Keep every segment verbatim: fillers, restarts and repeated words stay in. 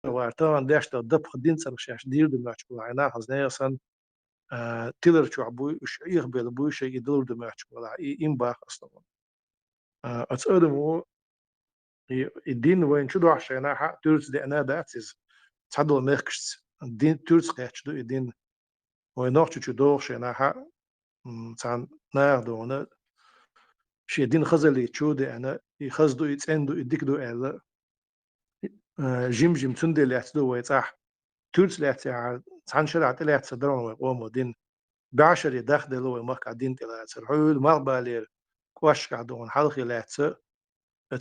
вар, тахана деш дар дапха дин цӀарах шаьш дийр ду моьттуш болу хьайна, хазна ясан, а, тилар чохь буй, уьш Ӏехабелла буй, шайга и далур ду моьттуш болу, и, им бах ас ду. А, оцу адамо, и, и дин вайна чу дохьуш шайна хьа, туьрца деана дац иза. Цхьадолу мехкашца дин, туьрца кхетташ ду и дин. Вай нохча чу дохуш шайна хьа, м, цхьана наха дуьйна, шен дин хазаллица чу деана, и хаза ду, и цӀена ду, и дика ду аьлла, а, жим-жим цундела лаьцна ду вай цӀахь. Туьрца лаьцна яхьа, цхьана шарахь тӀелаьцна ца даро вай къомо дин. БӀе шаре дахделла вай махкахь дин тӀелацар. Хьуьлла малхбалера кӀошташкахь дуьйна хьалхе лаьцна,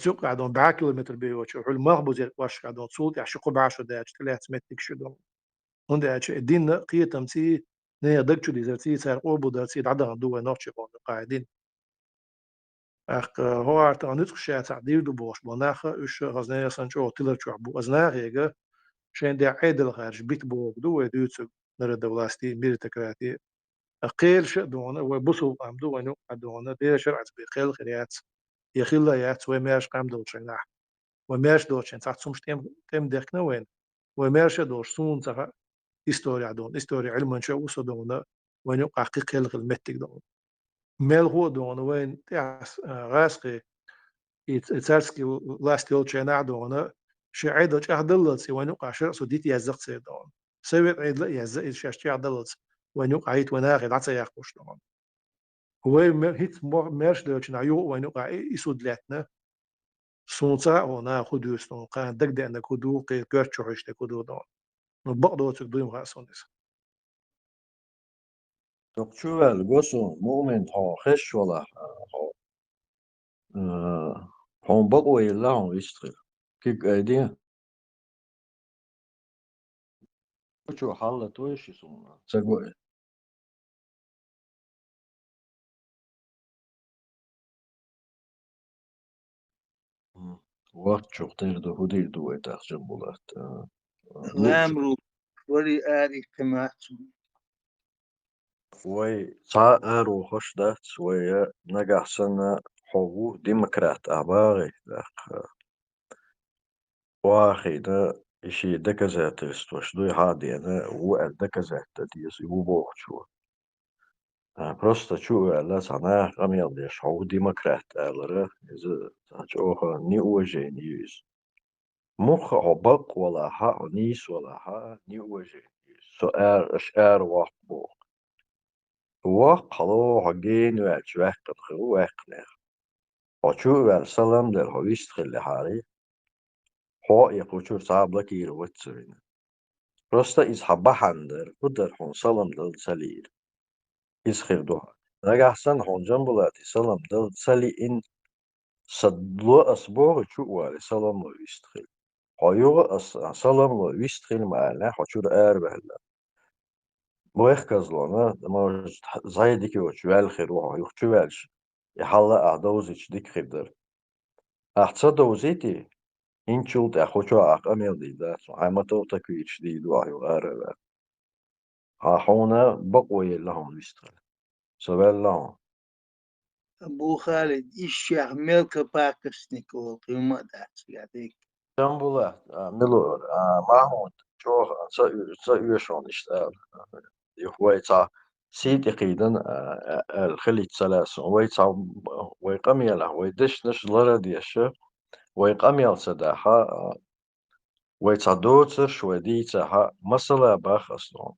цу юккъехь дуьйна бӀе километр бен йоцуш, хьуьлла малхбузера кӀошташкахь дуьйна, цул тӀаьхьа ши-кхо бӀе шо даьлча тӀелаьцна меттигаш ю дуьйна. ХӀунда аьлча и дин а, кхетам цӀий, нехан даг чу дийзар цӀий, цара къобалдар цӀий дӀадахана ду вай нохчийн къоман юкъахь и дин. ТӀаккха хӀокху тахана нуьцкъаш шаьцахь дийр ду бохуш болу нах а, уьш а хазна ясан чӀогӀа тилар чохь бу. Аса нахега шайн тӀехь Ӏедал хаьржа бита бохург ду вай дуьйцург, народовластие, меритократия. Ткъа кхелаша а дуьйна, вай бусулба къам ду, вайна юкъахь дуьйна, Делан шарӀаца бен кхел хир яц, я хилла яц, вай маьрша къам долчу хенахь. Вай маьрша долчу хенахь цхьацца хӀумнаш тӀем-, тӀеман дехкина вайна. Вай маьрша а долуш суна ца хаьа, история дуьйна, история Ӏилманча а ву со дуьйна, вайна юкъахь кхин кхел хила меттиг дуьйна. Мелхо а дуьйна, вайна тӀехь, а, гӀазкхи, и ц-, и царский власть йолчу хенахь дуьйна, шен Ӏедал чӀагӀдаллалц, и вайна юкъахь шарӀ со дита язза-кх церан дуьйна. Совет Ӏедал а язза, иза шаьш чӀагӀдаллалц, вайна юкъахь хӀиттина вайнах дӀа ца яккхуш дуьйна. Вай ме-, хӀинца мо-, маьрша девлчу хенахь юха а вайна юкъахь и, и суд лаьттина. Суна ца хаьа хьуна хӀун дуьйцу, хьуна кхана дагадеанарг хӀун ду, кхин коьрта чу хьуьйсург хӀун ду дуьйна. Ну, бакъдоцург дуй ма хаьа суна иза. Дукха чу ваьлла го суна, муъмин хьо хезаш валахь, хьо, а, хьуна бакъо елла хьуна вистхила. Куьг айде? Чу хьалла той ши суна? Ца го и. М. Вахчух тера ду, хӀун дийр ду вай тахча Булат? А, а, Ламру, вари ари кхимац. Вай цхьа а арохуш дац, вай нагахь санна хьо ву демократ а багӀий, тӀаккха. Вахийна, и шен доказательстваш дуй хьан а деана, ву аьлла доказать дан деза, и ву бохучо. А, просто чу а ваьлла, цхьа наха къамел деш, хьо ву демократ алара, иза цхьа чӀогӀа неуважение ю иза. Муха хьо бакъ валахь а, хьо нийса валахь а, неуважение ю иза. Со ара, аша ара воккху боху. Воккха хьало, хьо гена ваьлча ваьккхина хир ву ваьккхинехь. Хьо чу а ваьлла, салам делла, хьо вист хиллехьарий, хьо а кху чуьра цхьа а блокировать ца вина. Просто иза хьан бахьана дара, хӀун дара хьуна салам дала ца лиира. Иза хир ду хьан. Нагахь санна хьуна Джамбулата салам дала ца лиъна, сан ло ас боху чу а валий, салам ло вист хила. Хьо юха ас, а, салам ло вист хила ма аьллинехь, хьо чуьра араваьлла. Вайх казлона, может, зӀе дика йоцуш ваьлла хир ву хьо, юха чу ваьлча, и хьалла ахь довзуьйтуш дика хир дара. Ахь ца довзуьйтий, инчул тӀаьхьа хӀу чохь ахь къамел дийр дац, хьайн мотор такуьйтуш дийр ду ахь юха ара а ваьлла. Хьан хьуна бакъо елла хьуна вистхила. Со ваьлла хьуна. Абу Халид, ишшех мелкопакостник олу, кхин хӀума а дац, ядик. Джамбулат, а, Милур, а, Махьмуд, чӀогӀа ца уьш, ца уьш хьуна иштта ала. Юха вай цхьа сий тӀе кхийдина, а, а, аьлла хилийта ца лаьа суна. Вай цхьа, вай къамелехь, вай дешнаш лара а деша, вай къамел ца дахьа, а, вай цхьа доцурш вай дийцахьа, масала бах ас хьуна.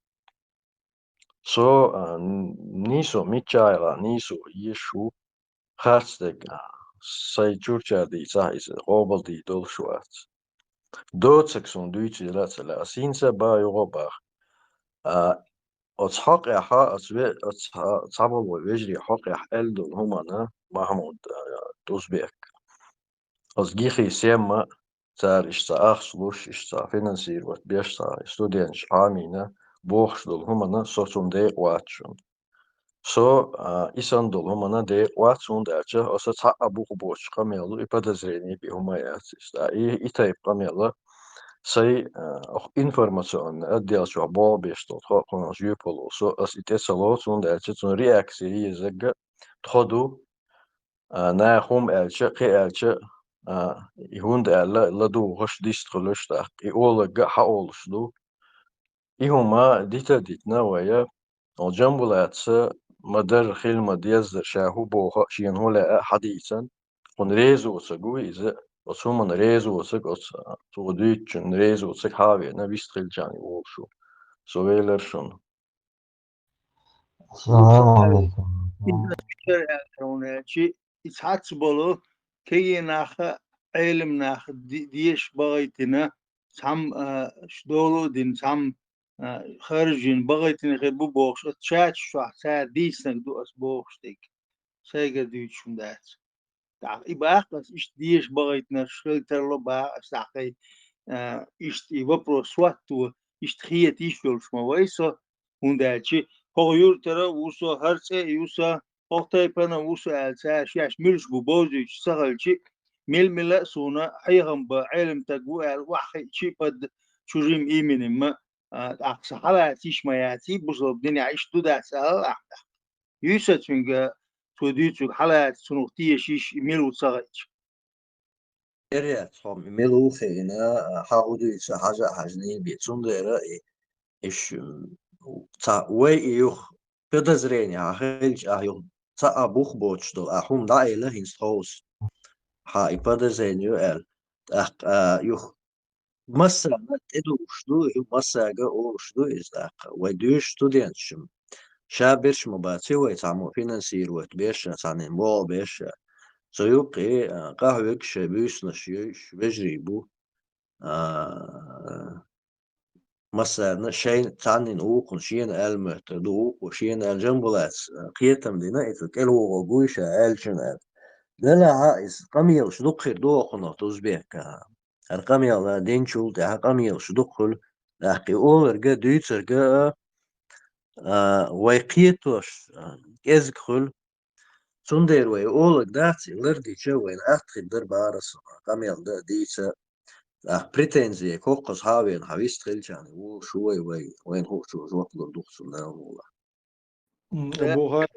Со, а, н-, нийсо миччахьа, нийсо езаш ву, харцдерг, а, сайн чуьрчара дийцахь иза, къобалдийр долуш вац. Доцург суна дуьйцийла а ца лаьа, ас хӀинца а бан юха а бах. А, оцу хьокъехьа, оцу ве-, оцу цхьа-, цхьаболу вай вежарий хьокъехь аьлла долу хӀумана, Махьмуд, а, Дузбек. Оцу гихи семма, цара иштта ахча луш, иштта финансировать беш цхьа студенташ хьамийна бохуш долу хӀумана со цунна декъа вац шуна. Со, а, и санна долу хӀумана декъа вац, хӀунда аьлча аса цхьа а бух боцуш къамел ду, и подозрение бен хӀума яц иштта. И, и тайпа къамела сайн, а, информационный отдел чохь болх беш долу тхо а кхунах жоьпалло со, ас и тӀе ца лоцу, хӀунда аьлча цунна реакция езарг а тхо ду, а, наха хӀума аьлча, кхин аьлча, А, и хӀунда аьлла, ладугӀуш дистхуьлуш тӀаккха, и ологга хьаолуш ду. И хӀума дита дитина вая, оцу Джамбулатца ма-дарра хила ма-деззара ша хӀу боху а, шена хӀу лаьа а хьадийцан, кхунна резоцаг ву иза, оцу хӀуманна резоцаг, оцу цо дуьйцучунна резоцаг хьа а веана, вистхилчарна волуш ву. Со велар шуна. Салам алейкум. Иза фикир аьлла хьуна аьлчи, и цхьацца болу кегий нах а, Ӏелам нах а де-, деша багӀайтина, цхьамма, а, ш-, долу а дина, цхьамма, а, харжина багӀайтина хир бу бохуш, оцу чаташ чохь цара дийцинарг ду ас бохуш дерг. Сайгара дуьйцуш хӀума дац. ТӀаккха и баккха ас иштта деша багӀайтинарш хила тарло баха ас тӀаккха, а, иштта и вопрос хӀотто, иштта хета йиш йолуш ма вай со, хӀунда аьлча хӀокху юьртара а ву со, хӀара цӀе а ю сан, хӀокху тайпана а ву со аьлла, цара шаьш муьлш бу бовзуьйтуш ца хилча, мила-мила а суна хьехам бан Ӏелам стаг ву аьлла охьахиъча а, под чужим именем а, а, тӀаккха сан хьалаца йиш ма яций, бусалба динехь иштта ду дац ала ахьа тӀаккха. Юьйса цуьнга цо дуьйцург хьалаца, цунах теша йиш, и мила ву ца хиъча. Эряц хьо, и мила ву хиъна, хьан хӀу дуьйцу хьажа а хьажний бен. Цундела и, иш, м, цхьа вай и юха подозрение хьан хилча, ахьа юха цхьа а бух боцуш долу, ахьа хӀума дӀаайла хӀинца тховса. Хьан и подозрение ю аьлла. ТӀаккха, а, юха массарна тӀедугӀуш ду, и массаьрга олуш ду иза тӀаккха. Вай дуьйш студенташна. Ша берш ма баций вай цхьаммо финансировать беш а, цхьаннен богӀу беш а. Цу юккъе, а, къахьоьгуш шайн буьйсанаш йойуш вежарий бу. А, массарна шайна цхьаннен вукхунна шена аьлла моьттур ду, вукхо шена аьлла Джамбулатца, а, кхетам дина, и цу кӀелвогӀург вуй ша аьллачун аьлла. Делахь а иза къамелаш дукха хир ду хӀокхунах, Узбека. ХӀара къамел а динчул тӀаьхьа къамелаш дукха хуьлу, тӀаккха и оларга, дуьйцарга а, а, вай кхетош, а, кӀезиг хуьлу. Цундела вай олаг дац, и лардича вайна атта хир дара бара со, къамел дан а, дийца а. ТӀаккха претензи кхоккхаза хьа а веана, хьан вист хилчарна волуш ву вай, вай, вайна хуучо жоп лур ду-кх цунна, Дала мукъ лахь. М, Дала Абу Ха-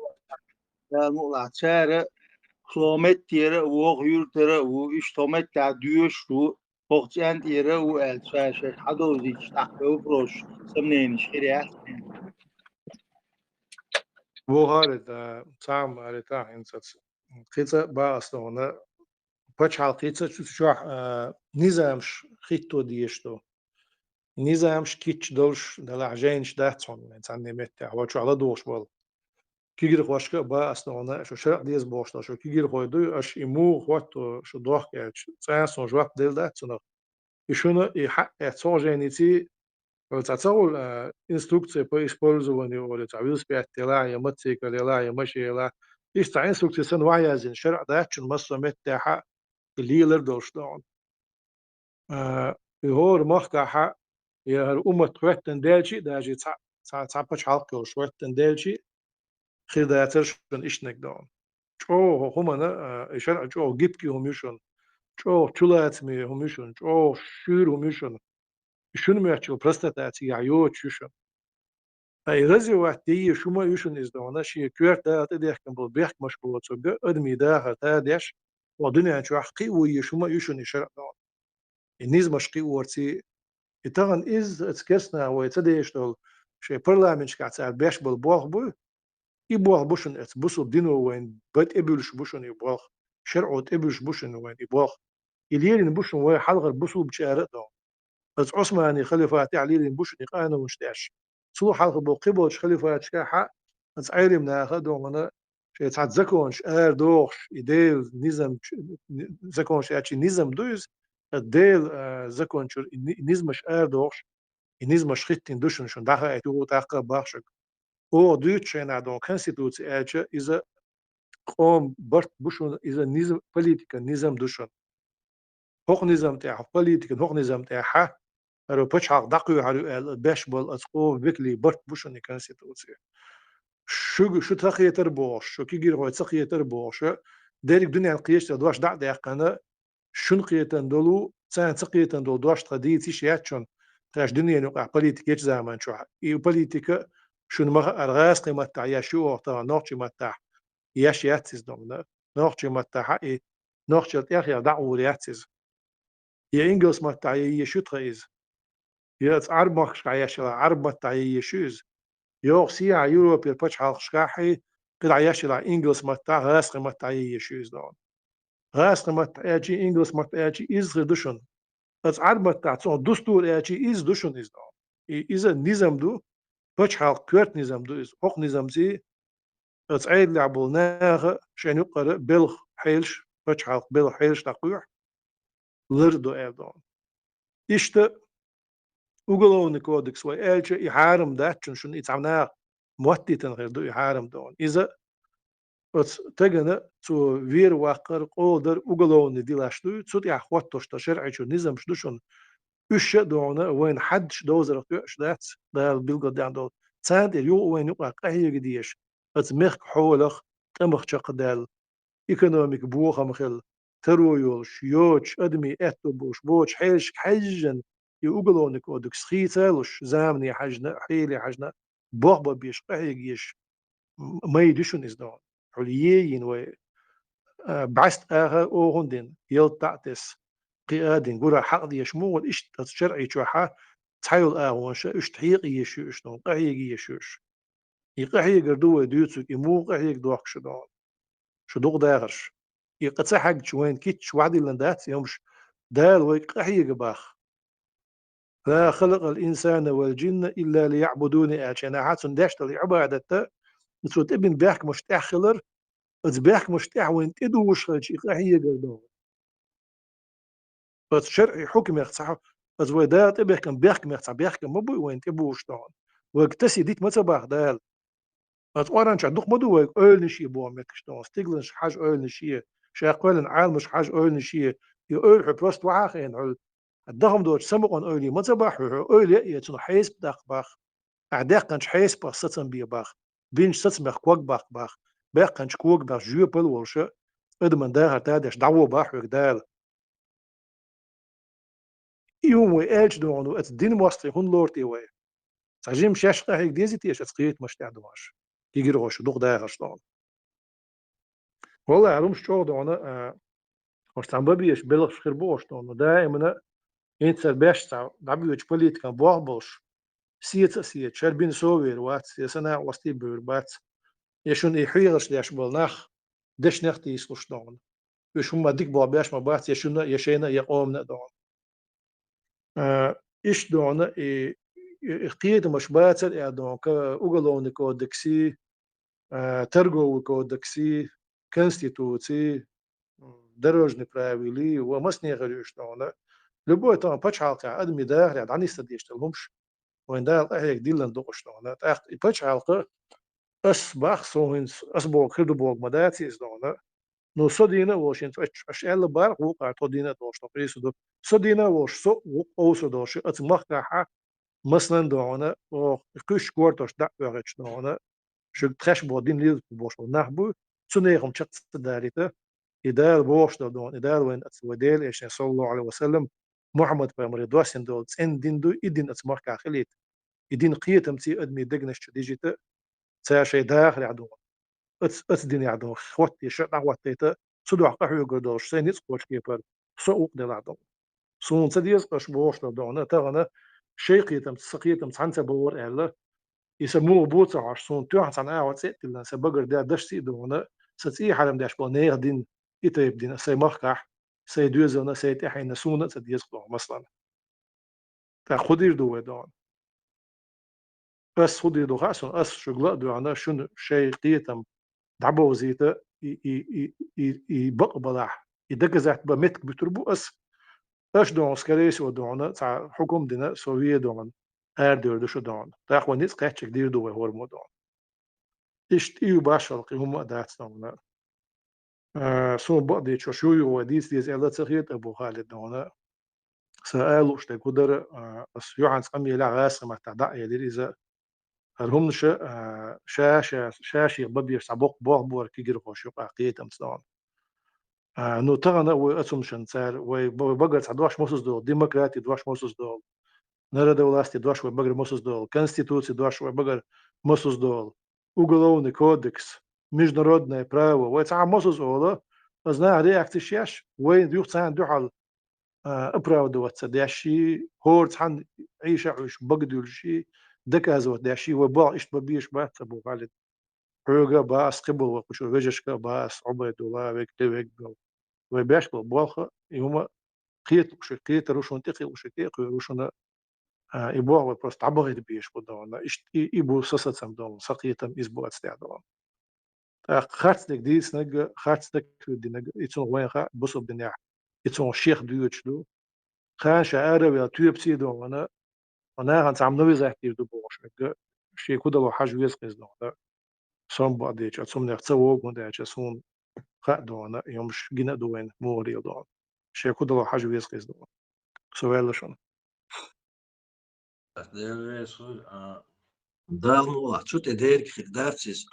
Дала мукъ лахь, цара хӀокху меттера а ву, хӀокху юьртара а ву, иштта хӀокху меттехь доьшуш ву, хӀокху цӀен тӀера а ву аьлла, ша шаьш хьадовзийча, тӀаккха вопросаш, сомненеш хир яц. Бухари, да, цхьа а ма аьлла, тахана хӀинца кхин цкъа а бан ас хьуна, пачхьалкхаца цу чохь, а, низамаш хӀитто дезаш ду. Низамаш кийча долуш, делахь жайнаш дац хьуна, цхьанне меттехь, вай чохь ладугӀуш болу. Кегирхошка а бан ас хьуна, шу шарӀ деза бохуш долу шу кегирхой дуй, аша и муха хӀотто шу дохка аьлча, цкъа а суна жоп делла дац цунах. И шуна и хьаъ эцна хӀокху жайниций, вай цхьа ца хуьлу, а, инструкция по использованию, олий, цхьа велосипед елахь, я мотоцикл елахь, я машен елахь. Иштта цхьа инструкция санна ваьхьа яздина, шарӀ дац шуна массо а меттехь а и лелар долуш догӀу. А, и хӀора махкахь а, я хӀара уммат хӀоьттина даьлчи а, даже цхьа, цхьа, цхьа пачхьалкх йолуш хӀоьттина даьлчи а, хир дацара шуна иштаниг догӀу. ЧӀогӀа хӀумана, а, и шарӀ чӀогӀа гибкий хӀума ю шуна, чӀогӀа чулацаме хӀума ю шуна, чӀогӀа шуьйра хӀума ю шуна. И шуна моьттучу простота цигахь йоцуш ю шуна. Ткъа и развивать де езаш хӀума а ю шуна иза догӀу, шен коьрта Дала тӀедехкина болу бехкамаш боцург а, адамийн дахар тадеш, хӀокху дуьнен чохь кхио езаш хӀума а ю шуна и шарӀ догӀу. И низамаш кхиорций, и тахана изза оцу керстанаха вай ца дезаш долу, шайн парламенташкахь цара беш болу болх буй, и болх бу шуна оцу бусалба дино вайна бан тӀебуьллуш бу шуна и болх, шарӀо тӀебуьллуш бу шуна вайна и болх. И лелийна бу шуна вай хьалхара бусалбачара а догӀу. Оцу Ӏусмани халифатехь лелийна бу шуна и къанунаш деш. Цул хьалха болу кхиболчу халифаташкахь а, оцу Ӏелим наха а догӀана, шайн цхьа законаш арадохуш, и Делан низам чу-, ни-, законаш аьлча, низам ду иза, ткъа Делан, а, закон чуьра и ни-, низамаш арадохуш, и низамаш хӀиттийна ду шуна, шуна дӀахаийта юха тӀаккха а боху шуьга. Оха дуьйцучу хенахь догӀу конституци аьлча, иза къоман барт бу шуна, иза низам, политикан низам ду шуна. ХӀокху низам тӀехь, политикан хӀокху низам тӀехь, хӀара пачхьалкх дӀакхоьхьур ю аьлла, беш болу оцу къоман векалийн барт бу шуна и конституци. Шуьга, шу ца кхетара бохуш, шу кегирхой ца кхетара бохуш, дерриг дуьненна кхечу тӀе дош дӀа а даьккхина, шуна кхетан долу, царна ца кхетан долу дош тхан дийца йиш яц шуна, тхаьш дуьненан юкъахь политика ечу заман чохь. И политика шуна ма хаъара гӀазкхийн маттахь еш ю оха тахана, нохчийн маттахь еш яц иза догӀу. Нохчийн маттахь и нохчал тӀехъяла дӀагӀур яц иза. Я ингалс маттахь я еш ю тхан иза. Я ца Ӏарб махкашкахь еш йолахь, Ӏарб маттахь я еш ю иза. Йоха сехьа Европера пачхьалкхашкахь, кхидӀа еш йолахь ингалс маттахь, гӀазкхи маттахь я еш ю иза дона. ГӀазкхи маттахь аьлчи, ингалс маттахь аьлчи, иза хир ду шуна. Аса Ӏарб маттахь цунах дустур аьлчи, иза ду шуна иза дона. И иза низам ду, пачхьалкх коьрта низам ду иза. Хьокху низамций аса Ӏедалехь болу наха шайн юккъара белха хьелаш, пачхьалкх белха хьелаш дӀакхоьхьу, лар а до аьлла дона. Иштта уголовный кодекс вай аьлча, и хьарам дац шуна, шуна и цхьа наха моттийтина хир ду и хьарам дона. Иза оцу тагана цо вер ваккхар, къола дар уголовный делаш ду, цу тӀехь хӀоттош дан шарӀи чу низамаш ду шуна. Уьш а дона вайна хьаддаш довзарх тоьуш дац, Дала билгалдаьхна долу. Царна тӀера юха вайна юкъахь къахьега дезаш, оцу мехкан хьолах, тӀамах чекхдаьлла, экономика бохам хилла, таро йолуш, йоцуш, адамийн аьтто болуш, боцуш хьелашка хьаьжжина, и уголовный кодекс хийца а луш, замане хьаьжна а, хьеле хьаьжна а, бохбан безаш, къахьега езаш, м-, майда ю шуна иза дона. Хьуьлла е йина вай, а, бӀаьста аха а хӀунда дина, ялта дӀа а тесна, кхиа а дина, гура хьакъ дезаш муха ву, иштта оцу шарӀи чохь а цхьайолу агӀонаш а, уьш хьекъа езаш ю уьш дона, къахьега езаш ю уьш. И къахьегар ду вай дуьйцург, и муха къахьега дохку шу дона? Шу дукха дахарш. И къа ца хьегча вайна кийча вахдиллина дац и хӀумаш, Дала вайга къахьега боху. «Ла халакъал инсана вал джинна илла лияъбудуни», аьлча, нахьа цунна деш долу и Ӏибадат а, цо тӀебина бехкамаш тӀехь хилар, оцу бехкамаш тӀехь вайна тӀедужуш хилча и къахьегар дона. Оцу шарӀи хьукмех цхьа, оцу вай Дала тӀебехкам бехкамех цхьа бехкам ма бу и вайна тӀебужуш дона. Вайга тасий дита ма ца боху Дала. Оцу Къуръан чохь дукха ма ду вайга ойланаш е боху меттигаш дона. Стигланаш хьажа ойланаш е, ша кхоьллина Ӏаламаш хьажа ойланаш е. И ойла хьо просто вахьа а хиъна хьуьлла. Дахам доцу самукъан ойла е ма ца боху хьо, хьо ойла е а е, цунах хьесап даккха боху. Ахь даьккхинчу хьесапах сацам бе боху, бинчу сацамех ког баккха боху, баьккхинчу когамех жоьпалла а волуш, адаман дахар тадеш дӀагӀо боху хьоьга Дала. И хӀума вай аьлча дона, оцу динан мостагӀий хӀунда лору те вай? Цхьа жима шаьш къахьега дезий те аша оцу кхетамаш тӀехь дона аша? Кегирхоша дукха дахарш дона. Валлахьи, хӀара хӀумаш чӀогӀа дона, а, ош цхьана бан безаш белхаш хир бу ош дона. Даимана хӀинца цара беш цхьа дӀабоьдучу политикан болх болуш, сеца а сеца, шара бина со вер вац, я сан накъостий бевр бац, я шуна и хьехарш деш болу нах дешнех тийсалуш дона. Уьш хӀумма дика болх беш ма бац, я шуна, я шайна, я къомана а дона. А, иштта дона, и, и, и кхетамаш бацара а дона, ка-, уголовный кодексий, а, торговый кодексий, конституций, м, дорожный правилий, ва массанехара ю уьш дона. Любой тахана пачхьалкхехь адамийн дахарехь дӀанисса дезаш долу хӀумаш, вайн Дала къахьега диллина ду уьш дона. ТӀаккха и пачхьалкха ас бах, со хӀинца ас боху хир ду боху ма дац иза дона. Ну, со дийна а волуш, хӀинца аша, аша аьлла бара, вукхара тхо дийна а долуш, тхо къийса ду. Со дийна а волуш, со вукху къовсур долуш, оцу махкахьа, масалан, дона, оха кхуьссучу кортош дӀа а оьхуьйтуш дона, шуьга тхаьш боху дин лелаш болуш болу нах бу, цу нехан чекх ца далийта, и Дала бохуш долу дона, и Дала вайн оцу вай Делан Элчанан, саллаллаху Ӏалайхи ва саллам, Мухьаммад пайхамаре доссийна долу цӀена дин ду, и дин оцу махкахь хилийта. И дин кхетамций адамийн дегнаш чу дижийта, цара шайн дахарехь дона, оцу, оцу динехь дона, хӀоттийша дӀахӀоттийта, цу дуьхьа къахьоьгур долуш, сайн ницкъ кхочу кепара, со а вукху делахь дона. Суна ца деза аша бохуш долу дона, тахана шайн кхетамца, сан кхетам цхьаьна ца богӀура аьлла, и сан муха бу ца хьожуш, суна тоьхна цхьана агӀор цӀе а тиллина, сан багара даьлла дашций а дона, сан цӀий хьарам деш болу нехан дин, и тайпа дин, сайн махкахь, сайн доьзална, сайн тӀаьхьенна суна а ца деза дона, масалан. ТӀаккха хӀун дийр ду вай дона? Ас хӀун дийр ду хаьа суна, ас шуьга ла а доьгӀна, шуна шайн кхетам дӀабовзийта, и, и, и, и, и бакъ балахь, и доказать бан меттиг буьтур бу ас. Аша дона, скорее всего, дона, цхьа хьукум а дина, со ве дона, арадевр ду шу дона. ТӀаккха вайн ницкъ кхаьччиг дийр ду вай хӀора мо дона. Иштта и ю башхалла, кхин хӀумма а дац дона. А, суна бакъдечуьра ю-ю вай дийца деза аьлла ца хета Абу Халид дона. Сан ала лууш дерг хӀун дара, а, ас юьхьанца къамелехь гӀазкхийн маттахь дӀа а элира иза. ХӀара хӀуманаш, а, ша-ша, ша-шех бан безаш цхьа боккха болх бора кегирхоша юкъахь кхетамца дона. А, ну, тахана а вай оцу хӀуманашна цара, вай, вай багара цхьа дош мосазза долу, демократин дош мосазза долу, народовластин дош вай багара мосазза долу, конституцин дош вай багара мосазза долу, уголовный кодекс, международное право, вай цхьа мосазза олу, Аз наха реакцеш еш, вай юха царна дуьхьал, а, оправдываться деш, хӀора цхьанна Ӏийша Ӏуьш багадуьллуш, доказывать деш, вай боху иштта бан безаш бац, Абу Халид. Хьоьга а бац, кхиболу вай кху чу вежаршка а бац, Ӏубайдулла, вег, тӀе веггал. Вай беш болу болх, и хӀума кхета лууш, кхетар ву шуна, тӀе кхиа лууш, тӀе а кхоьру шуна, а, и болх вай просто дӀабахийта безаш бу дона. Иштта и, и бу сан сацам дона, сан кхетам иза бу ацу тӀехь дона. ТӀаккха харцдерг дийцинарг, харцдерг хир динарг, и цунах вайна хаьа, бусалба динехь, и цунах шех доьдуш ду. Кхана ша ара а ваьлла, тоьпаца а дона, нахана цхьамма навязать дийр ду бохуш верг, шен кудало хьажа веза хеза дона. Сон бакъдеча, цумнех ца вогу, хӀунда аьлча суна хаьа дона, и хӀумаш гина а ду вайна, муха лела дона. Шен кудало хьажа веза хеза дона. Со ваьлла шуна. Дела веза хуьлда, а, Дала мукъалахь, цу тӀе дерг хир дац иза.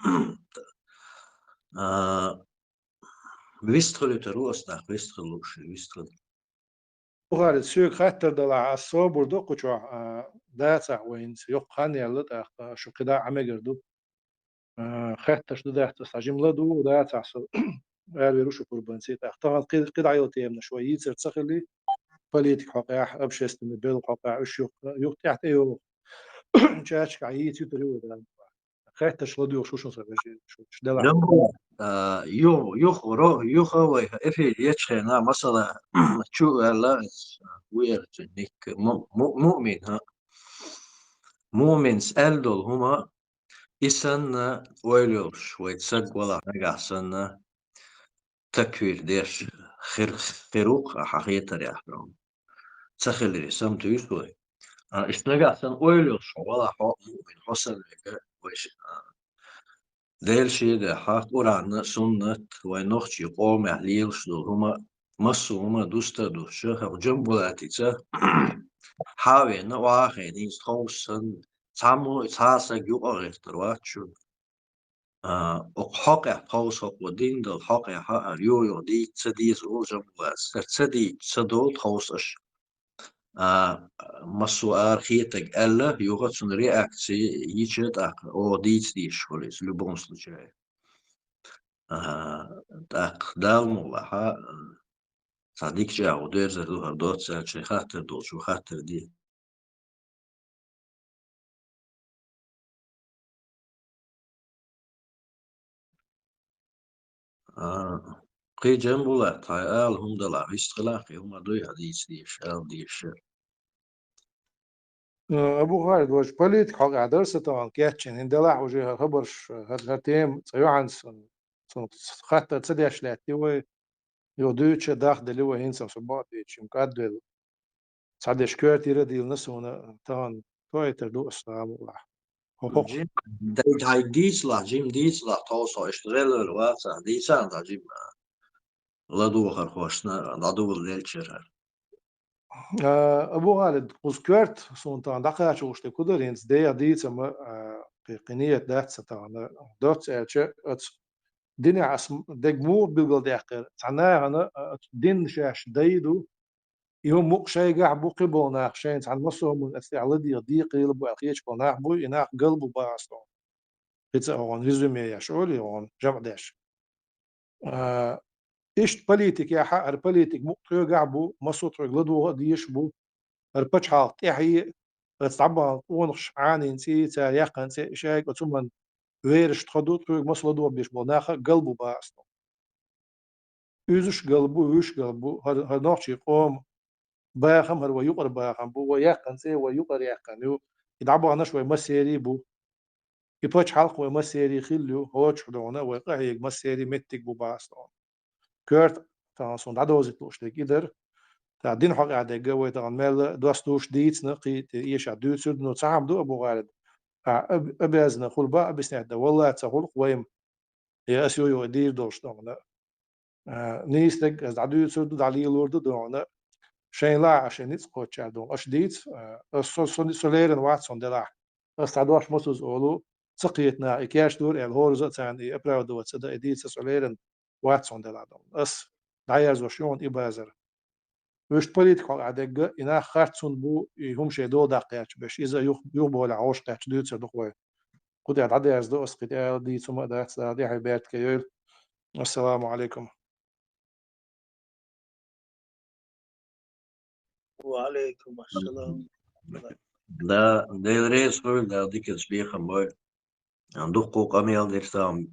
А, вистхилуьйтур ву ас нах, вистхила лууш, вистхила. Бухари, соьга хаттар далахь, ас собар до кху чохь, а, дацахь вайна, йоккха хан яьлла, тӀаккха шу кхидӀа а мегар ду. А, хаттарш ду дац, ас жимма ладугӀу дацахь со, аравер ву шу пурбанца, тӀаккха тахана кхи-, кхидӀа йолу теманаш вай йийцар ца хили, политика хьокъехь, общественный белхан хьокъехь, уьш юха, юха тӀаьхьа тӀейогӀу. Чачкахь йийца юьтур ю вай дала. Хаттарш ладугӀуш ву шуна сан вежарий, шу делахь. Жамбо, а, ю-, юха ро-, юха вай эфир ечу хенахь, масала, чу а аьлла, ву эр цуьнан ник, му-, му-, муъмин, хӀа. Муъминс аьлла долу хӀума, и санна ойла йолуш, вай саг валахь нагахь санна, такфир деш хир, хир ву-кх, ахьа хетарехь, ца хиларе сам туьйсу вай. А, иштта нагахь санна ойла йолуш хьо валахь, хьо а муъмин, хьо санна вега вайша, а, Делан шен дуьхьа, Къуръан а, суннат, вайн нохчийн къомехь лелаш долу хӀума, массо а хӀума дуста а дуссуш, хӀокху Джамбулатица хьа а веана, охьа а хиъна, хӀинца тховса санна, цхьаммо а цхьа а саг юкъа а гӀертар вац шуна. А, окху хьокъехь тховса хӀокхо дина долу хьокъехь а, йо-йо дийца ца деза олу Джамбулатица, ца дийца ца долу тховса аша. А, массо а ара хетарг аьлла, юха цунна реакци йича тӀаккха, оха дийца дезаш хуьлу иза, в любом случае. А, тӀаккха Дала мукъалахь, а, цхьа дика чӀагӀо дерзар ду хӀара доцца аьлча, хаттар долчо хаттар де. А, кхин Джамбулат, хьайн ала хӀума далахь, вистхилахь, кхин хӀума дуй хьан дийца дезаш, ала дезаш. Э, Абу Халид, вайша политика хьокъехь дара сан тахана кечйина, хӀинца делахь уже хӀара хабарш, хӀара, хӀара тема цкъа юьхьанца, цунах хаттар ца деш лаьттий вай, юха дуьйцуш а дахделла вай, хӀинца со бакъдечу, шимма кӀадвелла. Цхьадерш коьртера а дийлина суна, тахана тойтар ду ас, Дала мукъалахь. ХӀокху Джим, дай, дай дийцалахь, Джим, дийцалахь, тховса иштта гӀелвелла вацахь, дийцахьа, Джим, ладогӀархошна, дӀадовла лелчара. А, Абу Халид, кхуза коьрта суна тахана дӀакхачалуш дерг хӀун дара, хӀинца деха дийцам а, кхин, кхин нийят дац сан тахана. Доцца аьлча, оцу динехь ас м-, дерг муха билгалдаьккхира? Цхьа нахана, а, оцу дин шаьш дай ду, и хӀума мукъа шайгахь бу, кхиболу нах шайна цхьана массо а хӀуманна оцу тӀехь ладегӀа декхарийла бу аьлла хеташ болу нах бу, и нах галбу боху ас тхуна. Кхин цкъа хьуна резюме еш олий, хьуна жамӀ деш. А, иштта политикехь а, хӀара политика мукъа тхоьгахь а бу, массо а тхоьга ладогӀа а дезаш бу, хӀара пачхьалкх тӀаьхье а, оцу дӀабахана къонахаш Ӏанийна цӀий, цара яьккхина цӀе, шайга оцу хӀуманна вераш тхо ду, тхоьга массо а ладогӀа безаш болу нах а галбу боху ас тхуна. Уьзуш галбу, вуьш галбу, хӀара, хӀара нохчийн къоман бахам, хӀара вай юкъара бахам бу, вай яьккхина цӀе вай юкъара яьккхина ю, и дӀабаханарш вай массерий а бу. И пачхьалкх вай массерий хилла ю, хӀокху чохь догӀна вай къахьега массерий меттиг бу боху ас тхуна. Коьрта тахана суна дӀадовзийта лууш дерг и дара. ТӀаккха дина хьокъехь дерг вай тахана мелла доссадуьйш дийцина, кхин тӀе эшахь дуьйцур ду, ну, цхьа хӀума ду, Абу Халид, а, об-, обязанный хуьлу бан объяснять дан, валлахӀи, ца хуьлу-кх вайна. Я ас ю юха дийр долуш догӀна. А, нийса дерг ас дӀадуьйцур ду, дӀалелор ду догӀна. Шайна лаахь, шайн ницкъ кхоччара догӀна. Аша дийца, а, ас со, со, со леррина вац хьуна делахь. Ас цхьа дош ма суза олу, ца кхетта наха и кечдора аьлла, хӀораза а царна и оправдываться дан, и дийца со леррина вац хьуна делахь догӀна. Ас дӀаерзош ю хьуна и базар. Вуьшта политика хьокъехь дерг, и нах харц хӀунда бу, и хӀума шайн дола даккха гӀерташ берш. Иза юх-, юхаболехь вовшахкхетча дуьйцур ду-кх вай. Кху тӀехь дӀадерзадо ас, кхин тӀе ала дийца хӀума а дац, Дала тӀаьхье беркате йойла. Ассаламу Ӏалайкум. Ва алейкум ассалам. Да, Дела реза хуьлда, Дала диканца бехам бойла. Дуккха къамел дира сан.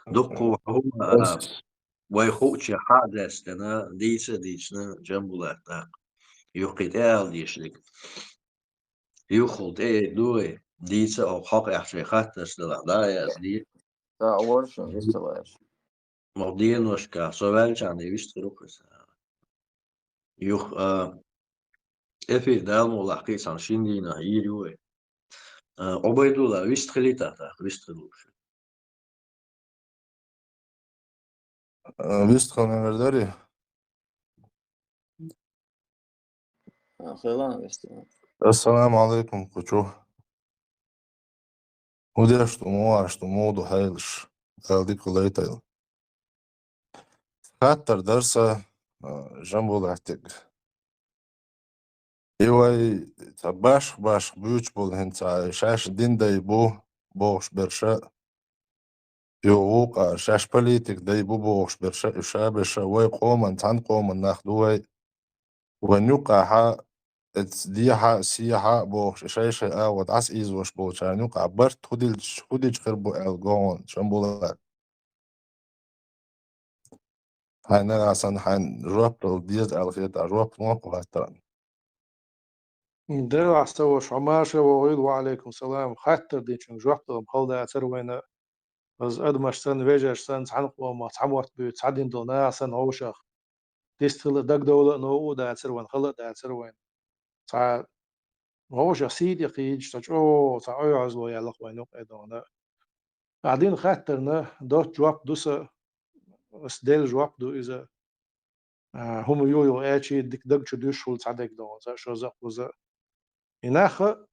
Дуккха хӀума, а, вай хууча хьа а даьстина, дийца а дийцина, Джамбулат тӀаккха. Юххе тӀе ала дийшилиг. Юххул тӀе а ду вай, дийца а хьокху ахча хаттарш далахь, да а язде. Да, а воршин, вистхиларш. Мо деношка, со ваьлчахьана вистхир ву-кх иза. Юха, а, эфир Дала мукъ лахь кхин а цхьана шина дийнахь йийр ю вай. А, Ӏубайдулла, вистхилийта тӀаккха, вистхир ву-кх. А, вистхила мегар дарий? А, хила вистхила. Ассаламу алейкум, кху чу. ХӀун деш ду, муха ду, муха ду хьелаш? Дала дика хуьлда тхоьга. Хаттар дара сан, а, Джамбулатига. И вай цхьа башха-башха буьйцуш болу хӀинца, шаьш дин дай бу бохуш берш а, юха вукху а шаьш политик дай бу бохуш берш а, уьш а берш а, вай къоман, цхьана къоман нах ду вай. Вайн юккъахь а, эцца дехьа а, сехьа а бохуш, и шай-шай агӀо дӀасаийзош болчарна юккъахь барт хӀун дилча, хӀун дича хир бу аьлла го хьуна, Джамбулат. Хьайна а санна, хьайна жоп дала деза аьлла хетахь, жоп лохьа кху хаттарна. Делахь сан ваша, хьо маша вогӀийла, ва алейкум салам. Хаттар динчуьнга жоп дала хала дацара вайна. Аса адамаш санна, вежарш санна, цхьана къомах, цхьа мотт буьйцу, цхьа дин долу наха санна, хьовшах. Дистхила дагадовла а новкъа а дацара вайна, хала а дацара вайна. Цхьа вовшах сий тӀе кхийдаш, цхьа чӀогӀа, цхьа Ӏоьхьазло яьлла-кх вайна юкъа дона. Ахь дина хаттарна доцца жоп ду сан, аса делла жоп ду иза. А, хӀума юха-юха аьлчи, дика даг чу дуьсуш хуьлу цхьа дерг дона, цхьа шозза а, кхузза а. И нах а,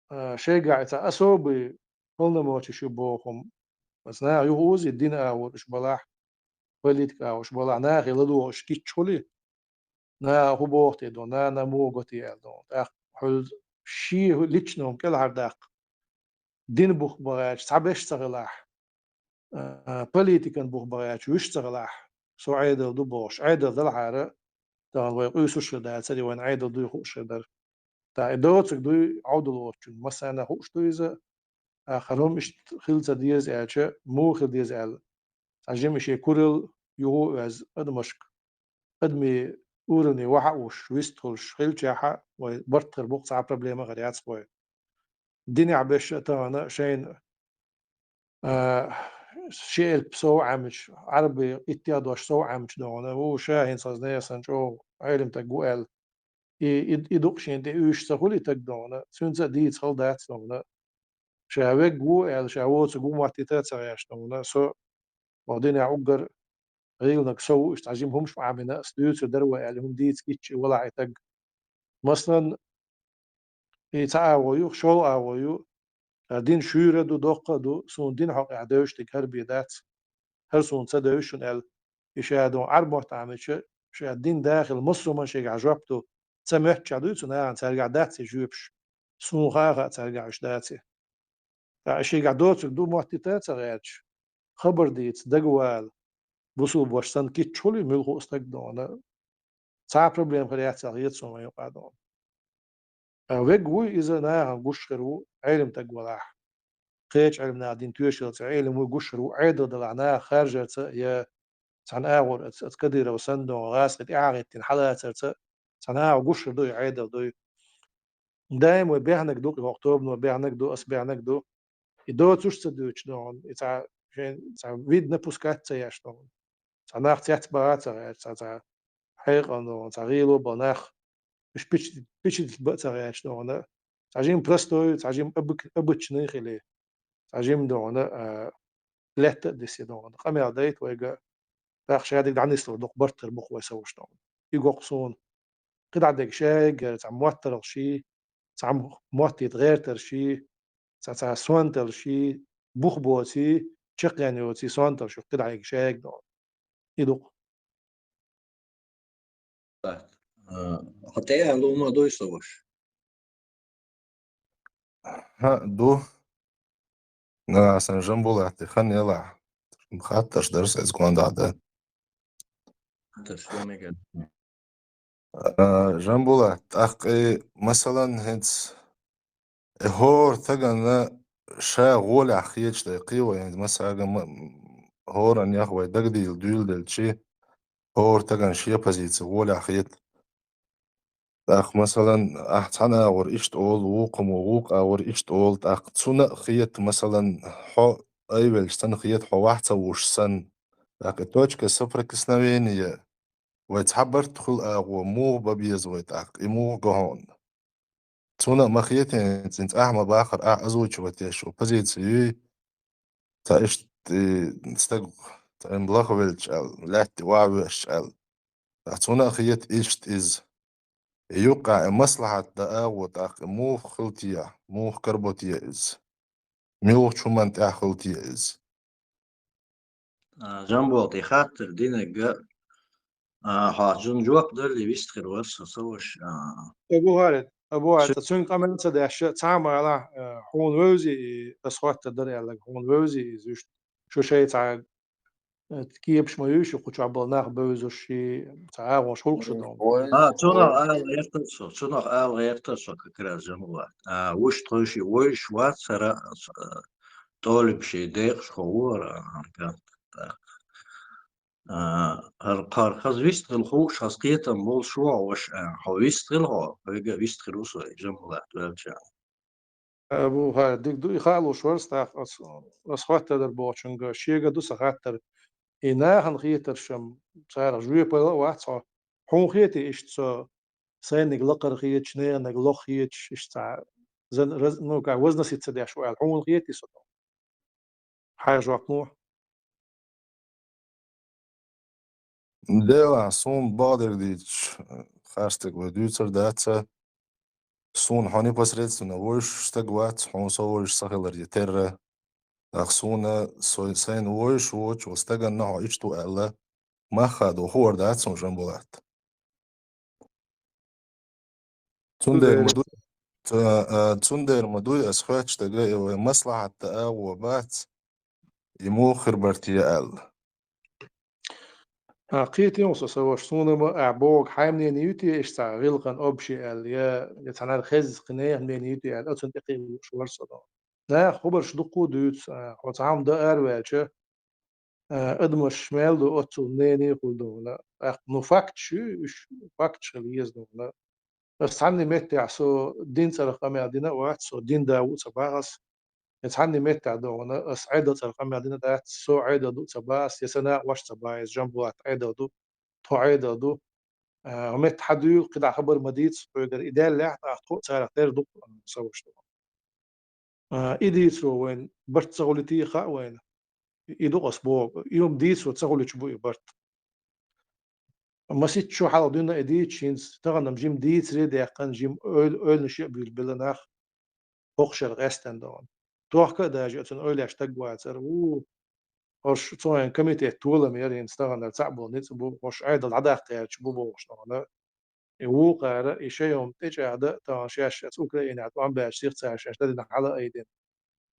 а, шайгахь и цхьа особый полномочеш ю боху хӀума. Аса наха юха узий дина агӀор уьш балахь, политика агӀор уьш балахь, нахе ладогӀа уьш гичча хуьлий? Наха хӀун боху те дона, нана муха го те аьлла дона. ТӀаккха хьуьлла шен личный хӀума кӀелхьара даккха. Дин бух бахьаьча цхьа беш ца хилахь, а, политикан бух бахьаьча вуьш ца хилахь, со Ӏедал ду бохуш, Ӏедал далахьара, тахана вай къуьйсуш хир дацара, и вайна Ӏедал дуй хууш хир дара. ТӀаккха и доцург дуй Ӏовдал воцучунна, массарна хууш ду иза, а, хӀара хӀума иштта хила ца деза аьлча, муха хила деза аьлла. Цхьа жима шен куралла юха а веза адамашка, адамийн уровне ваха а вуш, вистхуьлуш хилчахьа, вай барт хир бу-кх, цхьа а проблема хир яц-кх вай. Динехь беш а тахана шайна, а, ши элп сов Ӏамча, Ӏарбийн иттех дош сов Ӏамча дона, ву ша хӀинца хазна ясан чӀогӀа Ӏелам таг ву аьлла. И, и, и дукъ шен тӀе уьйш ца хуьлий таг дона, цуьнца а дийца хала дац дона. Ша вегга ву аьлла, ша воцург ву моттийта а ца гӀерташ дона, со ваха динехь уггар гӀийланиг со ву, иштта цхьа жима хӀумаш Ӏамийна, ас дуьйцур дара вай аьлла, хӀума дийца гиччи валахь и таг. Маслан, и цхьа агӀо ю, шолгӀа агӀо ю, ша дин шуьйра а ду, доккха а ду, суна дин хьокъехь девзаш дерг хӀара бен дац, хӀара суна ца девза шуна аьлла, и ша дон Ӏарб мотт Ӏамийча, ша дин дахийла массо а шайгахь жоп ду, ца моьттучохь дуй цу нахана, цаьргахь дац и жоьпаш, суна хаа а хаа цаьргахь уьш дац и. ТӀаккха шайгахь доцург ду моттийта а ца гӀерташ, хабар дийца, дагавала, бусулба ваша санна гичча хуьлий муьлхха а стаг дона, цхьа а проблема хир яц аьлла хета суна вайн юкъа дона. Ткъа вегга вуй иза, нахана гуш хир ву, Ӏелам таг валахь. Кхечу Ӏилманах дина тоьшаллица Ӏелам вуй, гуш хир ву, Ӏедал далахь наха харжарца я цхьана агӀор аца, аца Кадыров санна дона гӀазкхи тӀаьхьахӀиттина хьалацарца, цхьана агӀор гуш хир ду и Ӏедал дуй. Даим вай бехнаг ду, кхин хӀокху тобано бехнаг ду, ас бехнаг ду. И доцуш ца дуьйцуш дона, и цхьа шайн цхьа видно пускать ца еш дона. Цхьа нах цецбаха а ца гӀерташ, цхьа, цхьа хьекъал дона, цхьа гӀело бо нах, уьш пичи-, пичидилла бан а ца гӀерташ дона. Цхьа жима простой, цхьа жима обык-, обычный хили. Цхьа жима дона, а, летта а диси дона. Къамел дайта вайга, тӀаккха шадерг дӀанислур дукха барт хир бу-кх вай совгӀаташ дона. И го-кх суна. КхидӀа дерг шайгара цхьа моттаралла ший, цхьа моттийта гӀертар ший, цхьа, цхьа сонталла ший, бух боций, чекхъен йоций сонталла шу кхидӀа дерг шайга дона. И ду-кх. А, хьо тӀе а лума дуй со ваша? ХӀаъ, ду. Нагахь санна Жамбулатте хан елахь. Хаттарш дара сан иза гондахь дан. Хаттарш ду мегар. А, Жамбулат, тӀаккха, масалан, хӀинца э, хӀора стагана ша гӀолехь хеташ дайкхий вай, хӀинца масага ма-, хӀораннех вай дагадийла дуьйладелча, хӀора стагана шен позици гӀолехь хета. ТӀаккха, масалан, ахь цхьана агӀор иштта олу, вукхамо вукху агӀор иштта олу, тӀаккха цунна а хета, масалан, хьо айвелча санна хета, хьо вахь ца вуш санна. ТӀаккха и точка соприкосновения, вай цхьа барт хуьлу агӀо, муха бан беза вай тӀаккха, и муха го хьуна. Цунна а ма хетий, цӀинца ахь ма бахара, ахь озвучивать еш йолу позици юй, цхьа иштта, э, стаг цхьаьна лахвелча аьлла, лаьтта тӀе охьавоьссича аьлла. Ткъа цунна а хета иштта иза. И юккъехь и маслахьат дан агӀо тӀаккха и муха хила техьа, муха карабо техьа иза? Муьлхачу хӀуманна тӀехь хила техьа иза? А, Жамболат, и хаттар динарг, а, хьо жун жоп далле вист хир вара со, со ваша, а, Абу Харид, Абу Харид, цуьнга къамел ца деш, цхьа а ма алахь, а, хьуна вевзий и, ас хоттар дара аьлларг, хьуна вевзий иза вуьшта? Шу шайн цхьа, э, кепаш ма юй шу, кху чохь болу нах бевзаш, и цхьа агӀонаш хуьлу шу доху. А, цунах ала гӀерта со, цунах ала гӀерта со как раз, Жамболат. А, вуьшта тхойши вевзаш вац хӀара, а, тӀолиб шен декъашхо вара, а, ган. А, хӀара кхара хаза вист хила хууш, хаза кхетам болуш ву хьо, ваша, а, хьо вист хила хьо, хьоьга а вист хир ву со, Жамболат, ваьлча. Абу Харид, дика ду, и хаалуш вара стах, ас, ас хоттадар бохучуьнга, шега ду сан хаттар. И нахана хетаршам, царах жоьпалла а вац хьо. Хьуна хетий иштта со, сайниг лакхара хеташ, неханиг лох хеташ, иштта цхьа, зан-, раз-, ну, как, возноситься деш ву аьлла, хьуна хетий со? Хьайн жоп ло. Делахь, суна бакъдерг дийцича, харцдерг вай дуьйцур дац, суна хьо непосредственно вуьйш стаг вац, хьуна со вуьйш ца хилар я терра. ТӀаккха суна со-, сайна вуьйш воцу стаганна хьо иштта ву аьлла, мах а ду, хуур дац суна, Жамбулат. Цундела ма дуй, ца-, а, цундела ма дуй ас хоьттуш дерг, и вай маслахьат дан агӀо бац, и муха хир бара те аьлла. А, кхетий хьуна со, сан ваша, суна ма а боху, хьайн мнение ю те иштта цхьа гӀиллакхан общий аьлла, я, я цхьанхьара хезна кхин нехан мнение ю те аьлла, оцунна тӀекхиъна лууш вара со. Наха хабарш дуккха а дуьйцу, а, хьо цхьа хӀума дан араваьлча, а, адамаш мел ду оццул мнение хуьлу дохуна. ТӀаккха, ну, факташ ю, уьш факташ хила еза дохуна. Ас цхьанне меттехь со дин цӀарах къамел дина а вац, со дин да ву а ца боху ас. Я цхьанне меттехь дохуна, ас Ӏедал цӀарах къамел дина дац, со Ӏедал ду а ца боху ас, я сан накъош а ца боху, иза Жамбулат Ӏедал ду, тхо Ӏедал ду. А, хӀун метта хьан дуьйла, кхидӀа хабар ма дийца, хьоьгара и даьллехь, тӀаккха тхо а царах тера ду, а, сан ваша. А, и дийцаро вайна барт ца гӀулитий хаьа вайна. И ду-кх ас боху, и хӀума дийцаро ца гӀулича бу и барт. Масийтта шу хьалха дуьйна и дийцича, хӀинца тахана-м жима дийцаре а даьккхина, жима ойла-, ойланаш а буьйлабелла нах, хӀокху шарахь къаьстина дохуна. Тохка а даже оцунна ойла еш стаг вацара, ву, хӀорш цу хенахь комитет толам яра, хӀинца таханара цхьаъ болу ницкъ бу, хӀорш Ӏедал дӀадаккха гӀерташ бу бохуш дохуна. И вукхара, и шайн хӀума тӀечӀагӀдан а, тахана шаьш оцу Украинехь тӀом баьлча сиха цара шаьш дадина хьала а айдина.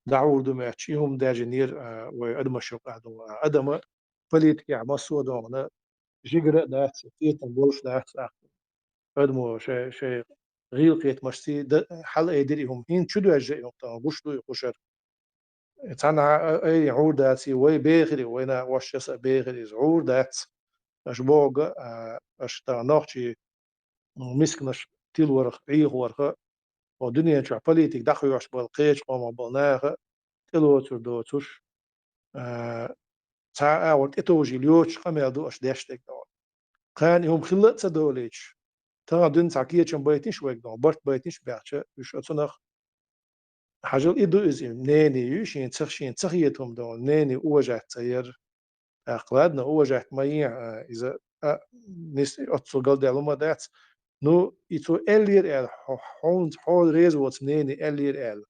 ДӀахьур ду моьттуш, и хӀума даьржинера, а, вай адамаш юкъахь долу, а, адама политикехь массо а дохуна, жигара а дац, кхетам болуш дац, а, адамо шай, шай гӀийла кхетамашций да-, хьала айдира и хӀума. ХӀинца чу доьжна и хӀума тахана, гуш ду и кхушара. Цхьанхьа а, айхьа гӀур дац и, вай бехира, вай накъош а бехира иза, гӀур дац. Аша бохург а, аша тхан нохчий, м, мисканаш тилварх, Ӏехорха, хӀо дуьнен чохь политик дӀахьоьхуш болу кхечу къомах болу наха тӀелоцур доцуш, а, цхьа а агӀор тӀетовжий лоьцуш къамел ду аша деш дерг дохуна. Кхана и хӀума хилла а ца долуьйтуш, тахана дуьйна цхьа кечам байтинаш вайга дохуна, барт байтинаш баьхча, уьш оцунах хьажал и ду иза, и мнение ю, шен ца, шен ца хета хӀума дохуна, мнение уважать ца яр. ТӀаккха ладно, уважать ма е, а, иза, а, нис-, оццул галдаьлла хӀума дац. Ну, и цо аьллера аьлла, хьо-, хьуна, хьо реза воцу мнение аьллера аьлла.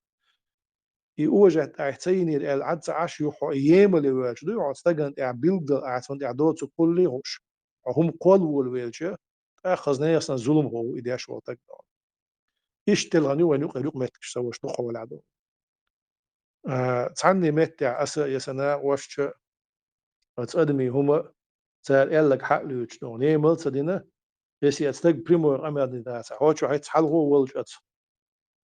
И уважать айхьа ца йинера аьлла, Ӏад ца Ӏаш юха хьо емале воьлча дуй, хьо стагана тӀехь билггал ахь цунна тӀехь доцург кхуллий хууш. Хьо хӀума кхолла волавелча, тӀаккха хаза нехан санна зуламхо ву и деш волу стаг дохуна. Иштта телхина ю вайн юкъара юкъаметтигаш сан ваша дукха хьолахь ду. А, цхьанне меттехь аса я сан накъошча оцу адамийн хӀума цара аьлларг хьа а луьйчу дохуна, емал а ца дина, Если оцу стага прямой къамел дина дацахь, хьо чу хьаьца хьалха волчу оцу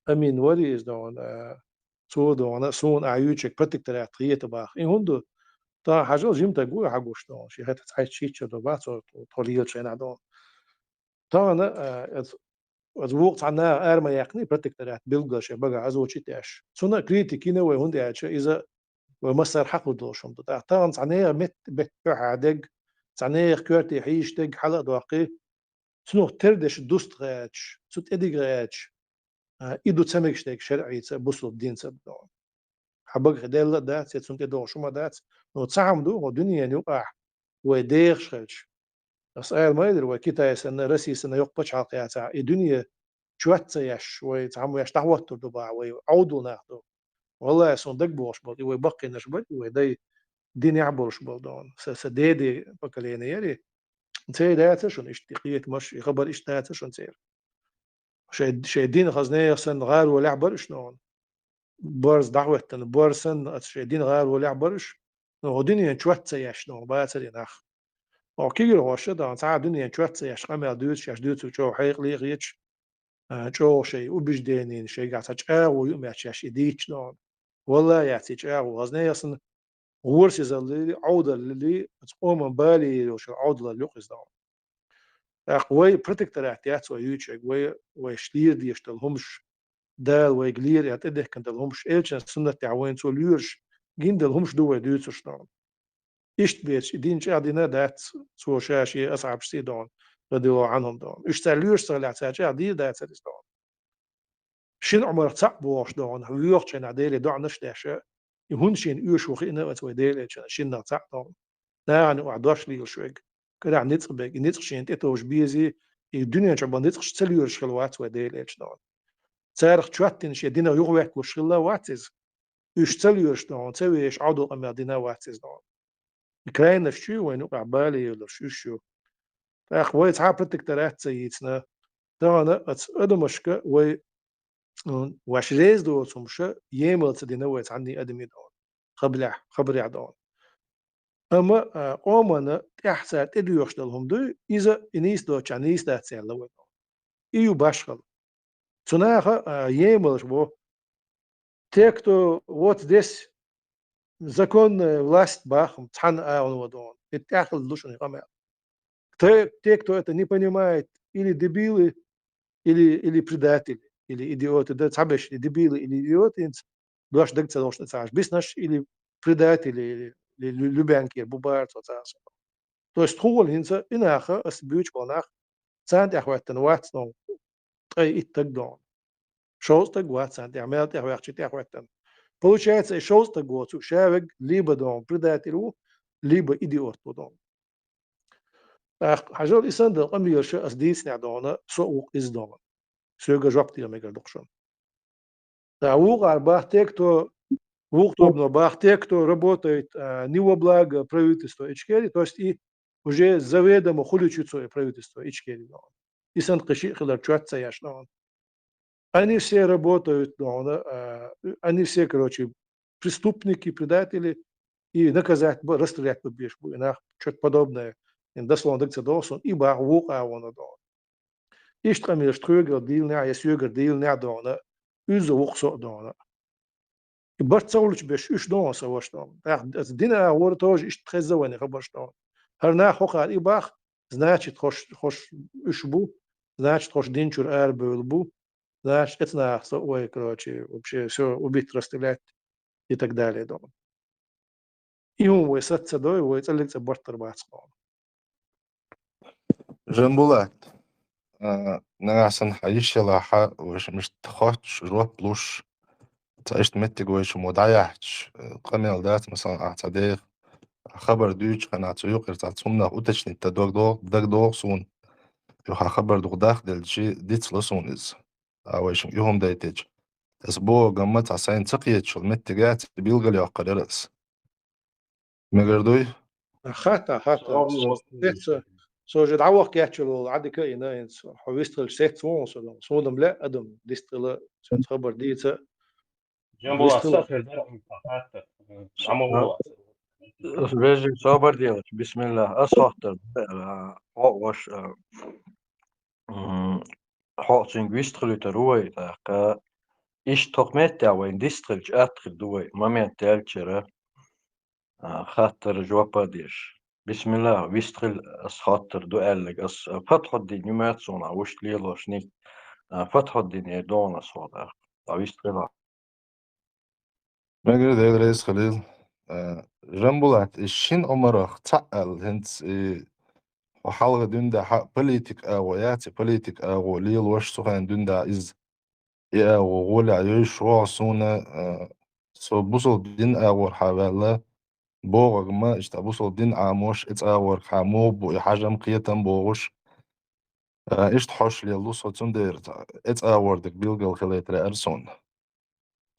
Амин вари иза догӀун, а, цо догӀун, суна ахь юьйцург протекторат хета баха. И хӀунда ду? Тахана хьажал жима стаг ву хьан гуш догӀун, шен хӀета цхьаьчча хӀиттачуьра ду баха цо, тхо лелачу хенахь догӀун. Тахана, а, оцу, оцу вукху цхьа наха ара ма яьккхина протекторат билггал шайн багахь озвучить еш. Цунна критика йина вай, хӀунда аьлча иза вай массара хьакхалур долуш хӀума ду. ТӀаккха тахана цхьа нехан мет-, меттан тӀехь дерг, цхьа нехан коьрте хьийзаш дерг хьала а доккхий, цунах тера дерш дуста гӀерташ, цу тӀе дика гӀерташ, а, и ду ца мегаш дерг шарӀица а, бусалба динца а догӀун. Хьан багах делла а дац, я цунна тӀедогӀуш хӀума а дац, но цхьа хӀума ду, хӀо дуьненан юкъахь вай дехаш хилча. Ас ала ма элира, вай Китай санна, Россия санна йоккха пачхьалкх яцахь, и дуьне чот ца еш, вай цхьа хӀума еш дӀахӀоттур ду баха, вай Ӏовдал нах ду. Валлахи, суна дагабогӀуш болу, и вай баккхийнаш бара, и вай дай динехь болуш болу догӀун. Сан, сан деден поколение яра и. Церан дацара шуна иштта и кхетамаш, и хабар иштта дацара шуна церан. Шайн, шайн дин хаза нехан санна гӀаролехь бара уьш ногӀун. Борз дӀахӀоьттина, борз санна, аса шайн дин гӀаролехь бара уьш. Но хӀо дуьненан чот ца еш ногӀун бацара и нах. Хьо кегийрхоша а догӀун, цхьа а дуьненан чот ца еш, къамел дуьйцуш, еш дуьйцург чӀогӀа хьекъале а хеташ, а, чӀогӀа шайн убежденийн шайгахь цхьа чӀагӀо юкъаметтиг еш и дийцча догӀун. Валлахи, яц и чӀагӀо, хаза нехан санна гӀорасизаллий, Ӏовдаллий, оцу къоман балийна йолуш йолу Ӏовдалалла юкъа иза догӀун. ТӀаккха вай протекторат яц вай юьйцург, вай, вайша лера дезаш долу хӀумаш, Дала вайга лера аьлла тӀедехкина долу хӀумаш, элчан суннат тӀехь вайна цо лоьруш гина долу хӀумаш ду вай дуьйцурш догӀун. Иштта бецаш и дин чӀагӀдина а дац цо ша шен асхьабашций догӀун, радияллаху Ӏанхум догӀун. Уьш цара лоьруш ца хилахь, цара чӀагӀдийр дацара иза догӀун. Шина Ӏумарх цхьаъ бохуш догӀун, воьхучу хенахь Деле доӀанаш а деш, и хӀунда шена оьшуш ву хиъна оцу вай Делан элчанна шиннах цхьаъ догӀун. Нахана юкъахь дош лелаш верг, карахь ницкъ берг, и ницкъ шена тӀетовжа безий, и дуьнен чохь болу ницкъаш ца лоьруш хилла вац вай Делан элча догӀун. Царах чот дина шен динах юхаветталуш хилла вац иза. Уьш ца лоьруш догӀун, ца вешаш Ӏовдал къамел дина вац иза догӀун. И крайнаш чу вайна юкъахь балийна йолуш уьш ю. ТӀаккха вай цхьа а протекторат ца йийцина, тахана оцу адамашка вай, м, ваьш реза доцу хӀумаш емал ца дина вай цхьанний адамийн догӀун. Хабарехь, хабарехь догӀун. Амма, а, къоманна тӀехь цара тӀедоьхуш долу хӀума дуй, иза и нийса доцучохь нийса дац аьлла вай. И ю башхалла. Цу наха, а, емалш бо: те, кто вот здесь, законная власть бахам, цхьана агӀо ван догӀун. И тӀехь хилла ду шуна и къамел. Те, те, кто это не понимает, или дебилы, или, или предатели, или идиоты, да, цхьаберш и дебилы, или идиоты, хӀинца дош даг ца долуш ца Ӏаш, биснарш или предатели, или, или лю-, любянкер бу бара цо цара. То есть тхуна хӀинца и наха, ас буьйцуш болу нах, царна тӀехь хӀоьттина вац догӀун, ткъе итт стаг догӀун. Шовзткъа стаг вац царна тӀехь, мел тӀехь ваьхча тӀехь хӀоьттина. Получается, и шовзткъа стаг воцург ша верг либо догӀун предатель ву, либо идиот ву догӀун. ТӀаккха хьажал, и санна долу къамелаш ас дийцинехь догӀун, со а ву-кх иза догӀун. Соьга жоп дала мегар ду-кх шуна. Да, вукхара бах те, кто, вукху тобано бах те, кто работает, а, не во благо правительства Ичкерии, то есть и уже заведомо хуьлучу цо и правительство Ичкерии догӀун. И санна кхин шиъ хилар чот ца еш догӀун. Они все работают догӀун, а, они все, короче, преступники, предатели, и наказать бан, расстрелять бан безаш бу и нах, что-то подобное. И дословно даг ца догӀу суна, и бах вукху агӀонна догӀун. Иштта къамелаш тхоьгара дийцинехь я соьгара дийцинехь догӀун, уьзза ву-кх со а догӀун. И барт ца хуьлучу беш уьш догӀун сан ваша догӀун. ТӀаккха аса дина агӀора тоже иштта хезна вайна хабарш догӀун. ХӀара нах хӀокхара и бах, значит, хӀорш, хӀорш уьш бу, значит, хӀорш дин чуьра арабевлла бу, значит, эцу нахах со а вай, короче, вообще всё убить, расстрелять и так далее догӀун. И хӀума вай саца ца дой, вай цӀаллиг цӀа барт дар бац-кх догӀун. Жамбулат, а, нагахь санна хьан йиш ялахь, вайша мишта хоттуш, жоп луш, цхьа иштта меттиг вайша мо дӀаяхьча, э, къамел дац, масала, ахь цхьа деха хабар дуьйцучу хенахь цу юкъара цхьацца хӀуманах уточнить дан дог догӀу, дагадогӀу суна. Юха хабар дукха дахделча, дицло суна иза. А вайшинга и хӀума дайтича, аса бохург амма цхьа сайна ца кхеташ йолу меттиг яц, билгалйоккхур яра аса. Мегар дуй? Хатта, хатта. Со, со уже дӀавахка гечвелла волу Ӏадика а йина, хӀинца хьо вистхилча сецна ву хьуна со, суна-м лаьа адам дистхила, цуьнца хабар дийца. Жамбулат, вистхила. Вежарий, собар делаш, бисмиллах. Ас хоттар, а, хьо, ваша, а, М, хьо цуьнга вистхилуьйтур ву вай, тӀаккха иштта хӀокху меттехь вайн дистхилча атта хир ду вай, момент даьллачара, а, хаттар жоп а деш. Бисмилла, вистхила, ас хаттар ду аьлларг, ас, а, Фатхьуддин ю моьтту суна, вуьшта лелош ник, а, Фатхьуддин эр догӀу ас хьо дӀа. ДӀа вистхила. Мегар Дела реза хилийла. Э, Жамбулат, и шина Ӏумарах цхьаъ аьлла, хӀинца и хьо хьалха дуьйна дӀа хьа-, политик агӀо яц, и политик агӀо лелош цу хенахь дуьйна дӀа иза, и агӀо гӀолехь йойуш вогӀу суна, э, со бусалба дин агӀорхьа ваьлла, богӀаг ма, иштта бусалба дин Ӏамош, и цӀа агӀоргахьа муха бу, и хьажам, кхетам бохуш, э, иштта хьош лелла ву со, цундела цхьа, и цӀа агӀор дерг билгал хилийта лаьара суна.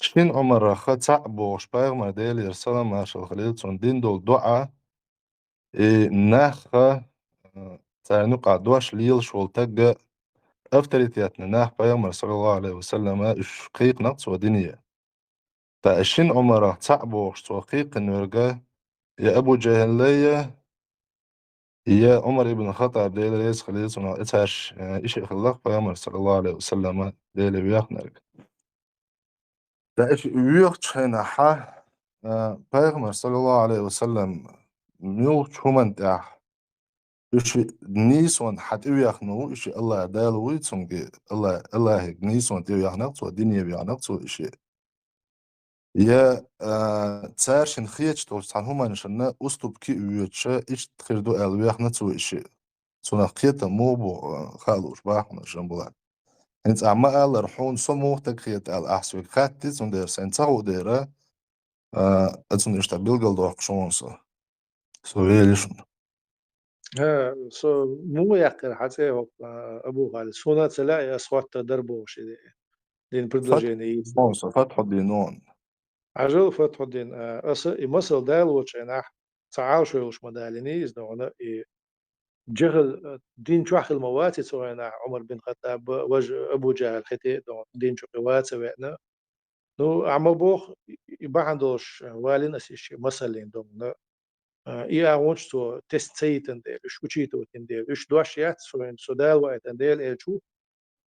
Шина Ӏумарах цхьаъ бохуш пайхамар, Делера салам-маршалла хилийла цунна, дина долу доӀа, и нахха, а, царна юкъахь дош лелаш волу тагга авторитетный нах пайхамар, саллаллаху алейхи ва саллама, уьш кхайкхинарг цо дине. Ткъа и шина Ӏумарах цхьаъ бохуш цо кхайкхинарг я Абу Джахьллай, я Ӏумар ибн Хаттаб, Дела реза хилийла цунах, и цаьрш, э, и шиъ хилла пайхамар, саллаллаху алейхи ва саллама, Деле вехнарг. Ткъа и шиъ воьхучу хенахь, э, пайхамар, саллаллаху алейхи ва саллам, муьлххачу хӀуманна тӀехь, и шиъ нийсонна хьан тӀевехна ву, и шиъ Аллах Дала вуй цуьнга, Аллах, Аллахьига нийсонна тӀевехнарг цо, дине вехнарг цо и шиъ. Я, а, цаьршинна хеташ долчу цхьана хӀуманашна уступки а воьдуш, иштта хир ду аьлла вехна цо и шиъ. Цунах кхетам муха бу, а, хаа лууш бахьана Жамбулат. ХӀинца ахь ма-аллара, хьуна со муха стаг хета аьлла, ахь соьга хаттий, цундела сайна ца хуу дера, а, цунна иштта билгалдоккхуш ву со. Со вели шуна. ХӀа, со муха яьккхира хьан цӀе хӀокху, а, Абу Халид? Суна а ца лаьа, ас хӀоттар дара бохуш и дина предложение йийца. Фатхьуддин, со Фатхьуддин вон. Хьажал, Фатхьуддин, а, аса и масал далочу хенахь ца Ӏалашо йолуш ма далиний иза догӀана, и жахал, а, дин чохь хила ма ваций цу хенахь Ӏумар бин Хаттаб, важа Абу Джахьл хетий а догӀана, дин чу кхин ваца веана. Ну, ахьа ма боху, и, и бахьана долуш валийна аса и ши масаллин догӀана. А, и агӀонаш цо тесна ца йитина дела, уьш учитывать йина дела, уьш дош яц, со, со Дала ваийтина дела, элча ву,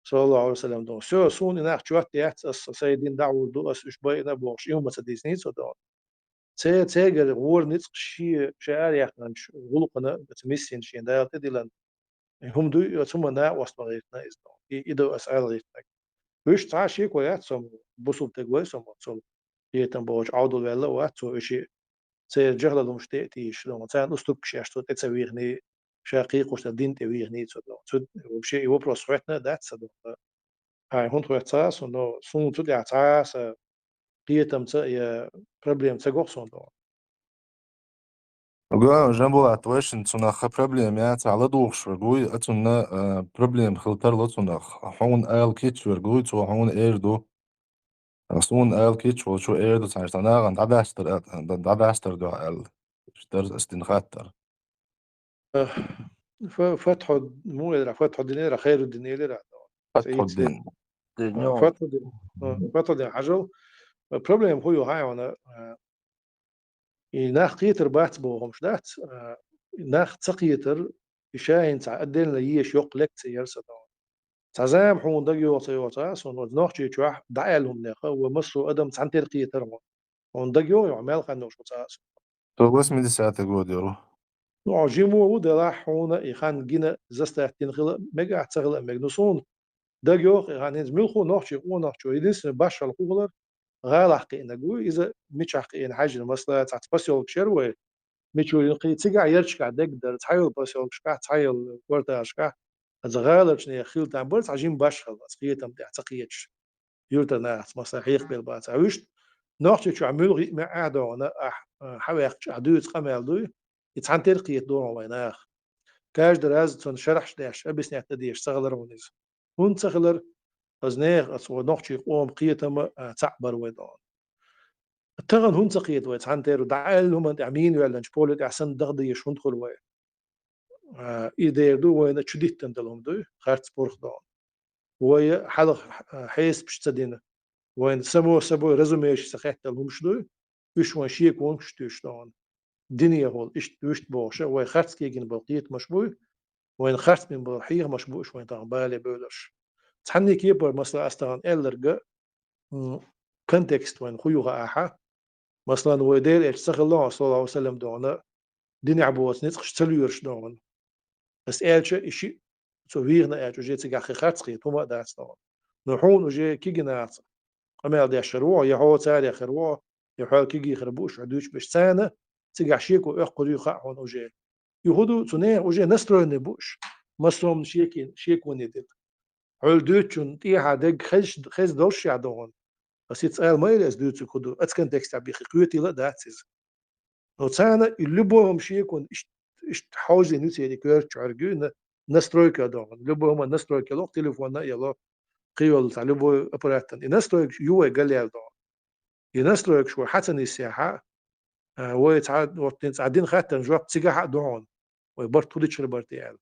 саллаллаху алейхи ва саллям, догӀу. Всё, суна и нах чот яц, ас сайн дин дӀагӀур ду, ас уьш байина бохуш, и хӀума ца дийцинний цо догӀу. Церан, церан гӀора ницкъ шен, шен ара яьккхинчу гӀуллакхана, оцу миссина шен Дала тӀедиллина, и хӀума дуй, оцу хӀуманна накъост ма гӀиртина иза догӀу. И, и ду ас ала гӀиртинарг. Уьш цхьа а шеко яц со ма, бусулба стаг вай со ма, цул кхетам бохучу Ӏовдал ваьлла а вац цо, уьш и церан жахалалла хӀумаш тӀе а тийша догӀу. Царна уступкаш еш цо тӀе ца вехний, ша кхайкхош дерг дин тӀе вехний цо догӀу. Цу, вообще и вопрос хӀоьттина а дац сан догӀу. Хьайн хӀунда хӀоьттина ца хаьа суна, но суна цу тӀехь цхьа а сан кхетамца я проблема ца го-кх суна догӀу. Го, Жамбулат, вайшинна цунах хан проблема яцахь, ладугӀуш верг вуй, а цунна, а, проблема хила тарло цунах. Хьуна ала кийча верг вуй, цо хьуна эр ду. А суна ала кийча волчо эр ду, цхьана нахана дӀадастар, а, дӀа-, дӀадастар дуьхьа аьлла. Иштта дара ас дина хаттар. Э, Фа-, Фатхьу-, муха элира, Фатхьуддин элира, Хайруддин элира. Фатхьуддин. Э, Фатхьуддин, э, Фатхьуддин хьажал. Э, проблема хӀун ю хьайна, э, и нах кхетар бац боху хӀумаш дац, а, нах ца кхетар, и ша хӀинца отдельно еш йоккха лекци яра сан догӀу. Цхьа зама хьуна дага йогӀу ца йогӀу ца хаьа суна, оцу Нохчийчохь дӀааьлла хӀуманех, ва массо а адам цхьаьнатера кхетара хьуна. Хьуна дага йогӀу, хьо мел хан йолуш ву ца хаьа суна. Сто восьмидесятый год яра. Ну, хьо жима ву делахь, хьуна и хан гина, заставка дина хила а мега, ца хила а мега. Ну, суна дага йогӀу и хан, хӀинца муьлхха а нохчийн къонахчо, единственный башхалла хӀун хилар, гӀалахь кхиънарг ву, иза мичахь кхиъна хьаьжжина, масала, цхьацца посёлкаш яра вай, Мичурин кхин цигахь ярташкахь дерг дара, цхьайолу посёлкашкахь, цхьайолу кварталашкахь, аса гӀаларчу нехан хила там бара цхьа жима башхалла, аса кхетам тӀехь ца кхеташ. Юьртара нахаца, масала, хьехабелла бацахь. Вуьшта, Нохчийчохь муьлхха а меа а догӀана, ахь, а, хьан ваьккхича, ахь дуьйцу къамел дуй, и цхьаьнатера кхета догӀу вайн наха. Каждый раз цунна шарахьаш деш, объяснять дан дезаш ца хилар хьуна иза. ХӀунда ца хилар, аса нехан, аса вай нохчийн къоман кхетам а, а, цхьаъ бара вай догӀу. Тахана хӀунда ца кхета вай цхьаьнатера, дӀааьлла хӀуманна тӀехь мина йоьллинчу поле тӀехь санна даха дезаш хӀунда хуьлу вай? А, и дера ду вайна чудиттина долу хӀума дуй, харц пурх догӀу. Вай хьалха, а, хьесапаш ца дина, вайна само собой разумеющийся хеттал хӀумаш дуй, уьш вайн шеконаш туьйш догӀу. Динехула иштта вуьшта бохуша, вай харц кегийна болу кхетамаш буй, Вайн харцмин бо хьехамаш бу уж вайн тахана бале бевларш. Цхьанне кепара, масала, ас тахана аьлларга, м, контекст вайн ху ю хаахьа. Масала, вай Дела элча ца хилла, саллаллаху алейхи ва саллям, догӀана, динехь боцу ницкъаш ца лоьруш догӀана. Ас аьлча, и шиъ цо вийхна аьлча, уже цигахь хи харц хи, хӀума а дац догӀана. Но хьуна уже кигинахца къамел деш хир ву, я хьо царех хир ву, я хьо киги хир бу, уж хьо дуьйцуш берш. Царна цигахь шеко оьккхур ю хаьа хьуна уже. И хӀу ду, цу нехан уже настроенный бу уж. Массо а шеки-, шеконе дерг. Хьол дуьйцучун тӀехьа дерг хез-, хеза долуш ша догӀун. Ас и цӀа ала ма ила ас дуьйцург хӀу ду, аца контекстехь бихи кхетийла а дац иза. Но царна и любой хӀума шекон ишт-, ишт хьожийна ю церан и коьртачу хьоьрга ю, на-, настройка догӀун. Любой хӀума настройка ло, телефонна а яло, кхийолу цхьа любой аппараттан. И настройка ю вай галъяьлла догӀун. И настройкаш вай хьа ца нисъяхьа, а, вай цхьа, вот, цхьа дина хаттарна жоп цигахь а ду хьуна, вай барт хӀу дичхир барт аьлла.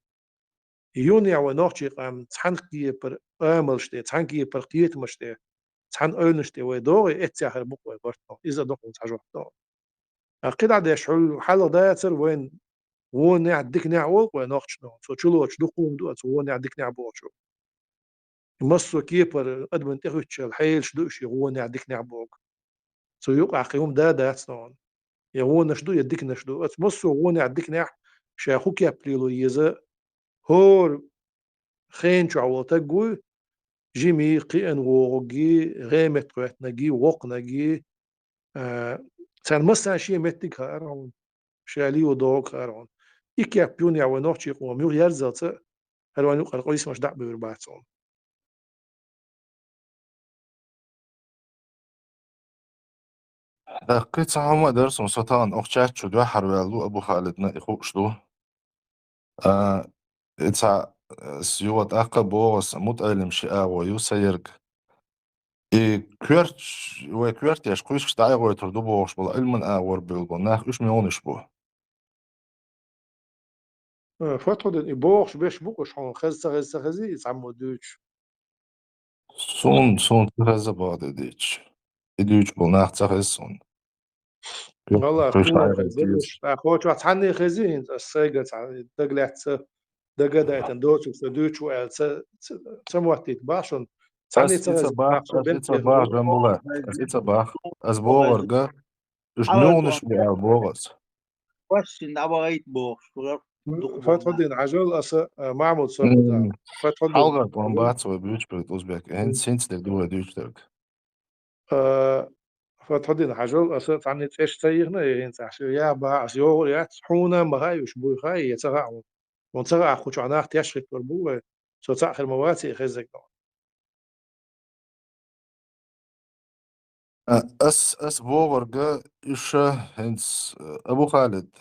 И юнехь вай нохчий къам цхьана кепара амалш тӀе, цхьана кепара кхетамаш тӀе, цхьана ойланаш тӀе вай догӀий, эццехь хир бу-кх вай барт. Иза ду хьуна цхьа жоп догӀу. А кхидӀа деш хьуьлла хьалха дацара вайн вонехь, диканехь олу-кх вай нохчашна, цо чулоцуш дукха хӀума ду оцу вонехь, диканехь бохучу. И массо а кепара адамна тӀехӀуьттучул хьелаш ду уьш, и вонехь, диканехь боху. Цу юкъахь кхин хӀума да дац догӀун. Я вонаш ду, я диканаш ду. Оцу массо а вонехь, диканехь ша хӀу кеп лело еза, хӀора хенан чохь волу таг вуй, жимий, кхиъна вогӀугий, гӀеметта хӀоьттинагий, воккханагий, а, царна массарна шен меттиг хаьара хьуна, ша лийо догӀу хаьара хьуна. И кеп юнехь вай нохчий къоман юха ерзалца, хӀара вайн юкъара къийсамаш дӀа а бевр бац хьуна. ТӀаккха кхин цхьа хӀума а дара суна, со тахана окху чат чу дуьххьара ваьлла ву Абу Халидна, и хууш ду. А, и цхьа, э, с-, юха тӀаккха а боху аса, мутаӀеллимаш ши агӀо ю сан ерг. И коьрташ, вай коьртеш кхуьйсуш дӀаайгӀойтур ду бохуш болу Ӏилман агӀор буьйлабо нах, уьш муьлханаш бу? Э, Фатхудин, и бохуш берш бу-кх уьш хьуна, хеза ца хеза ца хезий, и цхьаммо дуьйцуш? Суна, суна ца хеза боху де дийцча. И дуьйцуш болу нах ца хеза суна. ГӀалла, кхуьш суна дӀаайгӀайта хеза, дезаш. ТӀаккха кхочух цхьанне хезий хӀинца, ас сайга цхьа дагалаьцна, дагадайтина доцург со дуьйцуш ву аьлла, ца, ца, ца моттийта бах шуна. Цхьанне аса ца и ца хеза бах, нах шуна аса и ца бах, Жамбулат. Аса и ца бах. Аса бохург, уьш муьлханаш бу аьлла боху аса. Кхоьссина дӀабахийта бохуш, дукха боху. Фатхудин, хьажал аса, а, Махьмуд сорбуза. М. Фатхудин. Хьалхара тӀом бац вай буьйцуш берг узбек. ХӀинца, хӀинца дерг ду вай дуьйцуш дерг. А, Фатхудин, хьажал аса цхьанне цӀеш ца йихна, и хӀинца аса я баха, аса йогӀур яц, хьуна ма хаьа уьш буй хаьий, я ца хаьа хьуна. Хьуна ца хаьа, кху чохь нах теш хиттор бу вай, со цхьаъ хир ма ваций, хеззарг догӀу. А, ас, ас бохург, уьш хӀинца, Абу Халид,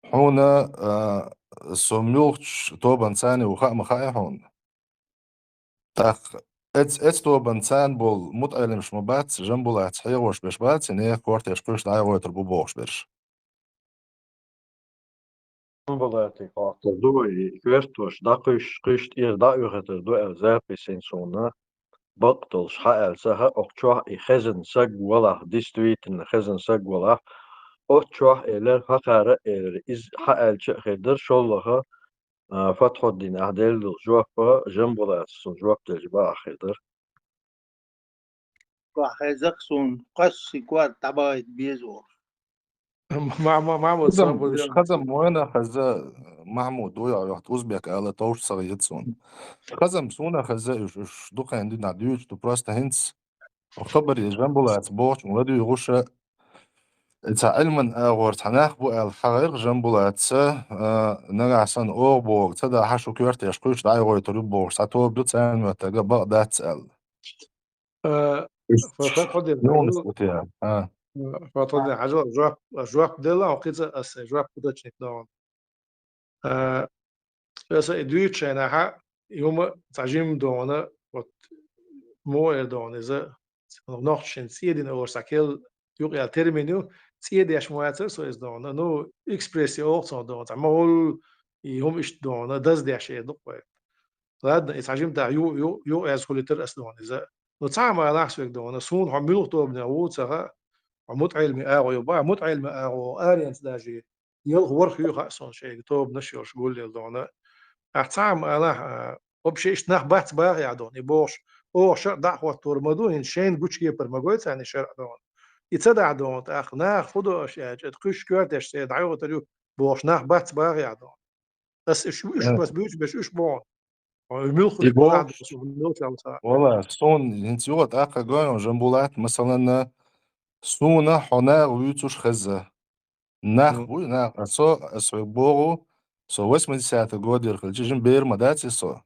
хьуна, а, со муьлхачу тобанца ю хаьа ма хаьа хьуна? ТӀаккха эц-, эцу тобанца болу мутаӀеллимаш ма бац, Жамбулатца хьехош берш бац, и нехан коьртеш кхуьйсуш дӀаайгӀойтур бу бохуш берш? Жамбулатан хьехош ду вай, и коьртош дӀакхуьйсуш, кхуьйсуш тӀера дӀа а оьхуьйтур ду аьлла, запись йина суна бакъ долуш хьааьлла ца хаьа, окху чохь и хезна саг валахь, действительно хезна саг валахь, оцу чохь элира, хӀокхара а элира, иза хьааьлча а хир дара, шолгӀа, а, Фатхуддин ахь делла долу жоп, Жамбулатца цунна жоп делча бахахь хир дара. Хьо хьеза-кх суна, кхоьссина кӀорда дӀабахийта беза волуш. Ма-, ма-, Махьмуд, хазам, сабур уьш дел. Хазам вайна хаза, Махьмуд вуй, йохта узбек ала товш ца хета суна. Хазам суна хаза уьш, уьш дукхайн динахь дуьйцуш ду, просто хӀинца хабаре Жамбулатца бохучун ладуьйгӀуша, цхьа Ӏилман агӀор цхьа нах бу аьлла хьахийра Жамбулатца, а, нагахь санна оха бохург ца дахь, шу коьртеш кхуьйсуш дӀаайгӀойтур ю бохуш, цхьа тоба ду, царна моьттарг а бакъ дац аьлла. Э, уьш Фа-, Фатхудин, муьлханаш хьажал, бу те, а? Фатхудин, хьажал, жоп, жоп делла, хьо кхин цкъа аса жоп уточнить догӀун. Э, аса и дуьйцучу хенахьа, и хӀума цхьа жимма догӀуна, вот, муха эр догӀуна иза, нохчашна цӀе дина олуш цхьа кел юкъаяьлла термин ю, цӀе деш ма вацара со иза догӀуна, ну, экспрессия олу цунах догӀуна, цхьа ма-, и хӀума иштта догӀуна, даздеш эр ду-кх вай. Ладно, и цхьа жимма да ю-, ю-, юкъаяза хуьлуьйтура ас догӀуна иза. Ну, цхьа а ма алахь соьга догӀуна, суна хьо муьлха тобанехь ву ца хаьа, хьо мутаӀеллимийн агӀо ю бахь, мутаӀеллимийн агӀо аренца даже ялх-ворхӀ ю хаьа суна шайга, тобанаш йолуш гулъелла догӀуна. Ахь цхьа ма алахь, а, вообще иштта нах бац бахьа яхь дона, и бохуш, оха шарӀ дӀа а хӀоттор ма ду, хӀинца шайна гучакепар ма гой царна и шарӀ дона. И ца дахь дона, тӀаккха наха фу до аша аьлча, ат кхуьш коьртеш цӀе дӀайохуьйтур ю, бохуш нах бац бахьа яхь дона. Ас уьш, уьш, ас буьйцу беш уьш боху. Хьо муьлха И бохуш, муьлха вала, суна хӀинца юха тӀаккха гой, Жамбулат, масалан, суна хьо наха вуьйцуш хеза. Нах Мгм. буй, нах, а со, ас хьоьга боху, со восьмидесятый годера хилча, жин бер ма дац и со.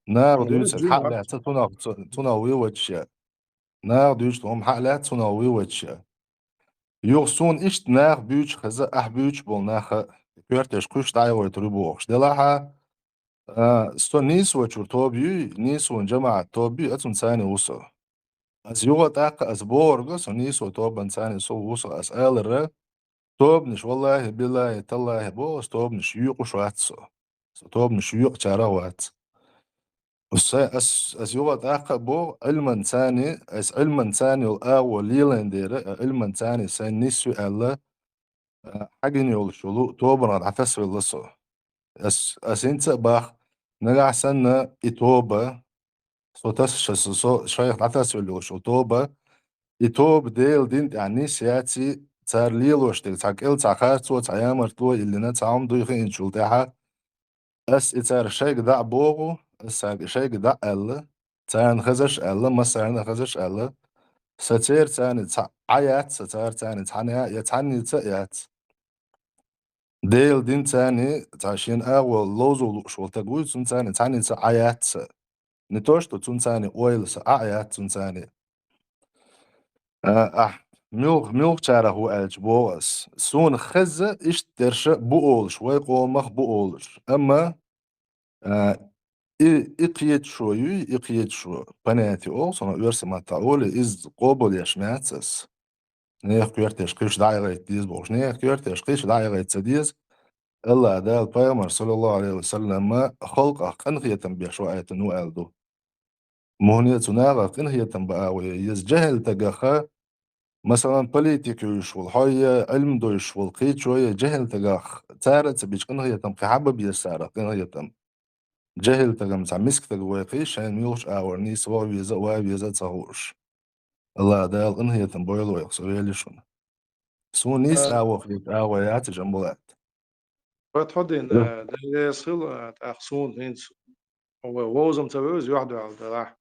Наха Мгм. дуьйцург хьа а лаьцна, цунах, цу-, цунах вуьйвачча. Наха дуьйцург хӀума хьа а лаьцна, цунах вуьйвачча. Юха суна иштта нах буьйцуш хеза, ахь буьйцуш болу наха коьртеш кхуьш дӀайохуьйтур ю бохуш. Делахьа, а, со нийсочуьра тоба юй, нийсонан жамаӀат тоба юй, а цунна царна ву со. Ас юха тӀаккха ас бохург, со нийсо тобанна царна со ву со, ас алара, тобанаш, валлахӀи, биллахӀи, таллахӀи, боху, ас тобанаш юкъуш вац со. Со тобанаш юкъачарах вац. Са-, ас, ас юха тӀаккха а боху, Ӏилман царна, ас Ӏилман царна йолу агӀо лелайн дера, а Ӏилман царна сайн нисве аьлла, а, хьагина йолуш йолу тобанах дӀатасвелла со. Ас, ас хӀинца а бах, нагахь санна и тоба, со тас-, ша-, со, со шайх дӀатасвелла йолуш йолу тоба, и тоба Делан дин тӀехь нис яций, цара лелош дерг цхьа кӀел цхьа харцо, цхьа ямартло, иллина цхьа хӀума дуй хиъначул тӀаьхьа, ас и цара шайга дӀа а боху, ас цаьрга и шайга дӀа а аьлла, царна хазаш а аьлла, массарна а хазаш а аьлла, сан церан царна цхьа Ӏа яц, сан цара царна цхьаьна я цхьаьнница а яц. Делан дин царна цхьа шена агӀо ловзо лууш волу таг вуй, цунна царна цхьаьнница Ӏа яц сан. Не то, что цунна царна ойла сан, Ӏа а яц цунна царна. А, ахь муьлх-, муьлхачарах ву аьлча боху ас. Суна хеза иштта дерша бу олуш, вай къомах бу олуш. Амма, а, и, и кхеташо юй, и кхеташо, понятие олу, со оьрса маттахь олий, иза къобал еш ма яц ас. Нехан коьртеш кхиш дӀа а гӀайта деза бохуш. Нехан коьртеш кхиш дӀа а гӀайта ца деза. АллахӀ Дала пайхамар, саллаллаху Ӏалайхи ва саллама, халкъах къинхетам беш ваийтина ву аьлла ду. Мухне цу нахах къинхетам баа вай, иза жехӀил тагах, масалан, политика юьйш волу, хьо я Ӏилма дуьйш волу, кхечо я жехӀил тагах, цара а ца бича къинхетам кхин хьан бан беза царах къинхетам? ЖехӀил тагам цхьа миска таг вай кхий, шайна муьлхачу агӀор нийса ваха веза а, ван веза а ца хууш. АллахӀ Дала къинхетам бойла вайх, со вели шуна. Суна нийса А. агӀо хета агӀо яц, Жамбулат. Вай тхо дина, Ю. а, деррес хила, а, тӀаккха суна хӀинца вай вовзам ца вевза, юьхь дуьхьал делахь.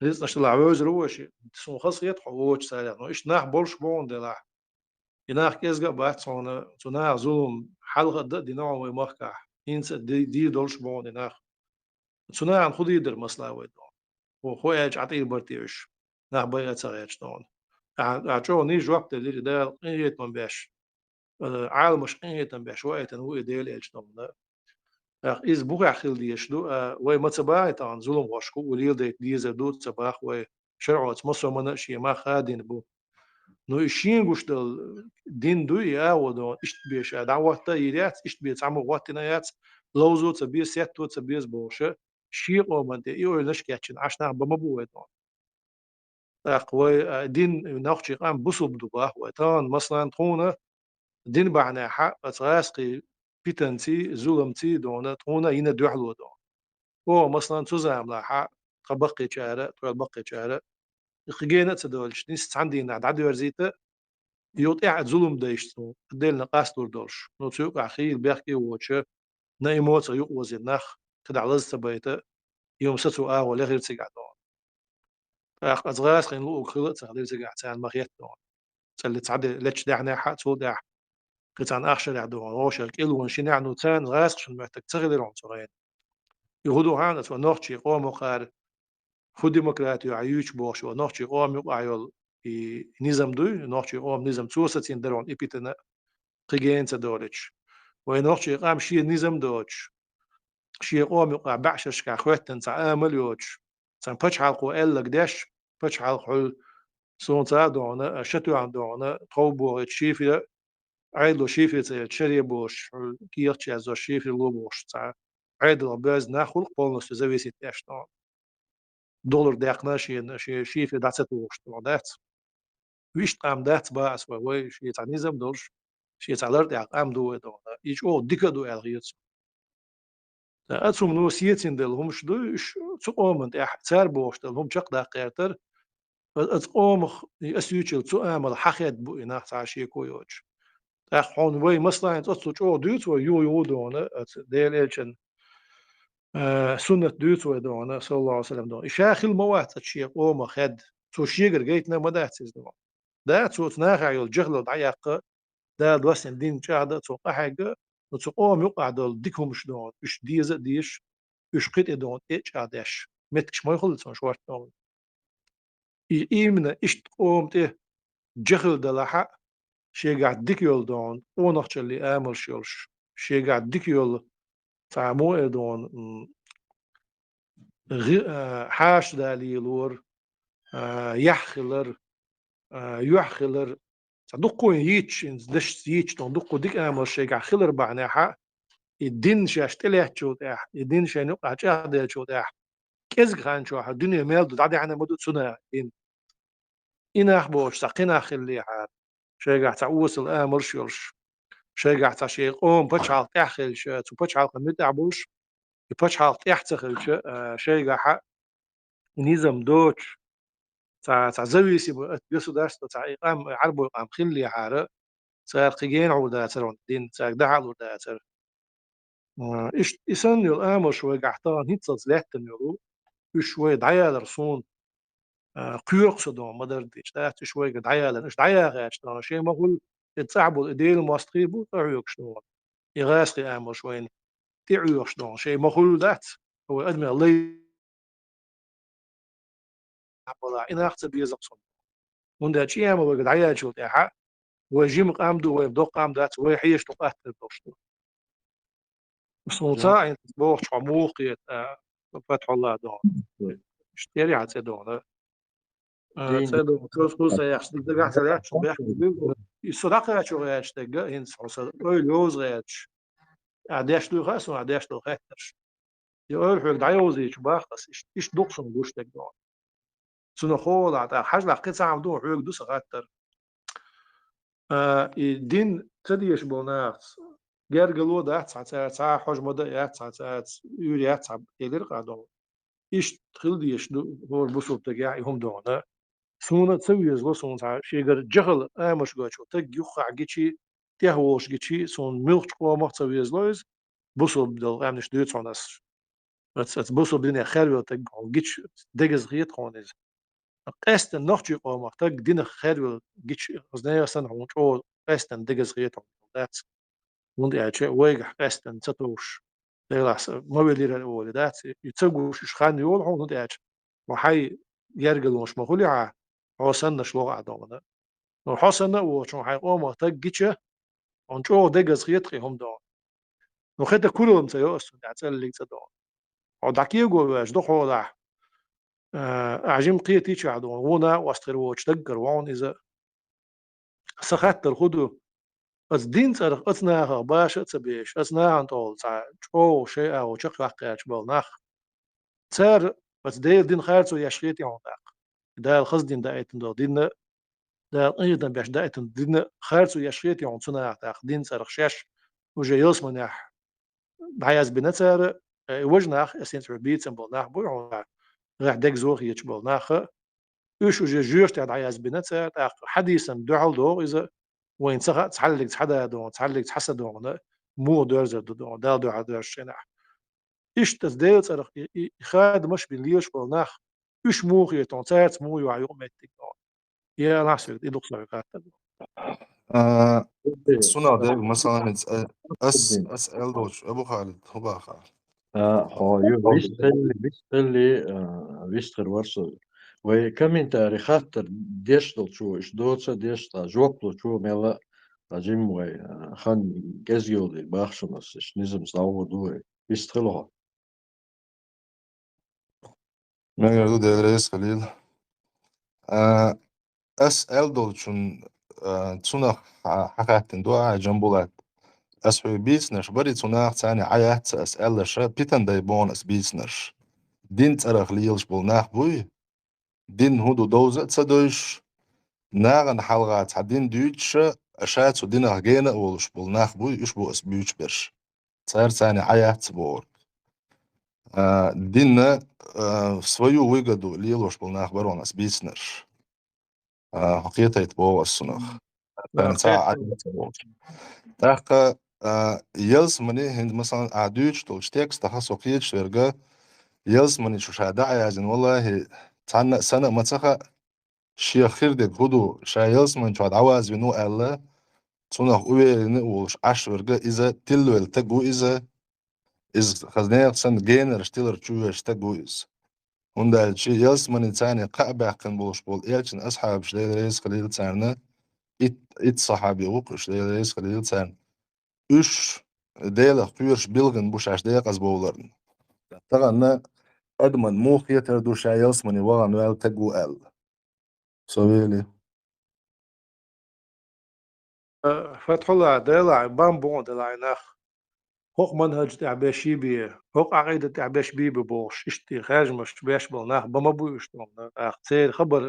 Рицкъаш делахь вевзар ву вай ши, суна хазахета хьо вочу царах, но иштта нах болуш боху делахь. И нах кӀезга а бац хьуна, цу наха зулам хьалха а дан а дина хьуна вай махкахь. ХӀинца а ди-, дийр долуш боху и нах. Цу нахана хӀун дийр дара масала вай доху? Хьо, хӀун аьлча Ӏа тӀера бара те уьш? Нах байа а ца гӀерташ доху. Ахьа, ахьа чӀогӀа нийса жоп делира, Дала къинхетам беш, э, Ӏаламаш къинхетам беш ваийтина ву и Дела аьлча доху. ТӀаккха иза бухахь хила дезаш ду, а, вай ма ца бахий тахана зуламхошка, ву леладайта дезар ду, ца бах вай, шарӀоца массо а мана а шен мах хадийна бу. Ну, и шен гуш долу дин дуй, и агӀо доху, иштта беш а дӀахӀотта йийр яц, иштта бен цхьаммо хӀоттийна яц, ловзо ца беза, сетто ца беза бохуша, шен къоман тӀе и ойланаш кечйина Ӏаш нах бан ма бу вай доху. ТӀаккха вай, а, дин, нохчийн къам бусулба ду бах вай. Тахана, масалан, тхуна дин бахьанехьа, оцу гӀазкхийн питанций, зуламций доху, тхуна йина дуьхьало доху. Оха, масалан, цу заманахьа тхан баккхийчара, тхоьл баккхийчара, кхин гена а ца долуш, нийса цхьана дийнахь дӀадоьрзийта, юха тӀаьхьа зулам дайшца, отдельно къастор долуш. Ну, цу юкъахь хийла бехке а воцуша, на эмоций юкъа вазийна нах, кхидӀа лаза ца байта, и хӀума сацо агӀо лехира цигахь доху. ТӀаккха оцу гӀазкхийн луург хила а ца хилира цигахь, царна ма хетта доху. ЦӀалли цхьа де лечча даьхнехьа а, цул тӀаьхьа кхин цхьана ахшарехь доху, гӀошара кӀелонан шинехь, ну, царна гӀазкхашна моьттург ца хилира хьуна цу хенахь. И хӀун ду хьуна, аса ван нохчийн къомо кхара, хӀун демократи ю хьан юьйцуш бохуш, ван нохчийн къома юкъахь йолу и низам дуй, нохчийн къоман низам, цо сацийна дара хьуна и питана, кхин гена ца долуьйтуш. Вайн нохчийн къам шен низам доцуш, шен къома юкъахь бӀешерашкахь хӀоьттина цхьа амал а йоцуш, цхьана пачхьалкхо аьлларг деш, пачхьалкх хьуьлла суна ца а дохуна, шатоьхна дохуна, тхов бохуьйту шифера, Ӏедало шифер ца елча, шаре бохуш, хьуьлла кехаташ яздеш шифер ло бохуш цхьа, Ӏедалх боьзна нах хуьлу полностью зависит деш дохуна. Доллар даьккхина шена, шен шифер дӀа ца тухуш дохуна дац. Вуьшта къам дац бах аса вай, вай шен цхьа низам долуш, шен цхьа лар тӀехь къам ду вай дохуна. И чӀогӀа дика а ду аьлла хета суна. Ткъа оцу хӀумано сецна долу хӀумаш ду, уьш цу къоман тӀехь цара бохуш долу хӀума чекхдаккха гӀертара, оцу къомах и ас юьйцучу цу амал хьахед бу и нах цхьа шеко йоцуш. ТӀаккха хьуна вай, масала, хӀинца оццул чӀогӀа дуьйцу вай, юха-юха дохана, оцу Делан Элчан, а, суннат дуьйцу вай дохана, саллаллаху Ӏалайхи ва саллам дохана. И ша хила ма вац оцу шен къомах хед, цо шегара гайтина ма дац иза дохана. Да, цо оцу нахехь йолу жахӀлал дӀаяккха, Дала доссийна дин чӀагӀда а цо къахьегга, ну, цу къоман юкъахь долу дика хӀумаш дохана, уьш деза а дезаш, уьш кхин тӀе дохана, тӀе а чӀагӀдеш, меттигаш ма хуьлу цунна шортта дохана. И именно иштта къоман тӀе жахӀил далахь а, шегахь дика йолу дохана, къонахчаллин амалш йолуш, шегахь дика йолу цхьа муха эр дохана, м, гӀи-, а, хьаша далийлора, а, яхь хилар, а, юьхь хилар, цхьа дуккха а йийцча, хӀинца дашца йийцча дохана, дуккха дика амалш шайгахь хилар бахьанехь а, и дин шаьш тӀелаьцначул тӀаьхьа, и дин шайна юкъахь чӀагӀделлачул тӀаьхьа, кӀезга хан чохь дуьне мел ду, дӀадехьна ма ду цу наха дин. И нах боцуш цхьа кхин нах хиллехьара, шайгахь цхьа осал амалш йолуш, шайгахь цхьа шайн къоман пачхьалкх тӀехь хилча, цу пачхьалкхан муьтӀахь болуш, и пачхьалкх тӀехь ца хилча, а, шайгахь а низам доцуш, цхьа, цхьа зависимый от государства, цхьа и къам, и Ӏарбойн къам хиллехьара, цара кхин гена хьур дацара хьуна дин, цаьрга дахьа а лур дацара. А, иштта и санна йолу амалш вайгахь тахана хӀинццалц лаьттина йолу, уьш вай дӀаялар суна, а, кхоьру со дохана ма-дарра дийцча, дац уьш вайгара дӀаялар, уьш дӀаяхьача тахана, шайн ма хуьлу, и цӀахь болу, и Делан мостагӀий бу тӀехьоьгуш дохана, и гӀазкхийн амалш вайна тӀеӀоьхуш дохана, шайн ма хуьлу дац, вай адамех лай балахь, и нах ца беза-кх суна. ХӀунда аьлча и амал вайгара дӀаяьллачул тӀаьхьа, вай жима къам ду, вай доккха къам дац, вай хьеша ду къастар долуш ду. Суна ца хьаьнца бохучу хьо муха кхета, а, Фатхьулла дохана. Иштта тӀера яхьа цӀе дохана. А, цӀе дохана. Цо кхуза яхьаш дагахь ца лаьтташ, бехк ду. И со дӀакхачо гӀерташ дерг а, хӀинца хьо сан ойла йовза гӀерташ. Ахь деш дуй хаьа суна, ахь деш долу хаттарш. И ойла хьоьга дӀайовзийча боху ас, иш-, иштта ду-кх суна гуш дерг дохана. Цунах хьо валахь тӀаккха, хьажалахь, кхин цхьа хӀума ду, хьоьга ду сан хаттар. А, и дин ца дезаш болу нахаца гергарло дац цхьа цара, цхьа хьожа ма дан яц цхьа цаьрца, уьйр яц цхьа, элира къа дохана. Иштта хила дезаш ду хӀора бусулба стагехь и хӀума дохана. Суна ца везало, суна цхьа шегара жахӀал амалш гойтуш волу стаг юххехь гичи, тӀехволуш гичи, суна муьлххачу къомах ца везало иза, бусулба долу къаьмнаш дуьйцу хьуна ас. Аца, аца бусулба динех хервелла стаг хьуна гича, дегаза хета хьуна иза. Къаьстина нохчийн къомах стаг динах хервелла гича, оцу нехан санна хьуна чӀогӀа къаьстина дегаза хета хьуна дац. ХӀунда аьлча вайгахь къаьстина ца товш, Делахь сан ма велира олий дац. И ца гуш уьш хан йолу хьуна, хӀунда аьлча хьо хьайн гергарлонаш ма хуьлий хьан, хьо саннаш лоху ахь дохана. Ну, хьо санна а воцуш, хьайн къомах стаг гича, хьуна чӀогӀа дегаза хета-кх и хӀума дохана. Ну, хета куралла ца йо ас цунна тӀехь цӀаллиг цӀа дохана. Хьо дӀакего ваьлча, дукха хьолахь, а, ахь жима кхетийча ахь дохана, вон накъост хир воцуш даггара ву хьуна иза. Сан хаттар хӀун ду? Аца дин цӀарах, аца нахах баша а ца беш, аца нахана тӀехула цхьа чӀогӀа шайн агӀо чекхваккха гӀерташ болу нах. Цара аца Делан дин харцо еш хетий хьуна тӀаккха? Дала хаза дин даийтина долу дин а, Дала къинхетам беш даийтина дин а харцо еш хетий хьуна цу наха тӀаккха дин цӀарах шаьш уже ялсаманехь дӀаязбина цара, э, важа нах, ас хӀинца хьоьга бийцина болу нах буй хьуна, гӀехь дегазо хеташ болу нах а, уьш уже жоьжахатех дӀаязбина цара, тӀаккха хьадисана дуьхьал догӀу иза, вайна ца хаьа, цхьаллиг цхьа да догӀу, цхьаллиг цхьа са догӀу, муха доьрзур ду догӀу, Далла дуьхьал доьрзуш цӀенахь. Иштта аса Делан цӀарах и, и, и хадамаш бина лелаш болу нах, уьш муха хетон, цаьрца муха йохьу юкъаметтиг догӀу. Я Аллах, соьга, и ду-кх соьга хаттар. А, Окей. Сунах дерг, масалан, ас, ас, ас аьлла долчу, Абу Халид, хӀун баха? А, хьо, ю, вистхилли, вистхилли, а, вистхир вар со. Вай комментарий хаттар деш долчо, иш доца деш, ца жоп лучо мелла, ца жим вай, а, хан кӀезгелди бахшунас, иш низам сдавгӀу ду вай. Вистхила хьо. Мегар ду, Дела реза хилийла. А, ас аьлла долчун, а, цунах хьа-, хьахаьттина ду ахьа, Джамбулат. Ас хьоьга бийцинарш барий цу нахаца, царна Ӏа яц ас аьлларша, питан дай боху ас бийцинарш. Дин цӀарах лелаш болу нах буй? Дин хӀун ду довза а ца дойуш, нахана хьалха цхьа дин дуьйцуша, ша цу динах гена а волуш болу нах буй, уьш бу ас буьйцуш берш. Цара царна Ӏа яц бохург. А, динна, а, в свою выгоду лелош болу нах бара хьуна ас бийцинарш. А, хьо кхетайта боху ас цунах. Царна цхьа а Ӏадда ца бохуш. ТӀаккха, а, ялсамани, хӀинца, масалан, ахь дуьйцуш долчу текстах со кхеташ верг, ялсамани чу ша дӀа а яздина, валлахӀи, цхьанна а сана а ма ца хаьа, шех хир дерг хӀун ду, ша ялсамани чохь дӀавазвина ву аьлла, цунах уверенный а волуш Ӏаш верг, иза тилвелла стаг ву иза, иза хаза нехан санна генарш тилар чу веш стаг ву иза. ХӀунда аьлча ялсамани царна кхаъ баьккхина болуш болу элчан асхьабаш, Дела реза хилийла царна, ит, ит сахьаби ву-кх уьш, Дела реза хилийла царна. Уьш Делах кхоьруш билгган бу шаьш декъаза бовларна. Тахана адаман муха хетар ду ша ялсамани вахана ваьлла стаг ву аьлла? Со вели. Э, Фатхьулла, Делахь, бан боху Делахь нах. ХӀокху манхаджа тӀехь беш бе, хӀокху Ӏакъида тӀехь беш бе бу бохуш, иштта хаьржамаш беш болу нах бан ма бу уьш тхуна. ТӀаккха церан хабар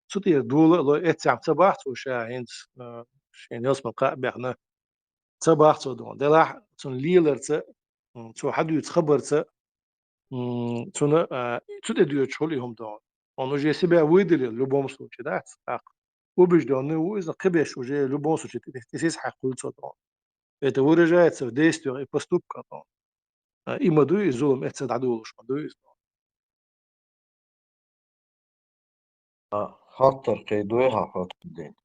цу тӀера дола а лой, эццехь ца бахьа цо ша хӀинца, э, шен ялсамани кхаъ баьхна. Ца бахьа цо доху. Делахь цунна леларца, м, цо хьадуьйцу хабарца, м, цунна, а, цу тӀе доьдуш хуьлу и хӀума доху. Он уже себя выделил в любом случае, дац? ТӀаккха убеждённый ву иза, кхиберш уже в любом случае тӀе, тӀе сиз хьаькхна хуьлу цо доху. Это выражается в действиях и поступках доху. А, и ма дуй и зулам, эцца дӀадолуш ма дуй иза доху. А, хаттар кхин дуй хьан хӀоттадина?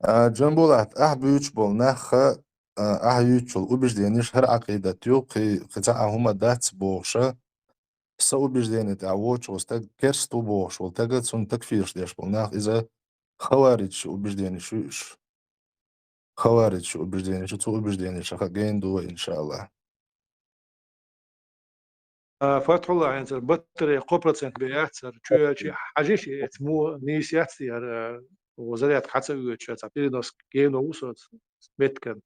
А, Джамбулат, ахь буьйцуш болу нахха, а, ахь юьйцучул убежденеш хӀара Ӏакъидат ю, кхин, кхин цхьа а хӀума дац бохуша, сан убеждение тӀехь воцуш волу стаг керст ву бохуш волу стага цунна такфирш деш болу нах, иза хаваридж убежденеш ю уьш. Хаваридж убежденеш ю, цу убежденеша хаа гайна ду вай, иншааллах. А, Фатхьулла, хӀинца батарей кхо процент бен яц, хӀара чу яьлча хьажа ша, эца муха нийса яц те хӀара, а, зарядка хьаца оьцуш, цхьа перенос гено ву со, меткан.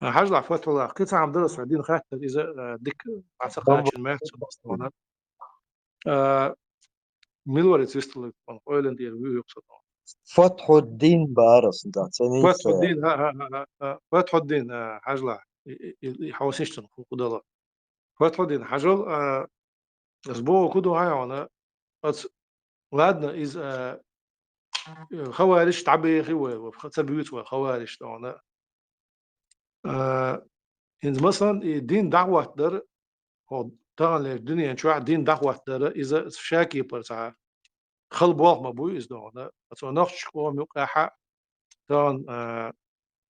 А, хьажалахь, Фатхьулла, кхин цхьа хӀума дара сан дина хаттар, иза, а, дика, а, ца кхаччина маьцна ца бахана. А, мила вара иза вистхуьлург, къойлан тӀера вуьйхира со. Фатхьуддин бара сан, да, ца нийса. Фатхьуддин, хӀа, хӀа, хӀа, хӀа, хӀа, Фатхьуддин, а, хьажалахь, и, и, и, и хьовсийша цунах хӀун ду. Фатхьуддин, хьажал, а, ас бохург хӀун ду хьуна, ас, ладно, иза, а, хаваридж дӀабехи вай, вай, ца буьйцу вай хаваридж тӀехь. А, хӀинца, масалан, и дин дӀахӀоттадар, хӀо таханлерчу дуьнен чохь дин дӀахӀоттадар, иза шакепара цхьа хала болх ма буй иза дохана. Цо нохчийн къоман юкъахь а, тахана, а,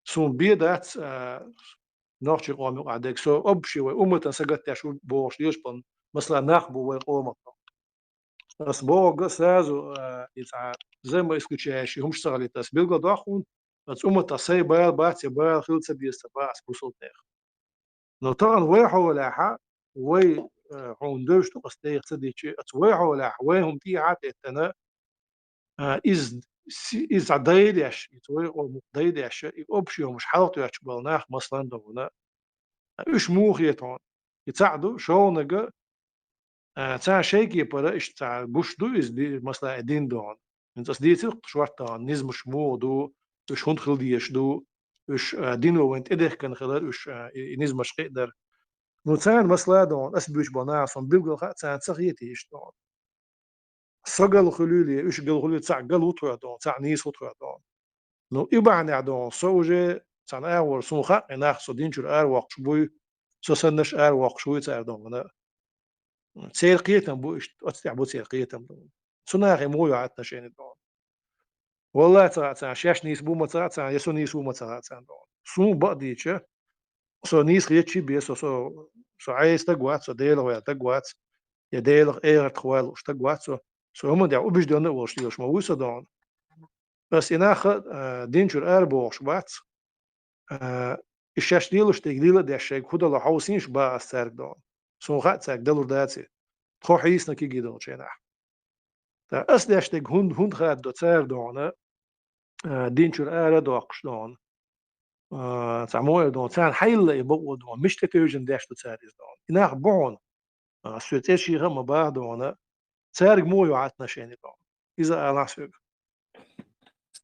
суна бен дац, а, нохчийн къоман юкъахь дерг, со общий вай умматан сагатдеш ву бохуш дезаш болу, масала, нах бу вай къомах. Ас бохург сразу, а, и цхьа взаимоисключающий хӀумаш ца хилийта, ас билгалдоккху хьуна, ас умматах сайн бала бац я бала хила ца деза ца бан ас бусалба нехан. Но тахана вай хьолехь, вай, а, хьуна девзаш ду ас дайх ца дичи, ас вай хьолехь, вайн хӀума тӀехьа а теттина, а, иза, си-, иза цхьа дайдеш, иза вай къомах дайдеш, и общий хӀумаш хьалха тоьттуш болу нах, масалан, дохана. Уьш муха хета хьуна? И цхьаъ ду, шолгӀаниг, а, царна шайн кепара иштта цхьа гуш ду иза ди-, масала, и дин дохана. ХӀинца ас дийцира-кх шортта дохана, низамаш муха ду, уьш хӀунда хила дезаш ду, уьш, а, дино вайна тӀедехкина хилар, уьш, а, и, и низамаш кхиадар. Ну, царна масала дохана, ас буьйцуш болу наха, суна билггал хаьа, царна ца хетий иштта дохана. Со гал хуьлийла, уьш гал хуьлийла, цхьаъ гал ву тхоьх дохана, цхьаъ нийса ву тхоьх дохана. Ну, и бахьанехь дохана, со уже цхьана агӀор, суна хаьа и нах, со дин чуьра аравоккхуш буй, со саннарш аравоккхуш вуй цара дохана. Церан кхетам бу иштта, оцу тӀехь бу церан кхетам дохана. Цу нахе муха ю отношение дохана? Валлахь, ца хаьа царна, шаьш нийса бу ма ца хаьа царна, я со нийса ву ма ца хаьа царна дохана. Суна бакъдийцча, со нийса хетчий бен, со, со, со Ӏеса стаг вац, со Делах ваьлла стаг вац, я Делах, эхартах ваьлла стаг вац со. Со хӀуманна тӀехь убеждённый а волуш лелаш ма вуй со дохана. Ас и нах, а, дин чуьра арабохуш бац. А, и шаьш лелош дерг лела а деш, шайга хӀун дало хьовсийша бан ас цаьрга дохана. Суна хаьа цаьрга далур даций. Тхо хьийсина кегий долчу хенахь. Ткъа ас деш дерг хӀунда, хӀунда хададо цара дохана, а, дин чуьра ара а доккхуш дохана. А, цхьа муха эр дохана, царна хьайилла и бакъо дохана, мича тӀетевжина деш ду цара иза дохана. И нах бу хьуна. А, соьца цӀе шеха а ма баха дохана, цаьрга муха ю отношение дохана? Иза алахь соьга.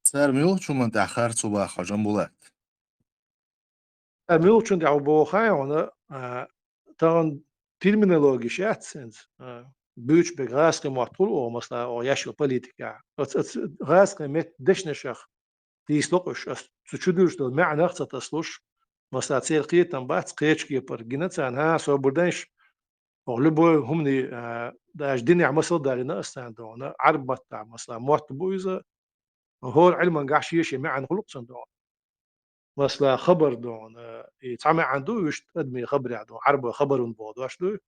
Цара муьлхачу хӀуманна тӀехь харцо баха хьо, Джамбулат? Цара муьлхачунна тӀехь боху хьуна, а, тахана терминологеш яц хӀинца, а, буьйцуш берг гӀазкхийн мотт хуьлу оха, масала, оха еш йолу политикехь. Оцу, оцу гӀазкхийн меттан дешнашах тийсало-кх уьш, ас цу чу дуьллуш долу маьӀнах а ца тасалуш, масала, церан кхетам бац, кхечу кепара гина царна, хӀан, собар дайша, оха любой хӀуманийн, а, даже динехь масал а далийна ас царна догӀана, Ӏарбойн маттахь, масала, мотт бу иза, хӀора Ӏилманехь шен-шен маьӀна хуьлу-кх цуьнан догӀана. Масала, хабар догӀана, и цхьа маьӀна ду вуьшта адамийн хабарехь догӀана, Ӏарбойн хабарун боху дош ду,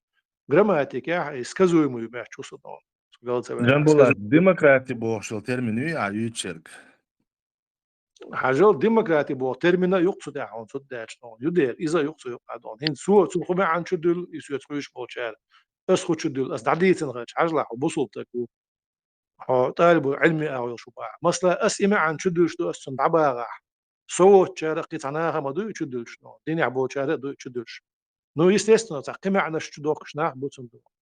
грамматикехь и сказуемый моьттуш ву со догӀана. Галаца ваьлла, Жамбулат, сказу-, демократи бохуш йолу термин юй ахь юьйцург? Хьажал, демократи боху термин а ю-кх цу тӀехь хьуна, цу тӀехь догӀана. Ю дера, иза а ю-кх цу юкъахь догӀана. ХӀинца цо, цунна хӀун маьӀна чу дуьллу, и соьца хуьйцуш болчара. Ас хӀун чу дуьллу, ас дӀадийцина хилча, хьажалахь, хьо бусулба стаг ву. Хьо талибул Ӏилми агӀо йолуш ву боху. Масала, ас и маьӀна чу дуьллуш ду, ас цунна дӀабагӀахь. Со воцучара а кхин цхьа наха а ма дуй и чу дуьллуш, динехь болчара а ду и чу дуьллуш. Ну, естественно, цхьа кхин маьӀнаш чу дохкуш нах а бу цунна догӀана.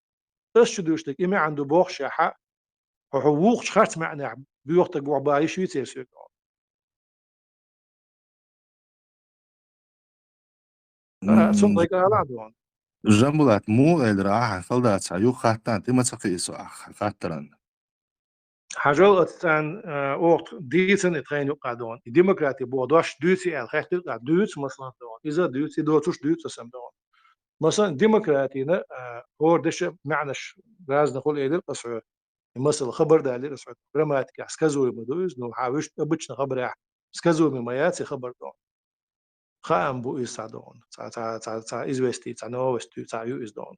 Ас чу дуьллуш дерг и маьӀна ду бохушехь, хьо, хьо вукхучу харц маьӀнехь боьха стаг ву бохуш йиш юй церан соьга догӀана. А, цунна дагахь ала а догӀана. Жамбулат, муха элира ахьа, хала дац хьан юха хаттарна, тӀе ма ца кхиъна со ахь хаттаран. Хьажал, ас царна, а, оха дийцина и тхайна юкъахь догӀана. И демократи боху дош дуьйций аьлла хаьттира тӀаккха, дуьйцу, масала, догӀана. Иза а дуьйцу, и доцурш дуьйцу аса догӀана. Масала, демократина, а, хӀора дешан маьӀнаш разный хуьлу элира аса хьоьга. И масала хабар далийра аса хьоьга. Грамматикехь сказуемый ду иза, ну, хьан вуьшта обычно хабарехь сказуемый ма яц и хабар догӀана. Хаам бу иза цхьа догӀана. Цхьа, цхьа, цхьа, цхьа известие, цхьа новость ю, цхьа ю иза догӀана.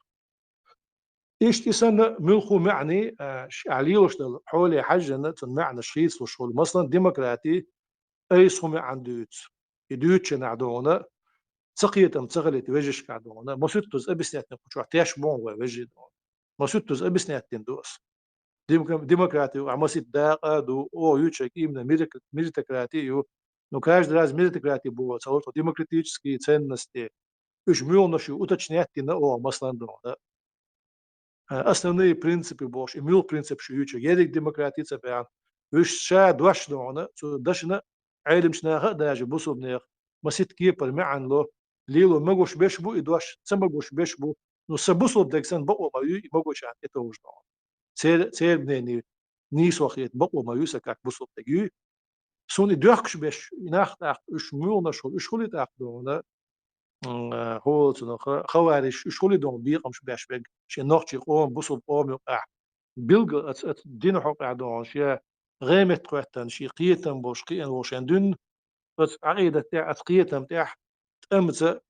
Иштта и санна муьлхха маьӀний, а, ш-, ахь лелош долу хьоле хьаьжжина, цунна маьӀнаш хийцалуш хуьлу. Масала, демократи айса хӀун маьӀна дуьйцу. И дуьйцучу нах догӀана, ца кхетам ца хилийта вежаршкахь догӀана, масийттаза объяснять кху чохь теш боху вай вежарий догӀана. Масийттаза объяснять дина ду аса. Демока-, демократи юкъахь масийтта дакъа а ду, оха юьйцург именно мерик-, меритократи а ю. Ну, каждый раз меритократи боху ца ло, демократические ценности. Уьш муьлханаш ю уточнять дина оха, масала, догӀана. А, основные принципы бохуш, и муьлха принципаш ю юьйцург, ерриг демократи ца баьхна. Уьш ша дош догӀана, цу дашна Ӏеламчу наха а, даже бусулбанех, масийтта кепара маьӀна ло, лело могуш берш бу и дош, ца могуш берш бу. Ну, сан бусулба дерг санна бакъо ма юй и могучарна тӀетовжа догӀана. Цер-, церан мнение нийсо хета бакъо ма юй сан, как бусулба дерг юй. Суна и доьхкуш берш, и нах тӀаккха, уьш муьлханаш хуьлу, уьш хуьлий тӀаккха догӀана, м, а, хӀола цунах, хавариш, уьш хуьлий догӀана бекъамаш беш берг, шен нохчийн къоман, бусулба къоман юкъахь. Билггал аца, аца дина хьокъехь догӀана, шен гӀеметтахӀоьттина, шен кхетам болуш, кхиъна волу шен дуьнна, аца Ӏакъидат тӀехь, аца кхетам тӀехь, тӀамца,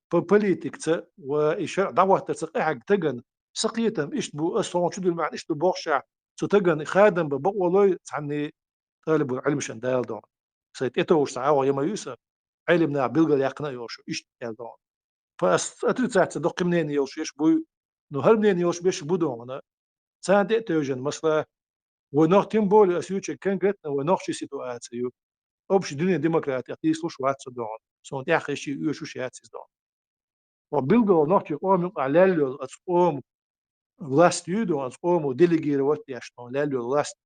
по-, политикаца ва и шарӀ дӀахӀоттарца къахьегна тагана, сан кхетам иштта бу, аса хьуна чу дуьллу маьӀна иштта ду бохушехь, цу тагана хадам бан бакъо лой цхьанний талибул Ӏилмашна Дала догӀана. Сайн тӀетовжа цхьа агӀо я ма юй сан, Ӏелам наха билгалъяьккхина а йолуш, иштта аьлла догӀана. П-, ас отрицать ца до кхин мнение йолуш еш буй, ну, хӀара мнение йолуш беш бу догӀана. Царна тӀе а тевжина, масала, вай нох-, тем более, ас юьйцург конкретно вай нохчийн ситуаци ю. Общий дуьненан демократех тийсалуш вац со догӀана. Суна тӀаьхьа хезчий оьшуш яц иза догӀана. Ва билггал нохчийн къоман юкъахь лелла йолу аца къоман власть юй догӀана, аца къомо делегировать деш догӀана лелла йолу власть.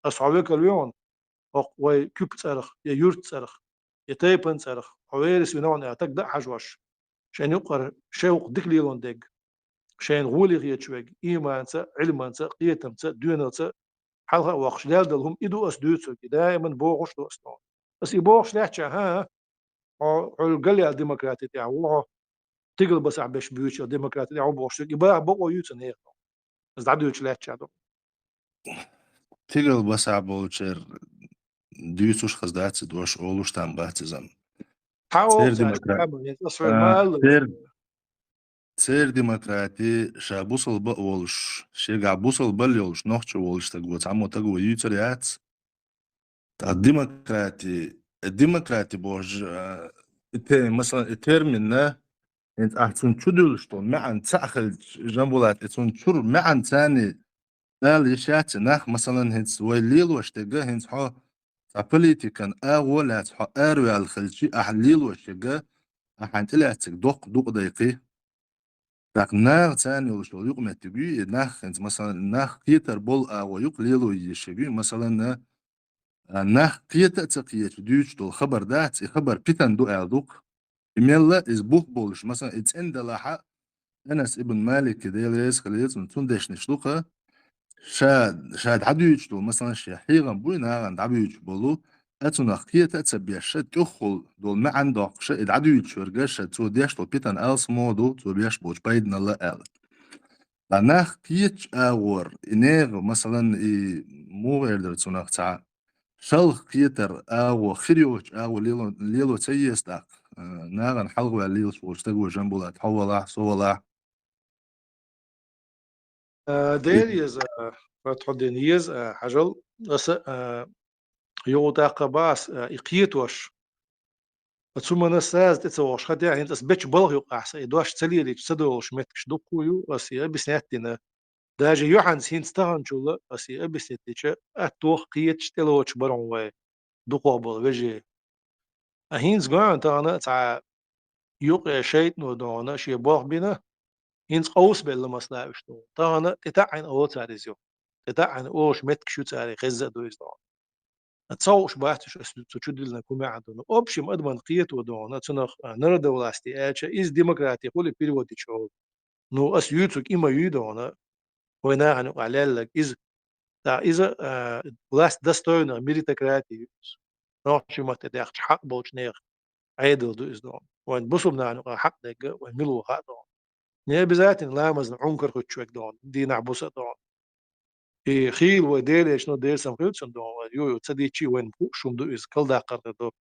Аса хьо векал ву хьуна, хӀокху вай куьпан цӀарах, я юьртан цӀарах, я тайпан цӀарах, хьо верас вина хьуна аьлла, тагда а хьажош, шайна юкъара шайн вукху дика лелон дерг, шайна гӀоле хеташ верг, ийманца а, Ӏилманца а, кхетамца а, доьналца а, хьалха а воккхуш, лелла долу хӀума и ду аса дуьйцург, и даиман бохуш ду аса догӀана. Аса и бохуш лаьттача, хӀан, хьо, хьо галъяьлла демократи тӀехь ву хьо, тигал басахь беш буьйцу демократи тӀехь ву бохуш, и баха бакъо юьйцу нехан. Аса дӀадуьйцуш лаьттача ду. Тигал басахь болчеран дуьйцуш хаза дац и дош, олуш там бац иза. Хьан олу цара, церан демократи, а, церан, церан демократи ша бусалба а волуш, шегахь бусалбал йолуш, нохчо волуш стаг ву, цхьаммо таг ву юьйцур яц. Ткъа демократи, демократи бохуш, а, и те-, масалан, и терминна, хӀинца ахь цунна чу дуьллуш долу маьӀна ца а хилча, Жамбулат, и цунна чуьра маьӀна царний дала йиш яц и нах, масалан, хӀинца вай лелош дерг, хӀинца хьо цхьа политикан агӀо лаьцна хьо араваьлла хилча, ахь лелош ерг, ахьа тӀелаьцнарг доккха дукъ дай кхин. ТӀаккха наха царна йолуш йолу юкъаметтиг ю и нах, хӀинца, масалан, нах кхетар болу агӀо юкъа лело езаш ерг ю, масалан, а, нах кхета а ца кхеташ дуьйцуш долу хабар дац, и хабар питана ду аьлла ду-кх. И мелла а иза бух болуш, масалан, и цӀена далахь а, Анас ибн Малик, Дела реза хилийла цунна, цун дешнаш ду-кха, ша, ша дӀадуьйцуш долу, масалан, шен хьехам буй нахана дӀабуьйцуш болу, а цунах кхета а ца беш, ша тӀехула долу маьӀна доккхуш, и дӀадуьйцуш верг, ша цо деш долу питана алсамо ду, цо беш болчу пайданал аьлла. Ткъа нах кхетачу агӀор, и нехан, масалан, и муха эр дара цунах цхьа, шалха кхетар агӀо, хир йоцучу агӀо лело, лело ца еза тӀаккха, а, нахана хьалхаваьлла лелаш волчу стаго, Жамбулат, хьо валахь, со валахь. А, дера еза, Фатхьуддин, еза, а, хьажал, аса, а, юха тӀаккха бац, а, и кхетош. Цу манас саза тӀе ца вогӀуш, хӀаьта хӀинца ас бечу балха юкъахь сан и дош ца лелийча ца долуш меттигаш дуккха а ю, ас и объяснять дина. Даже юьхьанца хӀинца таханчул ас и объяснить дича, атта ваха кхеташ тӀелоцуш бара хьуна вай дукхох болу вежарий. А хӀинца гоьна тахана цхьа юкъе шайтӀано дохана шен болх бина, хӀинца къовсабелла масала уьш ду. Тахана тӀетаьӀӀина олу цара иза ю. ТӀетаьӀӀина олуш меттигаш ю цара, хезна а ду иза дохана. Ца хууш бац уьш аса цу чудиллинарг хӀун маьӀна ду. Ну, общем, адаман кхето дохана, цунах, а, народовластие аьлча, иза демократи хуьлий перевод дича олу. Ну, ас юьйцург и ма юй дохана, вай нахана юкъахь лелларг иза. ТӀаккха иза, а, власть достойных, меритократия ю иза. Нохчийн матте даьхча, хьакъ болчу нехан Ӏедал ду иза дохана. Вайн бусулба нахана юкъахь хьакъ дерг, вайн мила ву хаьа дохана. Не обязательно ламазна Ӏункар хуьттуш верг дохана, дийнахь буса а дохана. И хийла вай Делечун, Делан сам хилла цунна дохана, ю-ю, ца дийцча а вайна хууш хӀума ду иза, калдаккхар ду.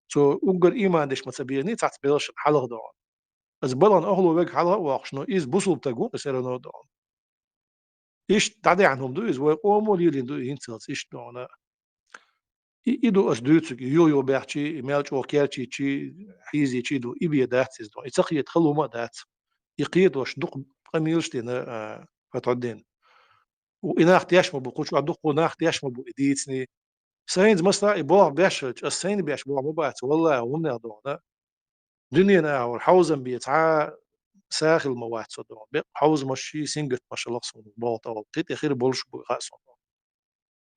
Цо уггар ийман деш ма ца бехний, цхьацца белшна хьалха дохана. Аса балхана охьало верг хьалха а воккхуш, но иза бусулба стаг ву, иза всё равно дохана. Иштта дӀадаьхьна хӀума ду иза, вай къомо лелийна ду и хӀинцалц иштта дохана. И, и ду ас дуьйцург, и юха-юха баьхчий, и мел чӀогӀа керчийчий, хьийзийчий ду, и бен дац иза дохана. И ца кхета хала хӀума а дац. И кхетош дукха къамелаш дина, а, Фатхьуддин. И нах теш ма бу, кху чохь дуккха нах теш ма бу и дийцаний. Сайнца масала и болх беш хилча, ас сайна беш болх ма бац, валлахӀи, хӀунда аьлла дохана. Дуьненан агӀор хьовзам бен цхьа а са хилла ма вац со дохана. Бекъ хьовзамаш а, сингаттамаш а лаха суна болх тӀехула. Кхин тӀе хир болуш бу хаьа суна.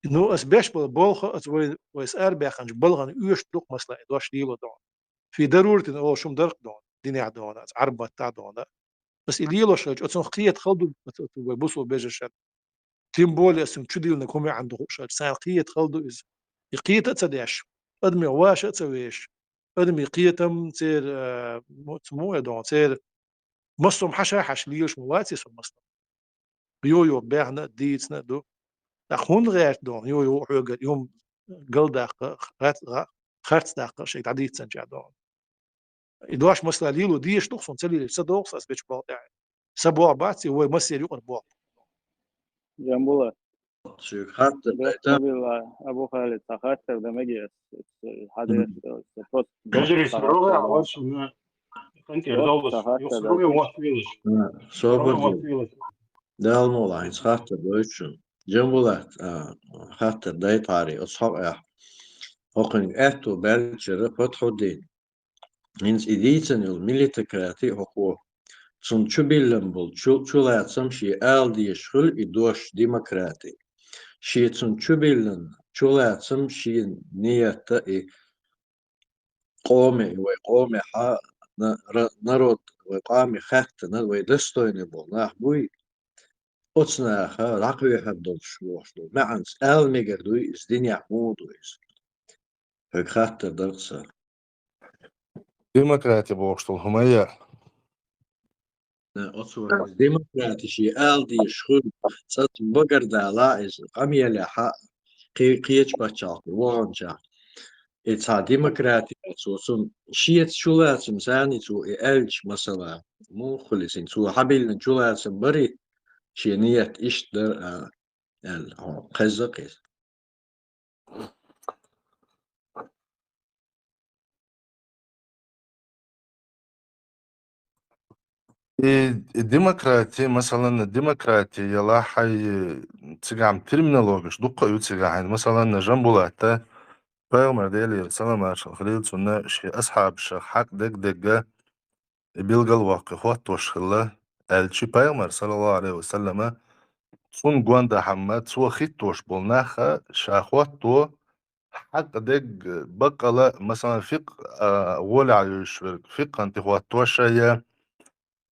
Ну, ас беш болу болх а, аса вай, вайца арабаьхначу балхана оьшуш ду-кх масала и дош лело дохана. Фи даруратин олуш хӀума дара-кх дохана, динехь дохана, аса Ӏарбатта дохана. Аса и лелош хилча, оцунах кхета хала ду, оцу, оцу вай бусулба вежаршна. Тем более, аса цуьнан чудиллинарг хӀун маьӀна ду хууш хилча, царна кхета хала ду иза. И кхета а ца деш, адамех ваша а ца веш, адамийн кхетам церан, а, мо-, ца мо а дохана, церан массо а хьаша а хьаьжча лелаш ма вац иза масала. Йо-йо, баьхна а, дийцина а ду. ТӀаккха хӀунда гӀерта дохана, йо-йо, хьоьгара и хӀума галдаккха, харц-, харцдаккха шайга дӀадийццинчохь дохана. И дош масала лело дезаш ду-кх суна, ца лелийча ца догӀу ас бечу болх тӀехь. Сан болх бац и, вай массеран юкъара болх. Жамбула. Шуьга хаттар дайта. Бехъ ма билла, Абу Халид, цхьа хаттар дан мегий ас, ас, хьан деш, ас просто Бежарий, цхьа хаттар дан. Собар дин. Дала мукъ лахь, хӀинца хаттар дойту шуна. Жамбулат, а, хаттар дайтахьара оцу хьокъехь. ХӀокхуьнга аьтто баьллачара Фатхьуддин. ХӀинца и дийцина йолу милитократи хӀокхо. Цунна чубиллина болу чу-, чулацам шен ала дезаш хуьлу и дош демократи. Шен цунна чубиллина чулацам шен ниятта и къоме, вай къомехьа на-, ра-, народ, вай къоме хаьттина, вай достойный болу нах буй, оцу наха дӀакхоьхьур долуш бохуш долу маьӀна ала мегар дуй иза, динехь муха ду иза? Хьоьга хаттар дара-кх сан. Демократи бохуш долу хӀума я? Э, оцу демократи шен ала дезаш хуьлу, цӀа багардала иза, къамелехьа, кхе-, кхечу пачхьалкхе, ваханчохь. И цхьа демократи цо цунна шеца чулацам санна цо и аьлча, масала, муха хуьлу иза, цо хьабиллина чулацам барий, шен ният иштта дара, а, аьлла, хьо кхезза-кх иза. И, и демократи, масалан, демократи яла хьай, цигахь терминологияш дуккха а ю цигахь. Масалан, Жамбулата, пайхамар Делера салам-маршалла хилийла цунна, шен асхьабашах хьакъ дегдегга и билгалваккхий хӀоттош хилла, аьлча, пайхамар, саллаллаху алейхи ва саллама, цунна гондахьама, цо хӀиттош болу наха ша хӀотто, хьакъ дегга, баккъала, масалан, фикъ, а, гӀолехь йолуш верг, фикъхана тӀе хӀоттош а я,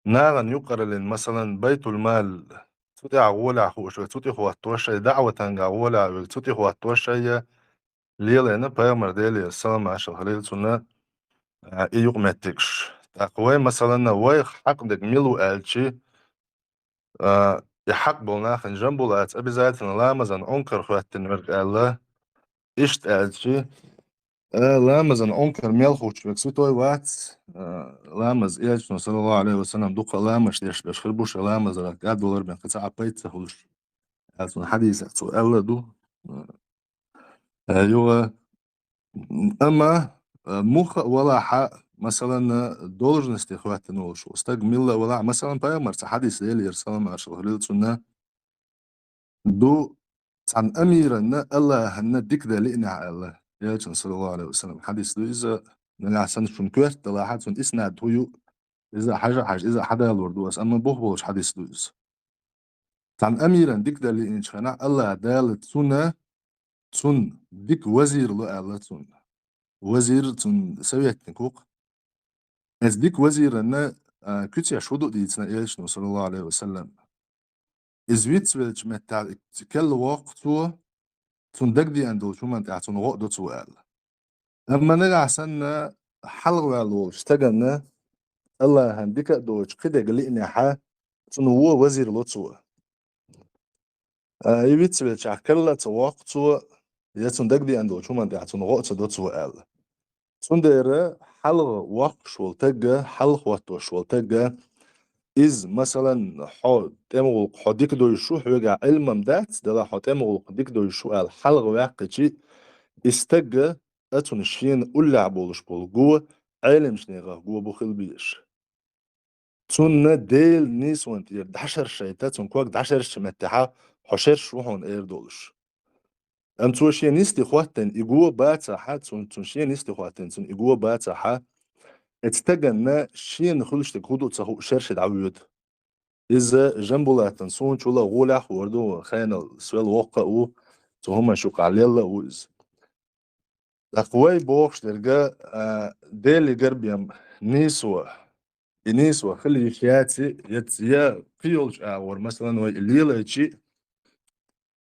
нахана юкъараллин, масалан, байтул-мал, цу тӀехьа гӀолехь хууш верг, цу тӀе хӀоттош а, даӀватанга гӀолехь верг, цу тӀе хӀоттош а, лелийна, пайхамар, Делера салам-маршалла хуьлийла цунна, а, и юкъаметтигаш. ТӀаккха вай, масалан, вайх хьакъ дерг мила ву аьлча, а, и хьакъ болу нахана Жамбулата обязательно ламазан Ӏункар хӀоьттина верг аьлла, иштта аьлча, а, ламазан Ӏункар мел хуучу верг святой вац, а, ламаз Элчано, саллаллаху Ӏалайхи ва саллам, дукха ламазаш деш берш хир бу, шайн ламазах кӀадвалар бен кхин цхьа а пайда ца хуьлуш, аьлла цуьнан хьадисехь цо аьлла ду. Э, юха, амма, э, муха а валахь, масалан, должности хӀоьттина волуш ву стаг, милла а валахь, масалан, пайхамарца хьадис, Делера салам-маршалла хуьлийла цунна, ду, цхьана амиранна АллахӀанна дика дан лиънехь аьлла. Элчано, саллаллаху Ӏалайхи ва саллам, хьадис ду иза, нагахь санна шуна коьрта далахь, цуьнан иснад хӀун ю, иза хьажа-хьажа, иза хьадалор ду ас, амма бух болуш хьадис ду иза. Цхьана амиран дика дан лиъначу хенахь, АллахӀ Дала цунна, цунна дика вазир ло аьлла цунна. Вазир цунна советник ву-кх. Иза дика вазиранна, а, куьцеш хӀун ду дийцина Элчано, саллаллаху Ӏалайхи ва саллам. Иза вицвеллачу меттехь керла воккху цо, цунна дагадеана долчу хӀуманна тӀехь цунна гӀо а до цо аьлла. Амма нагахь санна хьалхаваьлла волчу стаганна АллахӀан дика а доцуш кхидерг лиънехь, цунна вон вазир ло цо. А, и вицвеллачохь керла а ца воккху цо, я цунна дагадеана долчу хӀуманна тӀехь цунна гӀо а ца до цо аьлла. Цундела хьалха воккхуш волу тагга, хьалха хӀоттош волу тагга, иза, масалан, хьо тӀеман гӀуллакх хьо дика дойуш ву, хьоьгахь Ӏилма-м дац, делахь хьо тӀеман гӀуллакх дика дойуш ву аьлла, хьалха ваьккхичи, и стагга а цунна шена уллехь болуш болу го, Ӏеламчу нехан го бу хила безаш. Цунна Делан нийсонан тӀера дӀашершайта, цунна ког дӀашершачу меттехь хьо шерш ву хьуна эр долуш. Амма цо шен йисте хӀоттийна и го бацахь, цунна, цунна шен йисте хӀоттийна, цунна и го бацахь, оцу стаганна шена хуьлуш дерг хӀун ду ца хууш шерше дӀавоьду. Иза Жамбулатан суна чула гӀолехь а хуур ду, хенал свел воккха а ву, цу хӀуманаш юкъахь лелла а ву иза. ТӀаккха вай бохуш дерг, а, Деле гар бен нийсо, и нийсо хила йиш яций, я, я кхин йолчу агӀор, масалан, вай и лелайчи,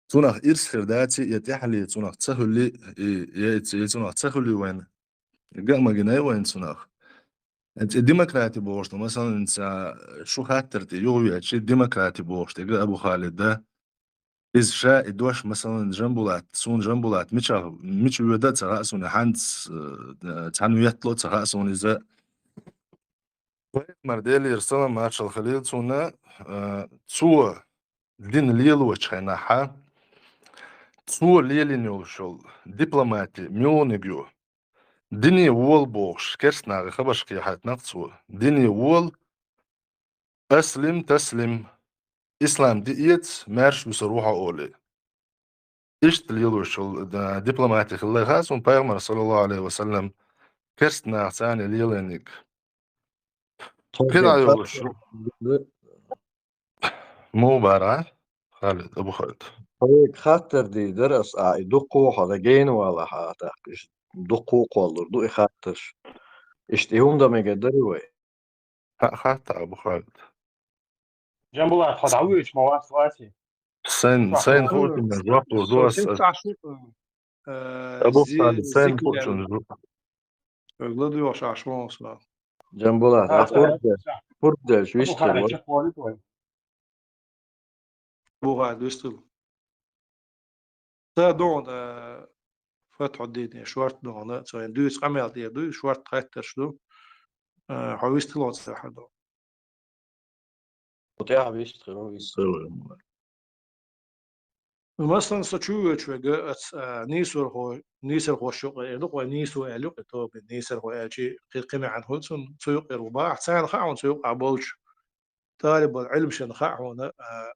цунах ирс хир даций, я тӀаьхьале цунах ца хуьлий, и, я, я цунах ца хуьлий вайна, ган а ма гинай вайна цунах. ХӀинца и демократи бохуш ду, масалан, ца шу хаттар тӀе юхавеачи, демократи бохуш дерг Абу Халида. Иза ша и дош, масалан, Жамбулат, суна Жамбулат мичахь, мича воьду а ца хаьа суна, хьанца, э, цхьаьна веттало а ца хаьа суна иза. Пайхамар, Делера салам-маршалла хуьлийла цунна, э, цо дин лелочу хенахь, цо лелийна йолуш йолу дипломати муьлханиг ю? Дине вола бохуш, керстанаха хабарш кхехьайтинарг цо. Дине вола, аслим, таслим, ислам диэца, маьрша вуьсур ву хьо олий. Иштта лелош йолу, да, дипломати хилла хаьа суна пайхамар, саллаллаху Ӏалайхи ва саллам, керстанаха царна лелийниг. Кхин дӀа йолуш. Муха бара, Халид, Абу Халид. Хьоьга хаттар дийр дара ас, а, и дуккха а хьо гейна валахь а, тӀаккха иштта дуккха а кхоллур ду и хаттарш. Иштта и хӀума дан мегар дарий вай? Ха-, хатта, Абу Халид. Жамбулат, хьо дӀавоьдуш ма вац, вац и? Сайн, сайн хӀума жоп лур ду ас, ас. Абу Халид, сайн хӀума жоп. ЛагадоьгӀуш Ӏаш вон ас. Жамбулат, а, пурба деш, пурба деш, вистхила. Абу Халид, чекхвалийта вай. Абу Халид, вистхила. Ца догӀна, а, Фатхьуддине, шорта догӀна, цо дуьйцу къамел тӀера ду, шорта хаттарш ду. А, хьо вистхила оцу тӀехь догӀна. Оцу тӀехь вистхила, вистхила. Масалан, со чу воьдуш верг, ац, а, нийсархо, нийсархоша юкъара эр ду-кх вай, нийсо аьлла юкъара, тоба нийсархо аьлчи, кхин, кхин маьӀна хуьлу цунна, цу юкъара ву бахахь, царна хаьа хьуна цу юкъахь болчу талибал Ӏилманашна хаьа хьуна, а,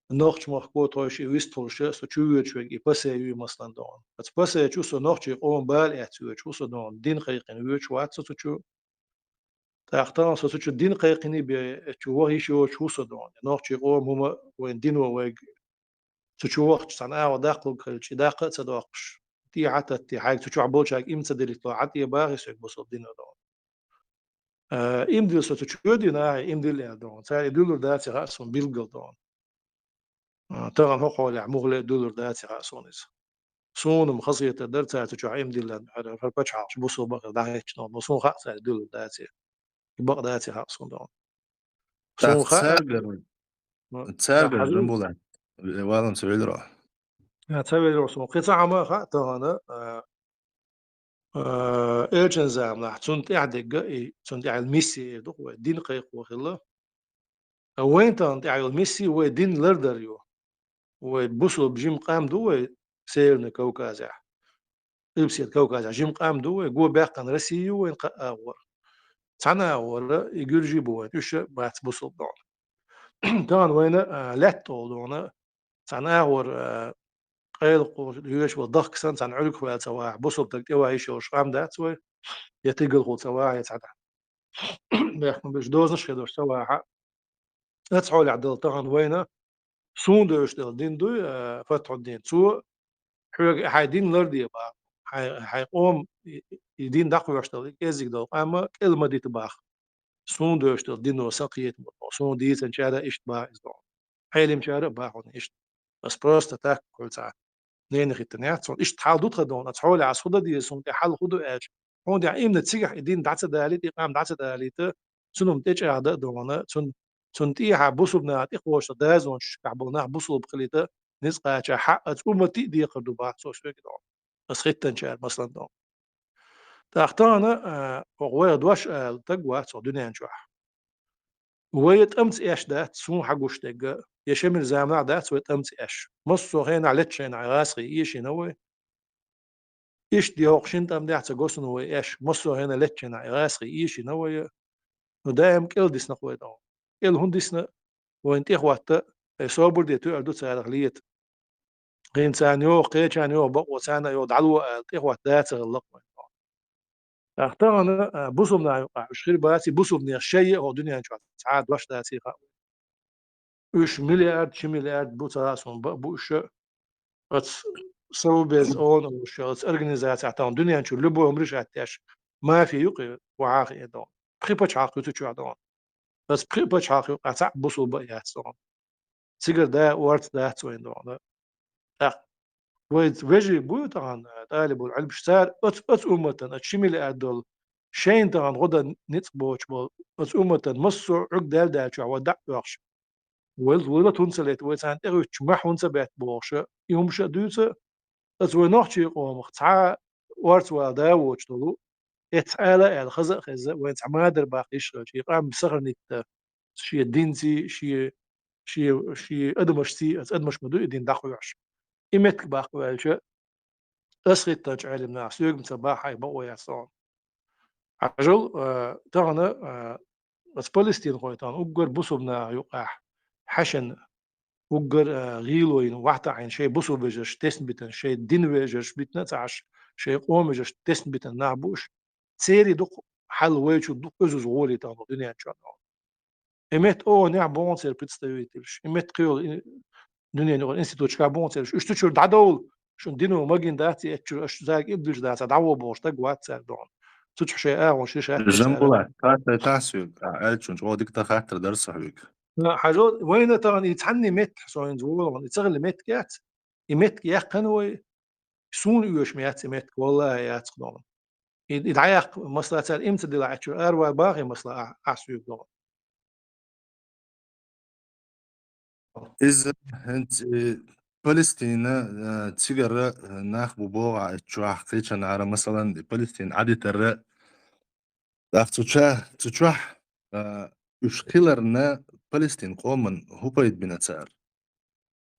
нохчмахко тхойша и вистхуьлуш, со чу воьдуш верг и пасе юй, масалан, догӀна. Оцу пасе чу со нохчийн къоман бала эцна воьдуш ву со, догӀна. Дин кхайкхина воьдуш вац со цу чу. ТӀаккха тахана со цу чу дин кхайкхиний бен, цу чу ваха йиш йоцуш ву со, догӀна. Нохчийн къоман хӀума вайн дино вайга цу чу вахча цхьана агӀор даккхалург хилча, и даккха а ца доккхуш, тӀехьа а таттий, хьайга цу чохь болчаьрга иман ца диллийтало, Ӏа тӀе бахий соьга бусалба дино, догӀна. А, иман дилла со цу чу дина, а, иман дилла аьлла догӀун. Цара и дуьллур даций хаьа суна билггал догӀун. А, тахана хӀокху хьолехь муххале а дуьллур даций хаьа суна иза. Суна-м хазахетар дара цара цу чохь иман дилла аьлла, хӀара, хӀара пачхьалкхаш бусулба бахар дӀахӀиттина, но суна хаьа цара дуьллур даций. И бакъ даций хаьа суна догӀун. Суна хаьа, цаьргара, м, цаьргара хьажа. Жамбулат, валам ца велира. А, ца велира суна. Кхин цхьа хӀума хаьа тахана, а, а, элчан заманахь цунна тӀехь дегга и, цунна тӀехь миссия эр ду вай, дин кхайкхо хилла. А вайн тахана тӀехь йолу миссия вай дин лардар ю. Вай бусулба жима къам ду вай Северный Кавказехь. Къилбаседа Кавказехь жима къам ду вай, го баьккхина Россия ю вайн кхаа агӀор. Цхьана агӀора и гуьржий бу вайн, уьш а бац бусулба догӀун. Тахана вайна, а, лаьтта олу догӀун, цхьана агӀор, а, къайлакхо хьоьжуш волу дахка санна, цхьана Ӏуьргах ваьлла ца вахь, бусулба стаг тӀевахь йиш йолуш къам дац вай, я тигалхо ца вахь, я цхьана бехкам беш дозанаш хедош ца вахь. Оцу хьолехь дала тахана вайна, суна девзаш долу дин дуй, а, Фатхьуддин. Цо хьоьга хьайн дин ларде баха, хьайн, хьайн къоман и, и дин дӀакхоьхьуш долу, и кӀеззиг долу къам кӀел ма дита баха. Суна девзаш долу дино сан кхетам бу, суна дийцинчара иштта баха иза догӀун. Хьелимчара а баха хьуна иштта. Ас просто так хуьлу цхьа ненан хӀиттина яц хьуна. Иштта хьал ду тхан догӀун, ас хьолехь ас хӀун дан деза, хӀунда тӀе хьал хӀун ду аьлча, хьуна тӀехь имна цигахь и дин дӀа ца далийта, и къам дӀа ца далийта, цунна тӀечӀагӀда а догӀун, цунна, цунна тӀехьа бусулба наха тӀекхочуш дазончашкахь болу нах бусулба хилийта ницкъ кхача хьаъ, аса умматий а декхар ду баха цо соьга догӀун. Ас хӀиттинчара, масалан, догӀун. ТӀаккха тахана, а, хӀокху вайх дош ала стаг вац хӀокху дуьнен чохь. Вай тӀамца эш дац, суна хьан гуш дерг, я шемира заманахь дац вай тӀамца эш. Массо а хенахь леччайнахь гӀазкхий эшийна вай. Иштта де хӀокху шина тӀамдехь ца го суна вай эш, массо а хенахь леччайнахь гӀазкхий эшийна вай. Ну, даим кӀел дисна вай догӀун. КӀел хӀун дисна, вайна тӀехӀотта, ай собар де тоьар ду царах лета. ХӀинца царна йогӀу, кхечарна йогӀу бакъо, царна а йогӀу, дӀало аьлла, тӀехӀотта да ца хилла-кх вайн. ТӀаккха тахана, а, бусулба наха юкъахь уьш хир баций, бусулба нехан шайга а хӀокху дуьнен чохь цхьа а дош даций хаьа. Уьш миллиард, ши миллиард бу ца хаьа суна, бан а бу уьш. Оцу Совбез ООН олуш, оцу организацехь тахана дуьнен чу любой хӀума решать деш мафия ю-кх и, вахьа а хиъна догӀун. Пхи пачхьалкх ю цу чохь догӀун. Аса пхи пачхьалкх юкъахь цхьаъ бусулба а яц догӀун. Цигара да орца дац вайн догӀун. ТӀаккха вай вежарий буй тахана, тӀалибул Ӏилмаш, цара оцу, оцу умматан, оцу ши миллиард долу, шайна тахана гӀо дан ницкъ боцуш болу оцу умматан массо а Ӏуьрг даьлла даьллачохь вай дӀа а оьхуш. Вай, вай лата хӀунда ца лета, вай царна тӀехӀуьттуш мохь хӀунда ца бетта бохуш, и хӀумаш а дуьйцу, оцу вай нохчийн къомах цхьа а орца вала да воцуш долу, эцхьа ала а аьлла, хаза а хезна, вайн цхьа мадар баккха йиш хилча, и къам сохранить дан, шен динций, шен, шен, шен адамашций, оцу адамаш ма ду и дин дӀакхоьхьуш. И меттиг баккха ваьлча, ас хӀиттинчу Ӏелам наха соьга-м ца бахьа, хьайн бакъо яц тахана. Хьажал, а, тахана, а, оцу палестинхой тахана уггар бусулба наха юкъахь хьаьшна уггар, а, гӀийло йина, вахьтахь йина, шайн бусулба вежарш тесна битина, шайн дин вежарш битина а ца Ӏаш, шайн къоман вежарш тесна битина нах бу уьш. Церан дукха хьал вай чу дукха оьзуз гӀоле тахана дуьнен чохь. И метта ООН-ехь бу хьуна церан представительш, и метта кхин йолу и-, дуьненан институташкахь бу хьуна церан. Уьш цу чуьра дӀадовла, шун дино магийна дац и эцчуьра, аша цаьрга иман диллича дацахь, дӀагӀо бохуш стаг вац цаьрга догӀун. Цу чу шайн агӀонаш решать деш цара. Жамбулат, хаттар тахана соьга, ахь аьллачунна чӀогӀа дика тхан хаттар дара сан хьоьга. Хьажал, вайна тахана и цхьанне меттахь со хӀинца волу хьуна, и ца хилла меттиг яц. И меттиг яьккхина вай, суна оьшуш ма яц и меттиг, валлахӀи, яц-кх догӀун. И, и дӀаяккха, масала, цара иман ца диллахь, аьлча, аравала бахий, масала, ахь, ахь соьга догӀун. Иза хӀинца, э, Палестина, э, цигара, э, нах бу боху ахь, чохь кхечанхьара, масалан, Палестина Ӏадитара. ТӀаккха цу ча-, цу чохь, э, уьш хиларна Палестин къоман хӀун пайда бина цара?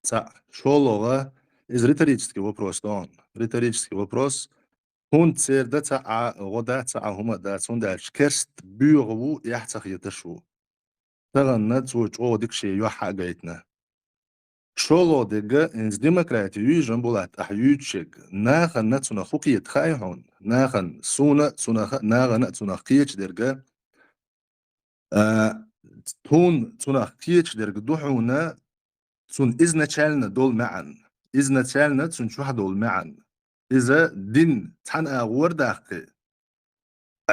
Цхьаъ. ШолгӀа, иза риторический вопрос ду хьуна. Риторический вопрос. ХӀунда церан дан ца Ӏа, гӀо дан ца Ӏа хӀума а дац, хӀунда аьлча керста боьха ву, эхь ца хеташ ву. Тахана цо чӀогӀа дика шен юьхь хьа а гайтина. ШолгӀа дерг, хӀинца демократи юй, Жамбулат, ахь юьйцуш ерг, нахана цунах хӀун кхета хаьий хьуна? Нахана, суна а цунах, нахана а цунах кхеташ дерг, а, тхуна цунах кхеташ дерг ду хьуна, цунна изначально долу маьӀна, изначально цунна чохь долу маьӀна. Иза дин цхьана агӀор даккхий,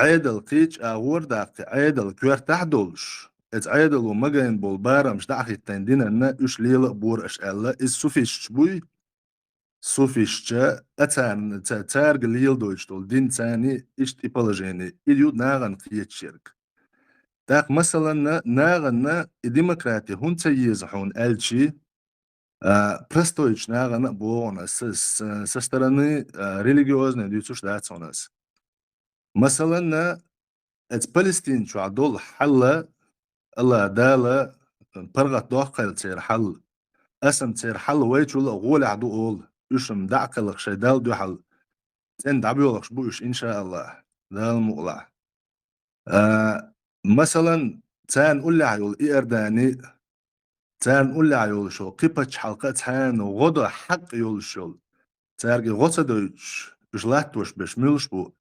Ӏедал кхеча агӀор даккха, Ӏедал коьртахь долуш, эца Ӏедало магийна болу барамаш дӀа а хӀиттийна динарна, уьш лела а бора аша аьлла, иза суфисташ буй, суфистча, а царна, ца-, цаьрга леладойтуш долу дин царна иштта и положение, и ю нагӀана кхеташ ерг. ТӀаккха, масаланна, нагӀанна и демократи хӀунда ца еза хьуна аьлчи, а, простоечу нагӀана а боху ас, с-, с-, со стороны, а, религиозный дуьйцуш дац хьуна ас. Масаланна, эца Палестина чохь долу хьалла, Алла Дала паргӀат доккхийла церан хьал. Аса-м церан хьал вайчул а гӀолехь ду олу, уьш-м дӀа а кхелхаш шайн Далла дуьхьал цӀена дӀабоьлхуш бу уьш, иншааллахь, Дала мукъалахь. А, масалан, царна уллехь йолу Иордани, царна уллехь йолуш йолу кхин пачхьалкх а царна гӀо дан хьакъ йолуш йолу, цаьрга гӀо ца дойтуш, уьш латтош берш муьлш бу?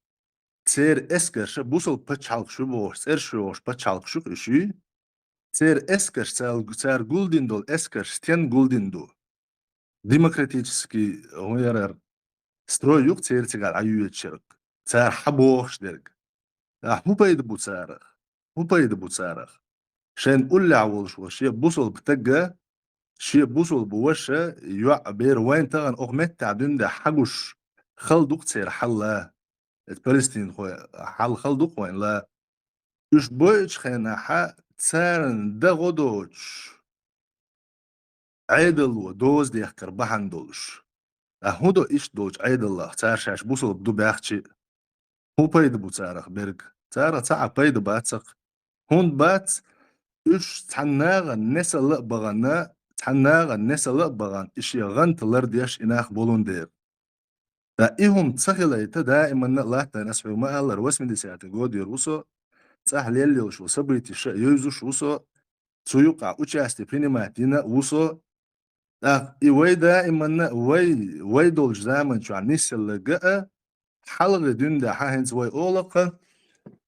Церан эскарша бусалба пачхьалкхаш ю бохуш, цӀераш йохуш пачхьалкхаш ю-кх уьш, церан эскарш, цара, цара гулдина долу эскарш стен гулдина ду? Демократический, хӀун ярар, строй ю-кх церан цигахь дӀайоьдуш ерг, цара хьан бохуш дерг. Ахь хӀун пайда бу царах? ХӀун пайда бу царах? Шайн уллехь волуш волу шен бусалба стага, шен бусалба ваша, йоӀ, бер вайна тахана окху меттехь дуьнда хьан гуш хала ду-кх церан хьалла? Эца палестинхой хьал хала ду-кх вайна ла? Уьш бойучу хенахьа царна дан гӀо доцуш, Ӏедало доза дехкар бахьана долуш. Ткъа хӀун до иштта долчу Ӏедаллах, цара шаьш бусалба ду баьхчи а? ХӀун пайда бу царах берг? Царах цхьа а пайда бацахь. ХӀунда бац? Уьш цхьана нагӀан несалла а бахана, цхьана нагӀан несалла а бахана, и шен гӀанта лардеш и нах болун дера. Ткъа и хӀума ца хилийта, даиманна а латтайна, ас хьоьга ма-аллара, восьмидесятый годера ву со, цӀахь лелла йолуш ву событиша а евзуш ву со, цу юкъахь участие принимать йина а ву со. ТӀаккха и вай даиманна а, вай, вай долчу заман чохь нисъелларг а, хьалхе дуьнда хьан хӀинца вай олакха,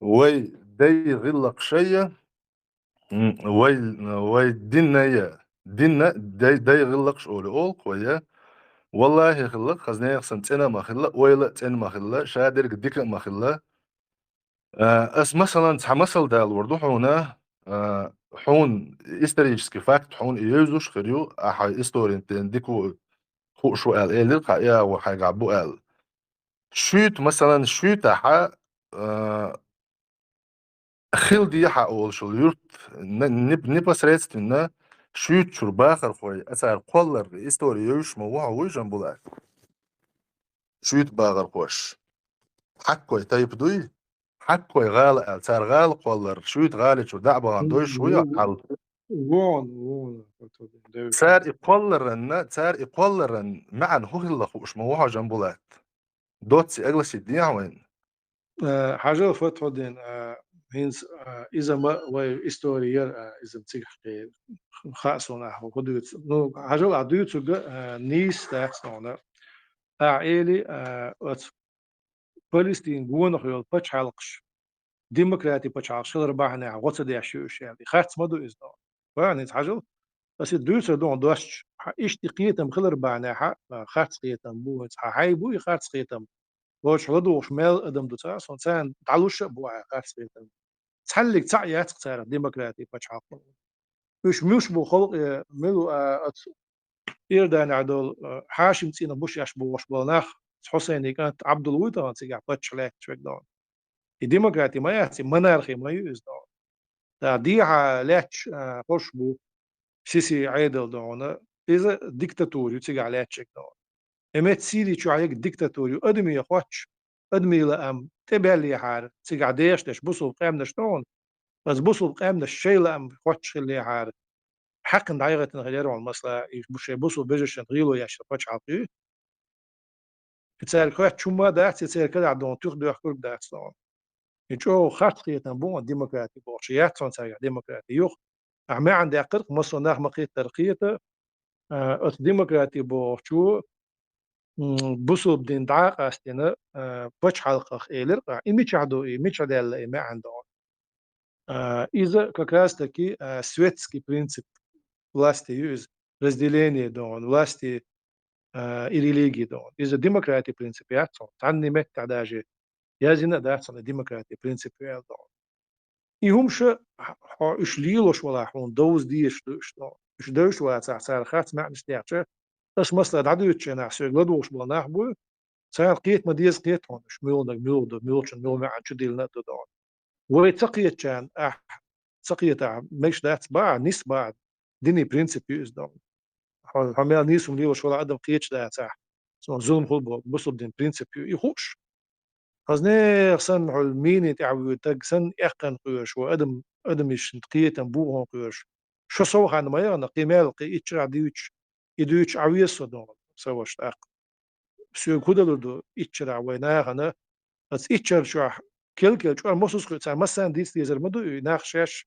вай дай гӀиллакх шайя, М, вай, вай динна я, динна дай, дай гӀиллакхаш олу олу-кх вай я. Валлахи хилла, хаза нехан санна цӀена а ма хилла, ойла а цӀена ма хилла, шадерг дика а ма хилла. А, ас, масалан, цхьа масал далор ду хьуна, а, хьуна исторический факт, хьуна и евзуш хир ю, ахьа историн тен дика ву, хууш ву аьлла элира, кхаа и агӀор хьайгахь бу аьлла. Шуьйта, масалан, Шуьйтахьа, а, Хилдехьа олуш йолу юрт не-, не-, непосредственно Шуьйтачуьра бахархой, а цара кхоллар истори евзаш ма ву хьо вуй, Жамбулат? Шуьйта бахархош. Хьаккой тайпа дуй? Хьаккой гӀала аьлла, цара гӀала кхоллар, Шуьйта гӀали чуьра дӀа а бахана дойш вуй хьал? Вон, вон, вон. Цара и кхолларанна, цара и кхолларан маьӀна хӀун хилла хууш ма ву хьо, Жамбулат? Доцци огласить дехьа вайна. Э, хьажал, Фатхуддин, э, хӀинца, э, иза ма вай истори яра, э, иза цигахь кхе-, хаьа суна ахьа хӀун дуьйцу. Ну, хьажал, ахьа дуьйцург, э, нийса дац хьуна. Ахьа эли, э, оцу Палестин гонах йолу пачхьалкхаш, демократи пачхьалкхаш хилар бахьанехь гӀо ца деш ю уьш аьлла. И харц ма ду иза хьуна. Вай хӀинца хьажал, аса и дуьйцур ду хьуна доцчу, хьан иштта кхетам хилар бахьанехь, э, харц кхетам бу хӀинца. Хьан хьай бу и харц кхетам? Вочу ладугӀуш мел адам ду цара, сон царна дӀалуш а бу ахьа харц хетам. Цхьаьллиг цхьаъ яц-кх царах демократи пачхьалкх. Уьш муьлш бу халкъ, э, мила ву, а, оцу Иорданехь долу, а, Хьашим цӀийнах буш еш бохуш болу нах, Хьусайни кӀант Абдул вуй тахана цигахь паччахь лаьтташ верг дона. И демократи ма яц, и монархи ма ю иза дона. Ткъа дехьа лаьтташ, а, хӀорш бу Сиси Ӏедал дона, иза диктатура ю цигахь лаьтташ верг дона. И метта Сири чохь ерг диктатура ю, адамий хоттуш, адамий лаам тӀебаьллехьара, цигахь дехаш дерш бусулба къаьмнаш дона, аса бусулба къаьмнаш шайн лаам хоттуш хиллехьара, хьаькхна дӀайгӀатина хир яра хьуна, масала, и бу-, шайн бусулба вежаршна гӀело еш пачхьалкх ю. И цаьрга хоьттуш хӀумма дац, и церан карахь дона туьха доьхкург дац дона. И чӀогӀа харц кхетам бу хьуна демократи бохучу, яц хьуна цаьргахь демократи юха. Ахьа маьӀна даьккхира-кх, массо а нах ма-кхеттара кхета, а, оцу демократи бохучо, м, бусулба дин дӀа а къастийна, а, пачхьалкхах элира-кх, и мичахь ду, и мичахь даьлла и маьӀна дона. А, иза как раз таки, а, светский принцип власти ю иза, разделение дона, власти, а, и религии дона. Иза демократи принцип яц хьуна. Цхьанна меттехь даже Яздина а дац хьуна демократин принцип ю аьлла доху. И хӀума ша хьо уьш лелош валахь хьуна довза дезаш ду уьш доху. Уьш девзаш вацахь, цара харц маьӀнаш дехча, ас масала дӀадуьйцучу хенахь соьга ладугӀуш болу нах бу, царна кхета ма деза кхета хьуна уьш, муьлханиг муьлха ду, муьлхачун муьлха маьӀна чу диллина а ду доху. Вай ца кхетчарна ахь, ца кхетахь, мегаш дац бахьа, нис бахьа, динийн принцип ю иза доху. Хьо, хьо мел нийса хӀума лелош валахь адам кхеташ дацахь, цунах зулам хуьлу боху, бусалба дин принцип ю, и хууш. Хаза нехан санна хьуьлла мийне тӀехь вуьйр стаг санна эккханна кхоьруш ву, адам, адамашна кхетам бохам кхоьруш. Шо сов хан ма яхана, кхин мел, кхин итт шарахь дуьйцуш, и дуьйцуш Ӏан веза со доху, сан ваша тӀаккха. Соьга хӀун далур ду итт шарахь вай нахана, аса итт шар чохь кел-кел чӀор мосазза кхуьу, цара массарна дийца дезар ма ду и нах шаьш,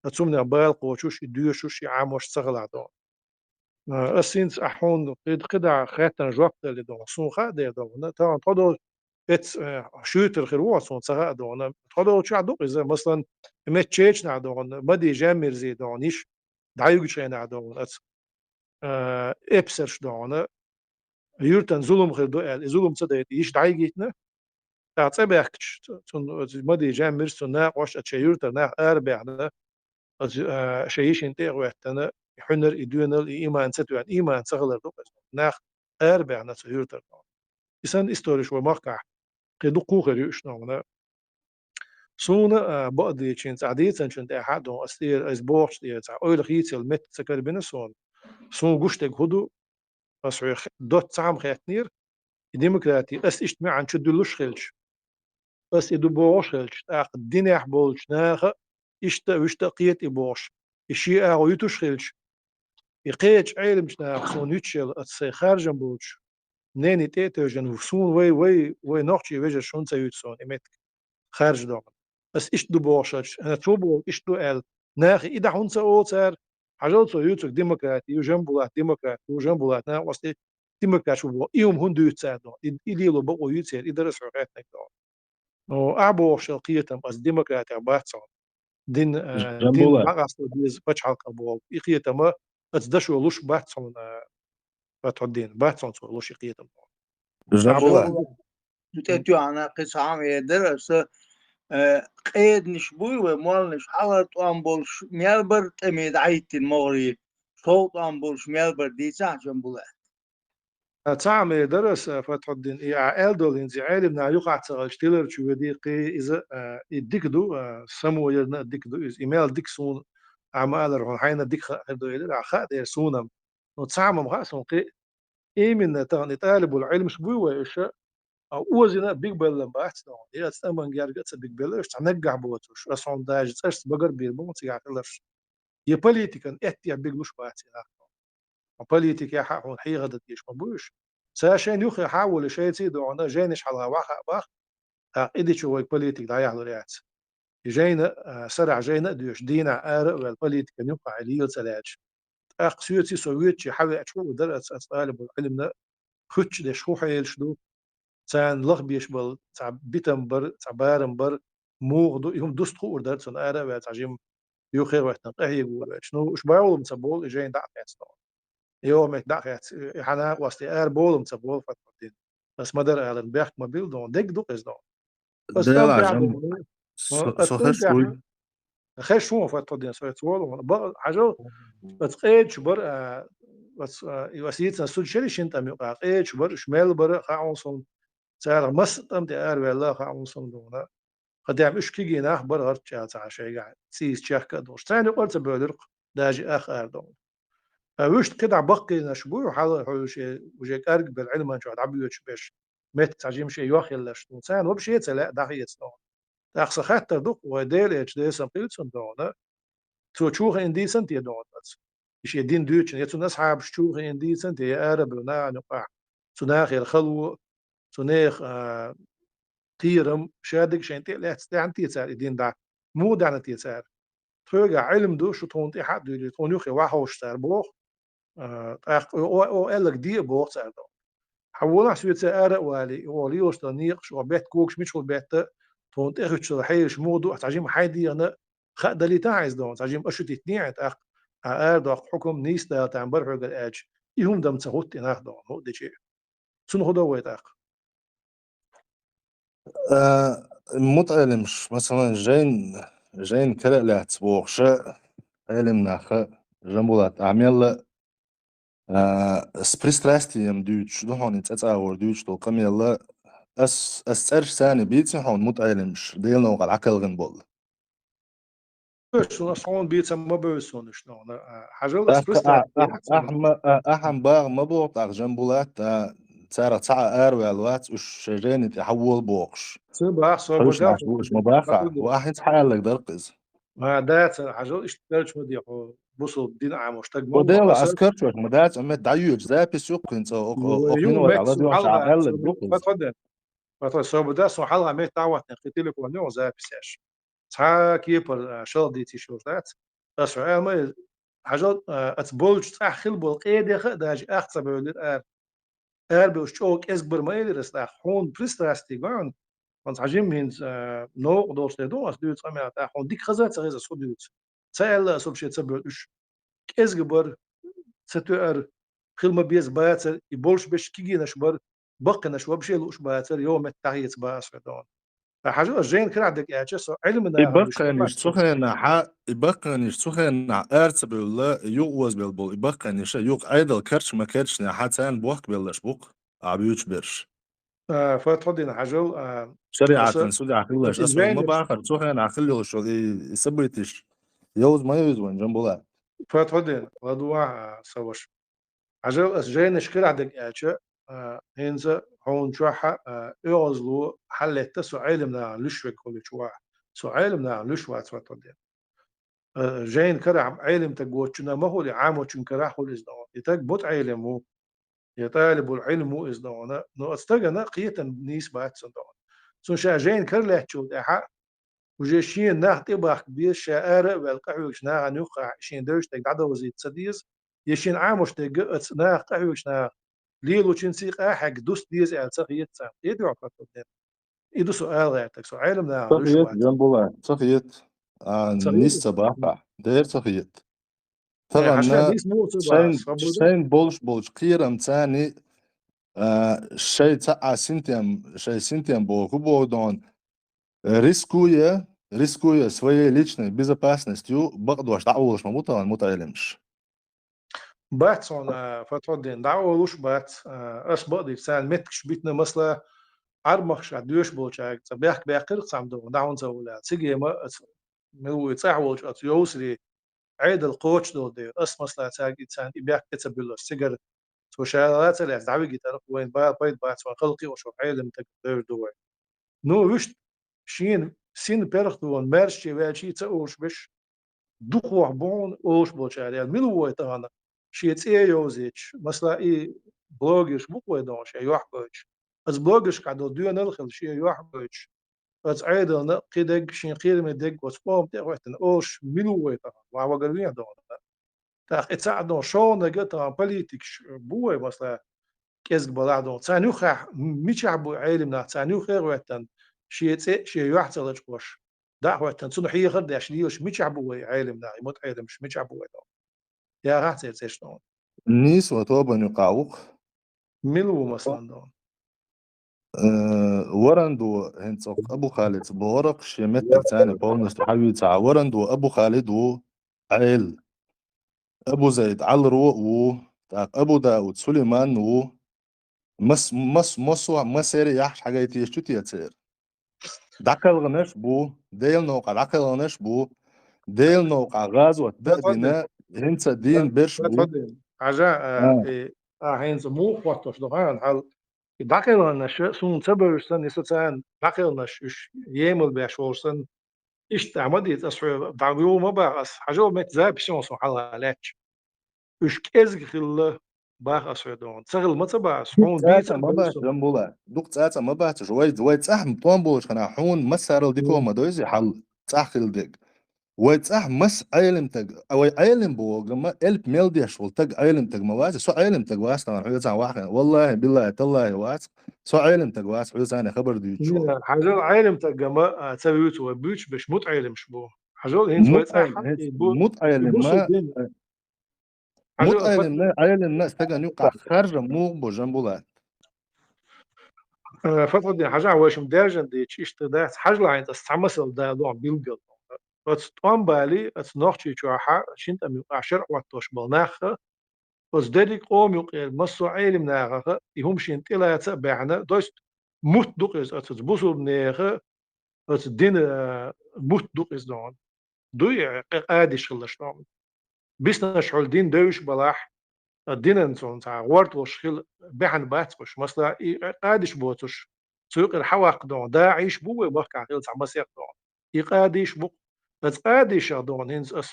аса цумнех бала кхочуш, и доьшуш, и Ӏамош ца хилахь доху. А, ас хӀинца ахь хьуна кхид-, кхидӀа хаьттина жоп делли доху. Суна хаа дела доху. Тахана тхо долу эц, а, шуьйтар хир ву суна ца хаа доху. Тхо долчохь ду иза, масалан, мет чечнахь доху, Мади Жаммирзи доху, йиш дӀаюьгучу хенахь доху, аца, а, эпсарш доху, юьртан зулам хир ду аьлла, и зулам ца дайта, йиш дӀайигийтина. ТӀаккха цӀа баьхкича, цу-, цунна, оцу Мади Жаммирс, цунна накъош а шайн юьртара нах арабаьхна, оцу, а, шайн йишина тӀе а гӀоьттина, и хьуьнар, и доьналла, и иман ца тоьхна, иман ца хилар ду-кх иза. Нах арабаьхна цу юьртара. И санна историш вай махкахь кхин дуккха а хир ю уьш нохана. Суна, а, бакъдийцинчу цхьа дийцинчун тӀехь а доху, ас тӀера, ас бохучу тӀера цхьа ойла хийцаелла метта ца карабина суна. Суна гуш дерг хӀун ду, ас хьоьга доцца цхьа хӀума хаьттинера, и демократи ас иштта маьӀна чу дуьллуш хилча, ас и ду бохуш хилча, тӀаккха динехь болчу наха иштта а, вуьшта а кхета и бохуш, и шен агӀо юьтуш хилча, и кхечу Ӏеламчу наха суна юьтуш елла, аса сайн харжам болчу нене тӀе а тевжина, суна вай, вай, вай нохчий вежарша хӀунда ца юьту суна и меттиг? Харжа доху. Ас иштта ду бохуш, ана цо боху иштта ду аьлла, нахе и дӀа хӀунда ца олу цара? Хьажал цо юьйцург демократи ю, Жамбулат демократ ву, Жамбулат накъостий демократ ву боху. И хӀума хӀунда дуьйцу цара доху? И, и лело бакъо ю церан, и дара ас хьоьга хаьттинарг доху. Ну, ахь бохуш йолу кхетам ас демократех бац хьуна. Дин, э, дин Жамбулат. ДӀакъасто деза пачхьалкхах боху. И кхетама ас дашо луш бац хьуна, э, Фатхьуддин. Бац хьуна цо луш и кхетам. Жамбулат. Ахь боху, тӀе тоьхна кхин цхьа хӀума эр дара аса, э, къеданаш буй вай молланаш, хьалхара тӀом болуш мел бара тӀаме дӀахӀиттина могӀарий, шовзткъа тӀом болуш мел бара дийцахь, Жамбулат. А, цхьа хӀума эр дара аса, Фатхьуддин, и ахь аьлла долу хӀинца и Ӏелам наха юкъахь ца хилча тилар чу ведий кхин иза, а, и дика ду, а, само ярна а дика ду иза. И мел дика суна, ахь ма-аллара хьуна хьайна дика хаа хир ду элира, ахь хаа дера суна-м. Ну, цхьа хӀума хаьа суна кхин, именно тахана и тӀалибул Ӏилмаш буй вай уьш, а, озийна а бигбелла бац доху. Я аса тӀаман герга а ца бигбелла уьш, цхьа наггахь боцуш, аса хьуна даже цӀарца багар бийр бу цигахь хиларш. Я политикан эттехь бигалуш бац и нах. Хьо политикехь а хьуна хьехар дан дезаш ма бу уьш. Цара шайна юххе хьан а волий, шайций а дохьуна, жайнаш хьалха ваха а баха, тӀаккха и дичу вайга политика дӀаяхьалур яц. И жайна, а, сарахь жайна а доьшуш, дийнахь ара а ваьлла политикан юххехь и лела ца лаьтташ. ТӀаккха соьций со воьдучий хьан веача хӀун а дара аса, аса тӀалибул Ӏилмана хуьттуш деш хӀун хьелаш ду, царна лахбеш болу цхьа битам бар, цхьа барам бар, муха ду, и хӀума дуста хуур дара цунна ара а ваьлла цхьа жима юххе а гӀоьттина къахьега ву ваьлча. Ну, уьш бовлам ца болу и жайна дӀа а хецна. Йо, мет дӀа а хецна, и хьан накъостий ара бовлам ца болу Фатхьуддин. Ас ма-дарра аларна бехк ма билла доху, дегга ду-кх иза доху. Ас Дела, тӀам тӀехь жам, бу, со, ас со тӀам хеш тӀехь вуй. Хеш ву Фатхьуддин, со хец волу. Бакъ-, хьажал, ас къедаш бар, а, ас, а, и ас йийцина суд шери шин тӀам юкъа, къедаш бар, уьш мел бара, хаьа хьуна суна. Царах масса тӀам тӀе араваьлла, хаьа хьуна суна дуна. Хадам уьш кегий нах бара гӀарчча цхьа шайгахь, цӀийца чехка а долуш. Царна юкъара ца бевлира-кх, даже ах ара долу. Ткъа вуьшта кхидӀа баккхийнаш бу, хьала хьуьлуш, уже кӀаргбелла Ӏилман чохь дӀабоьдуш берш, меттиг цхьа жима шен йохъелларш ду. Царна вообще ца лаьа дӀахеца доху. ТӀаккха сан хаттар ду-кх, вай Дела элча, Делан салам хила цунна доху, цо чу хиъна дийцина те доху аса? И шен дин дуьйцучунна, я цунна асхьабаш чу хиъна дийцина те, я арабевлла нахана юкъахь, цу нахера хало, цу нехан, а, кхерам, ша дерг шайна тӀе а лаьцна, даьхьна те цара и дин дӀа? Муха даьхьна те цара? Тхоьгахь Ӏилма ду, шу тхуна тӀе хьа а дуьйлий, тхуна юххе вахьовш цара боху. А, тӀаккха о, о, о аьлларг де а боху цара доху. Хьан волахь соьца ара а валий, оха лелаш долу некъаш, оха бетта когаш мичахула бетта, тхуна тӀехуьттуш долу хьелаш муха ду, цхьа жима хьайн дегӀана хаа далийта хьайна иза доху, цхьа жима ашуьтийтинехь тӀаккха, а, арадоккху хьукам нийса дала там бара хьоьгара аьлча, и хӀума дан ца хӀутту и нах доху, хӀуъа дечи. Цунна хӀун до вай тӀаккха? А, мутаӀеллимаш, масалан, жайн, жайн кара а лаьцна бохуш, Ӏелим наха, Жамбулат, ахьа мелла, а, с пристрастием дуьйцуш ду хьуна, и цӀа-цӀагӀора дуьйцуш долу къамел, ас, ас цӀераш царна бийци хьуна мутаӀеллимаш, Делан новкъахь дӀакхелхина болу. Аш хьуна бийца ма бевза суна уьш, а, хьажал, ас Ахьа, просто ахьа, ахьа, ахьа ма, а, ахьа ма баха ма боху тӀаккха, Жамбулат, а, царах цхьа а араваьлла вац, уьш шайн жайни тӀе хьавола бохуш. Ца баха, со Хьуш баха, наш бу, уьш ма баха. Ва ахьа хӀинца хьааллаг дара-кх иза. Ма дац, хьажал, иштта карчу ма де хьо, бусул дин Ӏамош таг ма Ва ву, Дела, аса ас карчош ма дац, амма дӀайоьдуш запись ю-кх хӀинца, о, о, Ва о, ю, хӀинца мет вай су аьлла, хьалха, аьлла су бу-кх иза. Хатхо де. Хатхо, со бу да, су хьалха мет дӀа а ваттина, кхин телефон ю, запись еш. Цхьа кепара, а, шалха дийцийша йолуш дац. Ас хьо аьлла ма иза, хьажал, а, аца болчу цӀахь хила болу къедеха а даже ах ца бевлира ара. Арабевлча чӀогӀа кӀезиг бара ма элира ас нах, хьуна пристрастие гоьна, хьуна цхьа жимма хӀинца, а, новкъа долуш тӀе ду ас дуьйцу къамел тӀаккха, хьуна дика хаза а ца хеза ас хӀун дуьйцу. Ца аьлла ас вообще ца бевлла уьш. КӀезиг бара, ца тоьара, хила ма беза бацара, и болуш берш кегийнаш бара, баккхийнаш вообще лууш бацара, йо, метта дӀахеца баха ас хьоьга дона. Ткъа хьажа, ас жайна карахь дерг аьлча, со Ӏилма И нахана уьш баккхийнаш тӀе цу хенахь, и баккхийнаш цу хенахь ара ца бевлла, юкъа озабелла болу и баккхийнаш, юкъа Ӏедал карча ма карчинехь, царна бохк белларш бу-кх, ахьа буьйцуш берш. А, Фатхуддин, хьажал, а, Шариатан аса судья хилалаш, аса ма бахара, цу хенахь хила йолуш йолу и, и событеш йовза ма йовза вайн, Жамбула. Фатхуддин, ладувгӀа, а, сан ваша. Хьажал, ас жайнаш карахь дерг аьлча, а, хӀинца хьуна чохь, а, оьгӀазло хьаллетта со Ӏелам нахана луьш верг хуьлучу вахь. Со Ӏелам нахана луьш вац, Фатхуддин. А, жайна карахь Ӏелам таг воцучунна ма хуьлу, Ӏамочун карахь хуьлу иза догӀу. И таг мутаӀелам ву, я тӀалибул Ӏилм ву иза догӀу. Но оцу тагана кхетам нийса бац цунна догӀу. Цунна ша жайна кара лаьттачул тӀаьхьа, уже шена нах тӀебахка беза, ша ара а ваьлла, къахьоьгучу нахана юххехь шен девзаш дерг дӀадовзийта ца деза, я шен Ӏамош дерг оцу наха, къахьоьгучу наха лелочуьнций къа а хьегга дуста деза аьлла ца хета царна. Кхетий хьо, Фатхуддин? И ду со ала гӀертарг, со Ӏелам нахана луьш вац. Ца хета, Жамбула, ца хета. А, Ца хета? Нийса ца бахахь, дера ца хета. Э, хьажа, Тахана нийса муха ца баха, шайн, свобода? Шайн болуш болчу кхерамца, а, шайн цхьа а синтем, шайн синтем боху, боху дон, рискуя, рискуя своей личной безопасностью, бакъдош дӀа а волуш ма бу тахана мутаӀелимаш. Бац хьуна, Фатхуддин, дӀа а волуш бац, а, ас бакъдийча царна меттигаш битина, масала, Ӏарбмахкашкахь доьшуш болчаьрга цкъа бехк баьккхира цхьамма догӀу, дӀа хӀунда ца волу аьлла. Цига ма, аца, мила ву и цӀахь волчу аца йовсаре, Ӏедал кхочушдолу дела, ас, масала, цаьрга и царна и бехк тӀе ца буьллуш, цигара цо ша ла ца лаьцна дӀавигийтарх, вайна бала пайда бац, вайн халкъе а шо Ӏелам таг бевр ду вай. Ну, вуьшта шена син перхтон маьршаче ваьлчий ца олуш беш, дукхох бу хьуна олуш болчара, я мила ву вай тахана, шен цӀе йовзийташ, масала, и блогерш бу-кх вай догӀу, шен йохь гойтуш. Аса блогершкахь долу доьналла хила, шен йохь гойтуш. Аса Ӏедална а кхидерг, шен кхераме дерг оцу къоман тӀе а хӀоьттина, олуш мила ву вай тахана, ван вагар вен а догӀу. ТӀаккха и цхьаъ догӀу, шолгӀаниг а тахана политикаш бу вай, масала, кӀезиг балахь догӀу. Царна юххехь мичахь бу Ӏелам нах, царна юххе а хӀоьттина, шен цӀе а, шен йохь ца лачкъош, дӀа а хӀоьттина, цунна хьехар а деш лелаш мичахь бу вай Ӏелам нах, и мутаӀелимаш мичахь бу вай догӀу? Яхахь церан цӀераш догӀу. Нийса вай тобанна юкъахь ву-кх. Мила ву, масалан, догӀу? Э, Варандо, хӀинца Абу Халица бохург, шен меттиг царна полностью хьавийцахь, Варандо Абу Халид ву, Ӏел. Абу Зайд Ӏалро а ву, тӀаккха Абу Дауд Сулайман ву. Мас, мас, масо, масера яхьаш хьагайтийша чу те церан? ДӀакхелхинарш бу, Делан новкъахь дӀакхелхинарш бу, Делан новкъахь гӀазот дан а дина, хӀинца дийна берш бу. Хьажа, а, А. и, а, хӀинца муха хӀоттош ду хьан хьал? И дӀакхелхинарш суна ца бевзаш санна, и со царна дӀакхелхинарш уьш емал беш волуш санна, иштта ма дийца, ас хьоьга дӀа юха ма баха, ас хьажал метта запись ю суна хьалха лаьтташ. Уьш кӀезиг хилла баха ас хьоьга догӀу. Ца хилла ма ца баха ас, хьуна дийца ма бац, Жамбула. Дукха цӀацӀа ма бац уьш. Вай, вай цӀахь тӀом болуш хана хьуна массарал дика ма дойзи хьал цӀахь хилла дерг. Вай цӀахь мас Ӏелам таг, а вай Ӏелам боху, ма элп мел деш волу таг Ӏелам таг ма вац, со Ӏелам таг вац тахана хьоьца вахана. Валлахи, биллахи, таллахи вац, со Ӏелам таг вац, хьоьца хабар дуьйцуш волу. Хьажал Ӏелам таг ма, а, ца вуьйцу вай буьйцуш беш мутаӀелимаш бу. Хьажал хӀинца вай цӀахь мутаӀелим, и бу, мутаӀелим и бу ма, со дин. Хьажал, мутаӀелимна, Ӏелимна стагана юкъахь харжам муха бу, Жамбула? Э, Фатхуддин, хьажахь, вайшимма даьржина дийцича, иштта дац, хьажалахь, хӀинца ас цхьа масал дала дуьхьа билггал. Оцу тӀом балий, оцу Нохчийчохь шина тӀамна юкъахь шарӀ хӀоттош болу нах, оцу дерриг къоман юкъера массо а Ӏелам нахах и хӀума шена тӀелаца а баьхна, то есть мутт ду-кх иза оцу бусулба нехан, оцу динан, э, мутт ду-кх иза дуьхьа. Дуй, э, къе къадиш хиларш дуьхьа. Биснарш хьуьлла дин девзаш балахь, а, динан цунна цхьа гӀорталуш хила баьхна бац уьш. Масала, и къадиш боцуш, цу юкъара хьаваккха дуьхьа, даӀиш бу вай махкахь хилла цхьа масех дуьхьа. И къадиш бу-кх. Аса къадишах дуьхьа хӀинца ас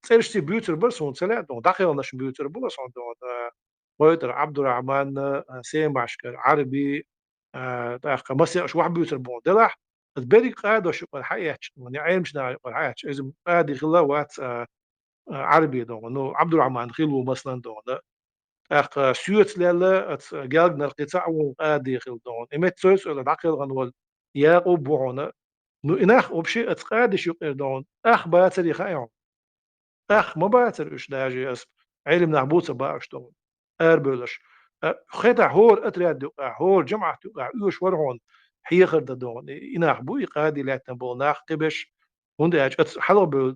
цӀерашца буьйцур бара суна ца лаьа дуьхьа, дӀакхелхинарш буьйцур бара суна дуьхьа, а, Хойтар Ӏабдурахьман, а, Семашкара Ӏарби, а, тӀаккха масех уьш охьабуьйцур бу хьуна. Делахь, аса берриг къадош юкъара хьаэцча дуьхьа, я Ӏелам наха юкъара хьаэцча, иза къади хилла вац, а, а, Ӏарби дуьхьа, ну, Ӏабдурахьман хилла ву, масалан, дуьхьа. ТӀаккха соьца лелла, оцу Гелганара кхин цхьаъ ву къади хилла дуьхьа. И меттан цо а ца аьлла, дӀакхелхина волу Якъуб ву хьуна. Ну, и нах вообще оцу къадиш юкъера дуьхьа ах бацаре хаьа хьуна. Ах ма бацара уьш даже, аса Ӏелам нах бу ца баьхна дуьхьа, арабевлларш. А, хетахь, хӀора отряд юкъахь, хӀора жамаӀат юкъахь оьшуш вара хьуна хьехар дан дуьхьа. И, и нах бу, и къади лаьттина болу нах кхиберш, хӀунда аьлча оцу хьалхабевлла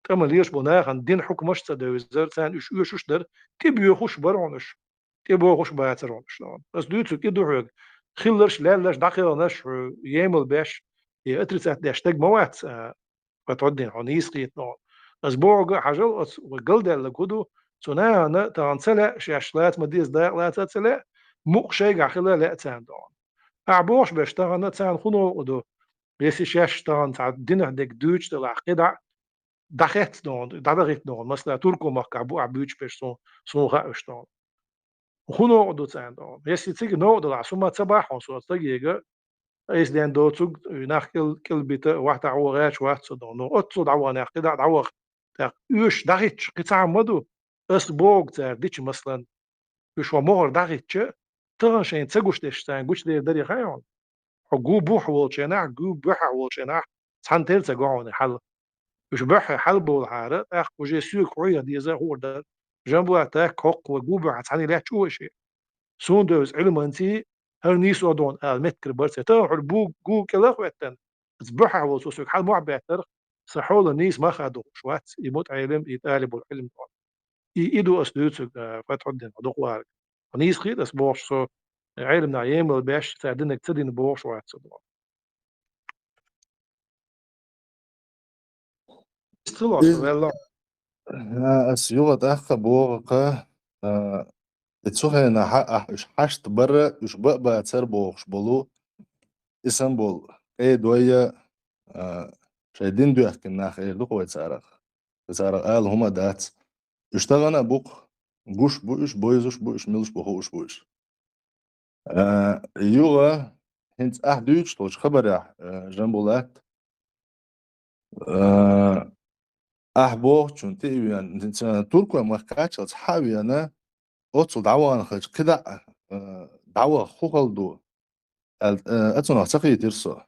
тӀама лелаш болу нахана динан хьукмаш а ца девзара, царна уьш оьшуш а дара, тӀебоьхуш а бара хьуна уьш, тӀебохуш а бацара хьуна уьш дуьхьа. Аса дуьйцург и ду хьоьга, хилларш, лелларш, дӀакхелхинарш, хьо емал беш, и отрицать деш стаг ма вац, а, Фатхуддин, хьо нийса кхета дуьхьа. Аса бохург а хьажал, оцу вай галдаьлларг хӀун ду, цу нахана тахана ца лаьа, шаьш лаца ма деза дакъа лаца а ца лаьа, мукъа шайгахь хила лаьа царна дуьхьа. Ахьа бохуш берш тахана царна хӀун новкъа ду, если шаьш тахана цхьа динах дерг дуьйцуш делахь, кхидӀа а дӀахецна дуьхьа, дӀадахийтина дуьхьа, масала, Турко-махкахь бу ахьа буьйцуш берш суна, суна хаьа уьш дуьхьа. ХӀун новкъа ду царна дуьхьа? Если цига новкъа далахь, со ма ца бахьа хьуна, со ца гега, айса ден доцург, и нах кӀел-, кӀелбита, вахтахь вон гӀерташ вац со дуьхьа. Ну, оццул дӀаваханехь, кхидӀа а дӀаваха. ТӀаккха оьшуш дӀахӀитташ кхин цхьа хӀума ма ду, ас бохург цара дича, масалан, уьш хьо могӀара дӀахӀиттича, тахана шайна ца гуш дерш царна гучудер дарий хаьа хьуна? Хьо гу бухь волчу хенахь, гу буьхьехь волчу хенахь цхьаьна тера ца го хьуна и хьал. Уьш буьхьехь хьалабовлахьара, тӀаккха уже соьга хьоьга деза а хуур дара. Жамбулат, так, хӀокху вай гу буьхьехь цхьаьна лаьтташ ву вай шен. Суна девза Ӏилманций, хӀара нийсо дуьхьа ала меттигара бара церан. Тахана хьуьра бу-, гу кӀел а хӀоьттина, оцу буьхьехь волчо соьга хьаламохь а беттара, сан хьолан нийса мах а дохуш вац и мутаӀелим, и тӀалибул Ӏилм дуьхьа. И, и ду ас дуьйцург, а, Фатхуддин, хьо дукха варг. Хьо нийса кхета ас бохуш, со Ӏелам нах емал беш, цара динарг ца дина бохуш вац со дуьхьа. Стхило, Из- ваьлла. А, ас юха тӀаккха боху-кха, а, и цу хенахь ахь уьш хьашт бара, уьш ба а бацара бохуш болу, и санна болу, кӀайн дой а, а, шайн дин доьхкина нах эр ду-кх вай царах. Царах ала хӀума а дац. Уьш тахана а бу-кх, гуш бу уьш, бойзуш бу уьш, милуш бу хууш бу уьш. А, юха, хӀинца ахь дуьйцуш долчу хабарехь, а, Жамбулат, а, ахь бохучунна тӀе а веана, хӀинца Туркойн махка кхаччалц хьа а веана, оццул дӀавахана хилча, кхидӀа а, а, дӀаваха хӀун хала ду аьлла, а, цунах ца хийтира со.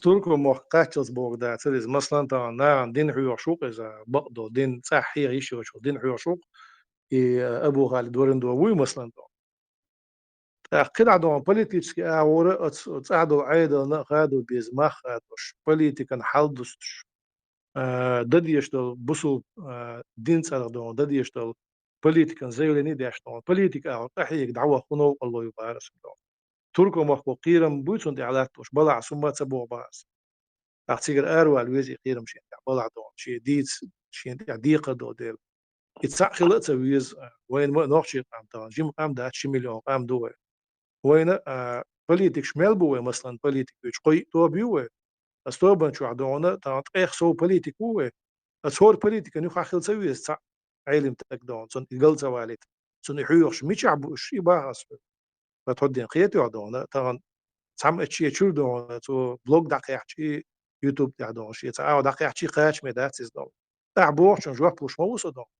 Туркойн махка кхаччалц бохург дацара иза. Масалан, тахана нахана дин хьоьхуш ву-кх иза, бакъдолу дин, цӀахь хьеха йиш йоцуш дин хьоьхуш ву-кх, и, а, Абу Халид Варандо вуй, масалан, тахана. ТӀаккха кхидӀа дуьхьа политически агӀора оцу цӀахь долу Ӏедална а хадо беза, мах а хадош, политикан хьал дустуш, а, дан дезаш долу бусул, а, дин цӀарах дуьхьа, дан дезаш долу политикан заявлени а деш дуьхьа. Политика агӀор къахьега дӀаваха хӀун новкъарло ю бахара аса дуьхьа. Туркойн махко кхерам буй цунна тӀехь латтош, балахь, со ма ца боху бахара аса. ТӀаккха цигара аравала веза и кхерам шена тӀехь балахь дуьхьа, шен дийца, шена тӀехь декхар долу дела. И цхьаъ хила а ца веза, вайна ма а нохчийн къам тахана, жима къам дац, ши миллион къам ду вай. Вайна, а, политикаш мел бу вай, масалан, политик буьйцу кхо-йиъ тоба ю вай. Аса тобанна чохь дуьхьа тахана ткъех сов политик ву вай. Аса хӀора политикан юххехь хила ца веза цхьаъ Ӏелам стаг дуьхьа, цунна и гал ца валийта. Цунна и хьоьхуш мичахь бу уьш, и бахара аса хьоьга. Ткъа тхо ден кхетош дуьхьа, тахана цхьамма а шен чуьра дуьхьа, цо блог дӀакхехчий, YouTube тӀехь дуьхьа, шен цхьа агӀо дӀакхехчий, кхачаме дац иза дуьхьа. Ахь бохучунна жоп луш ма ву со дуьхьа.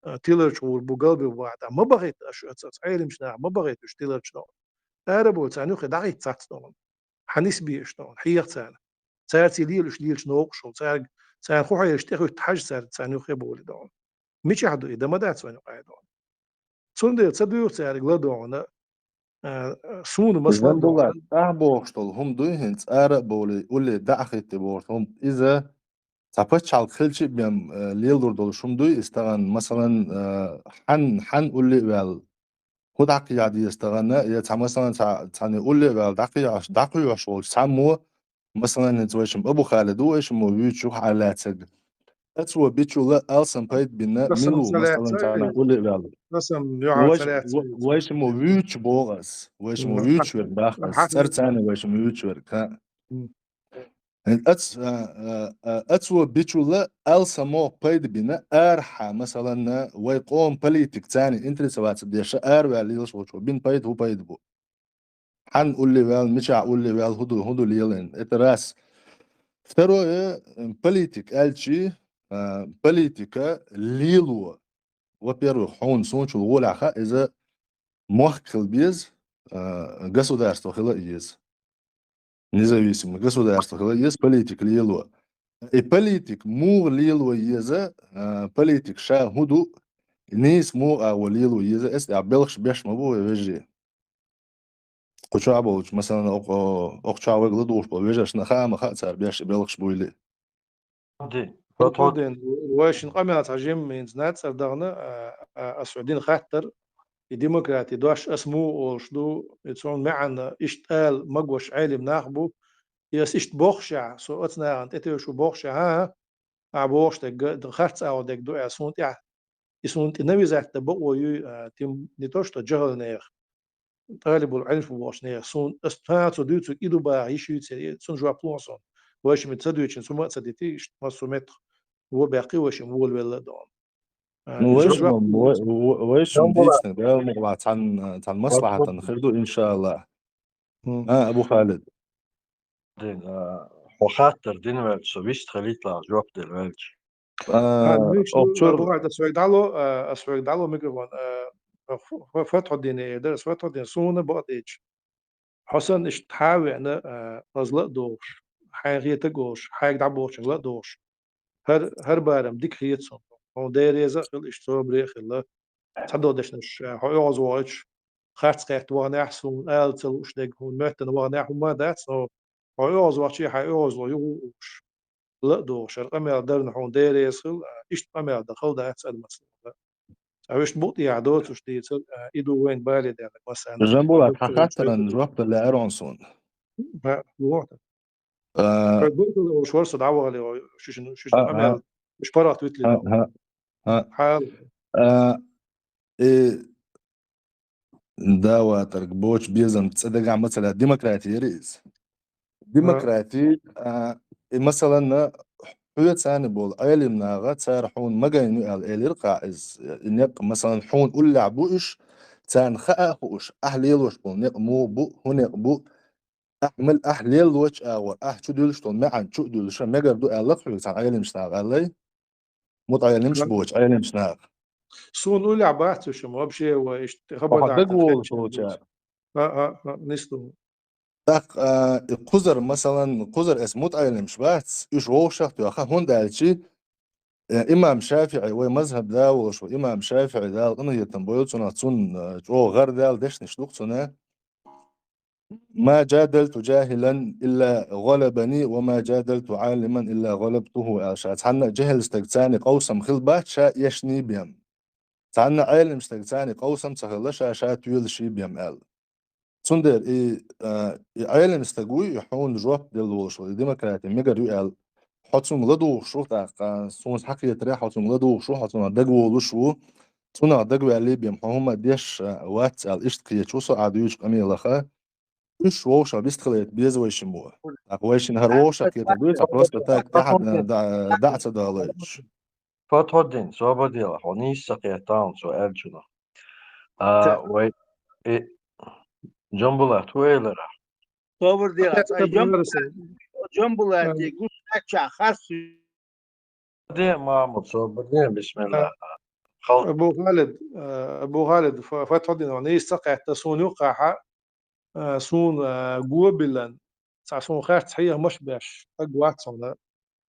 А, тиларчу гӀур бу, галбе бу бахьа, ма бахийта аша, аса, аса Ӏелимчу наха ма бахийта уьш тиларчу дуьхьа. Ара бу, царна юххе дӀахӀитта цац дуьхьа. Хьан нисбе уьш дуьхьа, хьеха царна. Цаьрца лела уьш лелачу новкъашалла, цаьрга, царна хӀун хьоьгуш тӀехуьтту хьажа цаьрга, царна юххе а бовлий дуьхьа. Мичахь ду и, дан ма дац вайна юкъахь дуьхьа. Цундела ца дуьйху цаьрга ла дуьхьа, А, суна, масала, Жамбулат, ахь бохуш долу хӀума дуй хӀинца, ара а бовлий, улле дӀа а хӀиттий бохуш хӀума. Иза цхьа пачхьалкх хилча а бен, а, лелалур долуш хӀума дуй иза тахана, масалан, а, хьан, хьан улле а ваьлла, хӀун дӀакхехьа деза тахана, я цхьа, масалан, цхьа, цхьаьна улле а ваьлла дӀакхехьаш, дӀакхоьхьуш волчу цхьаммо, масалан, хӀинца вайшимма Абу Халид ву, вайшиммо вуьйцуш ву хьан лаьцнарг. Ацо бичул а алсам пайда бина, Расам мила ву, ца масалан, лаьцна, цхьаьна улле а ваьлла. Расам юьхьа Вайш-, ца лаьцна. ва-, вайшиммо вуьйцуш боху ас. Вайшиммо М, вуьйцуш верг боху ас. Хьа-, ЦӀарца цхьаьна вайшиммо вуьйцуш верг. Ха. М. Ац-, а, а, а, ацо бичул а алсамо пайда бина, арахьа, масалан, вай къоман политик царна интересоваться деш, араваьлла лелаш волчо бина пайда хӀун пайда бу? Хьан улле ваьлла, мичахь улле ваьлла, хӀун ду, хӀун ду лелийна? Это раз. Второе, м, политик аьлчи, а, политика лело. Во-первых, хьуна суна чул гӀолехь хаьа, иза мохк хила беза, а, государство хила а еза. Независимое государство хила а еза, политик лело. И политик муха лело еза, а, политик ша хӀун ду, нийса муха агӀо лело еза, эс тӀехь белхаш беш ма бу вай вежарий. Кху чохь болчу, масалан, окху, окху чохь вайга ладугӀуш болу вежаршна хаа ма хаьа цара беш и белхаш буйла. Ди, Фатхуддин, вай шин къамел цхьа жимма хӀинца нацара дахана, а, а, ас хьо дина хаттар, и демократи дош ас муха олуш ду, и цунна маьӀна иштта ала магош Ӏелим нах бу, и ас иштта бохушехь, со оцу нахана тӀетевжаш ву бохушехь, а, а, а бохуш дерг, харц агӀо дерг ду аьлла, суна тӀехь, и суна тӀе навязать дан бакъо юй, а, тим не то что жахӀал нехан, талибул Ӏилм бохучу нехан, суна, ас цхьа а цо дуьйцург и ду баха йиш юй церан, цунна жоп ло суна. Вайшимма ца дуьйцина, цу ма а ца дити, иштта массо а меттах вон баьккхи, вайшимма волавелла а догӀу. А, Ну, и вайшимма, жоп ло вай-, вай-, вайшимма дийцинарг Дала мукъалахь цхьана, цхьана маслахьатана хир ду, иншааллахӀ. Хм. А, Абу Халид. Дин, а, хьо хаттар дина ваьлча, со вист хилийталахь жоп дина ваьлча. А, Хан, муьйш оху ду, чуьра Абу Халид, ас хьоьга дӀало, а, ас хьоьга дӀало микрофон, а, ф-, ф-, Фатхуддине эр дара, ас Фатхуддин суна бакъдийцича. Хьо санна иштта хьа а веана, а, хаза ла а дохуш, хьайн хетарг а олуш, хьайга дӀабохучуьнга ла а дохуш. ХӀара, хӀара барам дика хета суна. Хьуна Дела реза а хила, иштта собаре а хила. Цхьадолу дешнаш, а, хьо оьгӀазвахча, харц кхетта ваханехь суна ала ца лууш дерг, хьуна моьттана ваханехь хӀумма а дац, но хьо оьгӀазвахчий хьайн оьгӀазло юха а уьш. Ла а дохуш, хӀара къамел дарна хьуна Дела реза хила, а, иштта къамел дан хала дац адамаца. Ткъа вуьшта букъ тӀехьа доцуш дийцар, а, и ду вайна бале даьлларг массарна. Жамбулат, хьан хаттаран жоп дала лаьара хьуна суна? Ха, вон. А, Хьо гургала олуш вара со дӀавахале, шишна, шишна а, къамел, а, уьш паргӀат витале а, доху. А, а. Хьал. А, и даватарг бочу безам цӀа дагахь ма ца лаьа, демократи яра иза. А. Демократи, а, и масалан, хьоьца цхьаьна болу Ӏелим наха, цара хьуна магийна ю аьлла элира кхахь иза, и некъ, масалан, хьуна уллехь бу уьш, царна хаа а хууш, ахь лелош болу некъ муха бу, хӀун некъ бу, ахь мел, ахь леллочу агӀор, ахь чу дуьллуш долу маьӀна чу а дуьллуша мегар ду аьлла хьоьга цхьана Ӏелимчу наха аьллай? МутаӀелимаш Ма- бочу, Ӏелимчу наха. Суна уллехь бац уьш, вообще, ва иштта хабар Ахьа дагаволуш волчара. А, а, а, нисду. ТӀаккха, а, и кхузара, масалан, кхузара ас мутаӀелимаш бац, уьш вовшах а тоьхна, хӀунда аьлча, э, имам ШафиӀи, вай мазхаб да волуш ву, имам ШафиӀи, Дала къинхетам бойла цунах, цунна, э, чӀогӀа гӀар даьлла дешнаш ду-кх цунна. «ما جادلت جاهلا إلا غلبني وما جادلت عالما إلا غلبته», аьлла, ша цхьанна а жехӀил стаг царна къовсам хила бац, ша эшний бен. Цхьанна а Ӏелим стаг царна къовсам ца хилла, ша, ша тоьлаший бен аьлла. Цундела и, а, и Ӏелим стаг вуй, и хьуна жоп делла волуш ву, и демократи мегар ю аьлла. Хьо цунга ладугӀуш ву тӀаккха, суна хьакхетарехь, хьо цунга ладугӀуш ву, хьо цунах дагаволуш ву, цунах дагаваьллий бен, хьо хӀумма деш, а, вац аьлла, иштта кхеташ ву со, ахь дуьйцучу къамелаха. Уьш вовшах вистхилийта беза вайшиммо. ТӀаккха вайшинна хӀара вовшах кхетар дуй, цхьа просто так тӀаьхьа дӀа, дӀа а ца далойтуш. Фатхуддин, собар делахь, хьо нийса ца кхетта хьуна цо аьллачунах. А, вай, и, Жамбулат, хӀун элира? Собар делахь, Жамбулат, Жамбулат, гуш кхаччахь хас. Де, Махьмуд, собар де, бисмилла. Хал- Абу Халид, а, Абу Халид, Фа-, Фатхуддин, хьо нийса ца кхетта, суна юккъахьа, а, суна, а, го а биллан, цхьа суна харц хьехамаш а беш, стаг вац хьуна.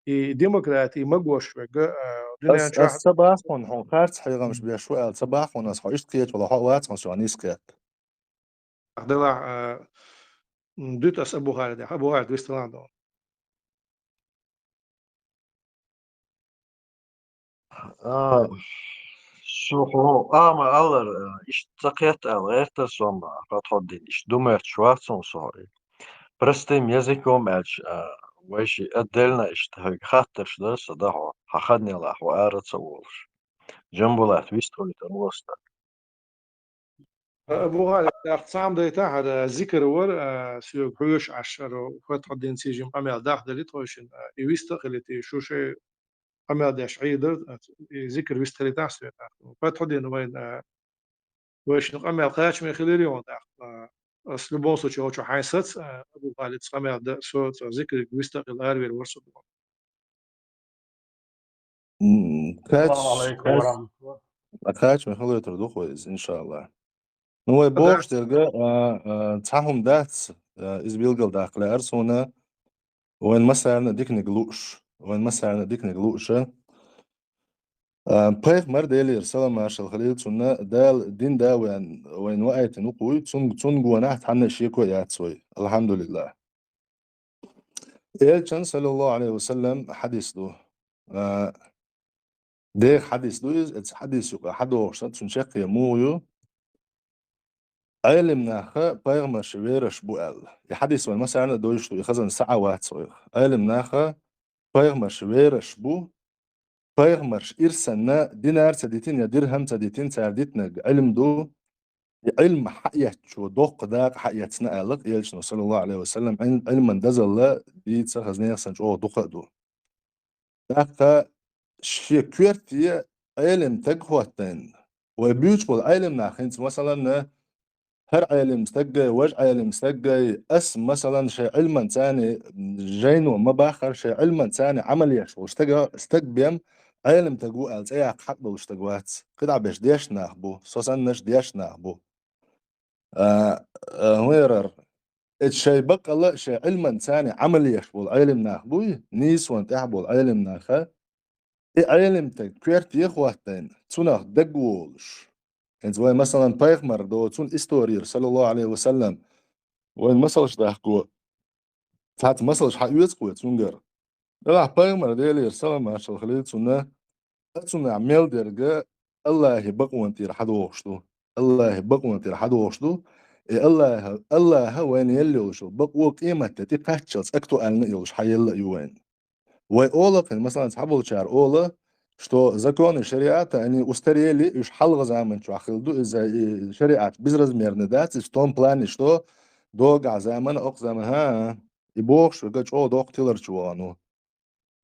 И демократи магош верг, а, дуьнен Ас, чохь ас ца боху хьуна, хьуна харц хьехамаш беш ву аьлла, ца боху хьуна ас, хьо иштта кхеташ вала, хьо а вац хьуна, со нийса кхетта. Делахь, а, м, дуьту ас Абу Халидах, Абу Халид вистхилахь дуьйна. А, шу хьо, а, ма аллара, а, иштта ца кхетта аьлла гӀертара со-м, а, Фатхьуддин, иштта ду моьттуш вац хьуна со. Простым языком аьлча, а, вай ши отдельно иштта хьоьга хаттарш дара сан, да хьо, хьан хан ялахь хьо ара ца волуш. Джамбулат, вистхилийтар ву ас. Абу Халид, тӀаккха цхьа хӀума дайтахьара, зикр вара, а, соьга хьоьжуш Ӏаш, хӀара Фатхьуддин цӀе йолу къамел дахделира тхойшинна, а, и вист а хилийта, и шу шайн къамел деш Ӏийр дара, а, и зикр вист хилийтахь соьга тӀаккха. Фатхьуддин вайн, а, вайшинна къамел кхачаме хилира хьуна тӀаккха, а, ас любом случае хьо чу хьайн сац, а, Абу Халид, къамел дан, со цкъа зикриг вист а хилла аравер вара со. М, кхач-, Салам алейкум кхач-, ва рахматуллах. Кхачаме хилийтар ду-кх вай иза, иншаллах. Ну, вай бохуш дерга, а, а, цхьа хӀума дац, а, иза билгалдаккха лаьара суна, вайн массарна а диканиг лууш, вайн массарна а диканиг лууша. А, пайхамар, Делера салам-маршалла хилийла цунна, Дала дин да вайн, вайна ваийтина ву-кх вуй, цун-, цунна гонахь цхьанна а шеко яц вай. Алхьамдулиллах. Элчан, саллаллаху алейхи ва саллям, хьадис ду. А, деха хьадис ду иза, эцу хьадис юкъа хьадогӀуш сан, цуьнан чаккхе муха ю? Ӏелим наха пайхамарш вераш бу аьлла. И хьадис вайн массарна а довзуш ду, и хазан схьа а вац вайх. Ӏелим наха пайхамарш вераш бу, пайхамарш ирсанна динар ца дитина я дирхам ца дитина, цара дитинарг Ӏилм ду, и Ӏилм хьаэцчо доккха дакъа хьаэцна аьлла-кх элчано, саллаллаху алейхи ва саллям, Ӏил-, Ӏилман дозалла дийца хаза нехан санна чӀогӀа дукха а ду. ТӀаккха шен коьрте Ӏелим стаг хӀоттийна. Вай буьйцуш болу Ӏелим нах хӀинца, масалан, хӀара Ӏелим стаггай, важа Ӏелим стаггай, ас, масалан, шайн Ӏилманца жайно ма баххара, шайн Ӏилманца Ӏамал еш волу стага, стаг бен Ӏелим стаг ву аьлла цӀе яккха хьакъ долуш стаг вац. КхидӀа берш дешна нах бу, со саннарш дешна нах бу. А, а, хӀун ярар? Эцу шайн баккъалла а шайн Ӏилманца Ӏамал еш болу Ӏелим нах буй, нийсонан тӀехь болу Ӏелим наха, и Ӏелим стаг коьрте хӀоттийна, цунах дагаволуш. ХӀинца вай, масалан, пайхамар доцун историяра, саллаллаху алейхи ва саллям, вайн масалш дахко, цхьацца масалш хьаоьцу-кх вай цуьнгара. Делахь пайхамар, Делера салам-маршалла хилийла цунна, а цунах мел дерг Аллахьан бакъонан тӀера хьадогӀуш ду. Аллахьан бакъонан тӀера хьадогӀуш ду. И Аллахьа, Аллахьа вайна елла йолуш йолу бакъо къематде тӀекхаччалц актуальна а йолуш хьаелла а ю вайна. Вай олу-кх, масалан, цхьаболчара олу, что законы шариата, они устарели, уьш хьалха заман чохь хилла ду, иза, и шариат безразмерный дац, иза в том плане, что догахь заман, окху заман, хӀа-а, и бохуш верг чӀогӀа доккха тиларчу вахана ву.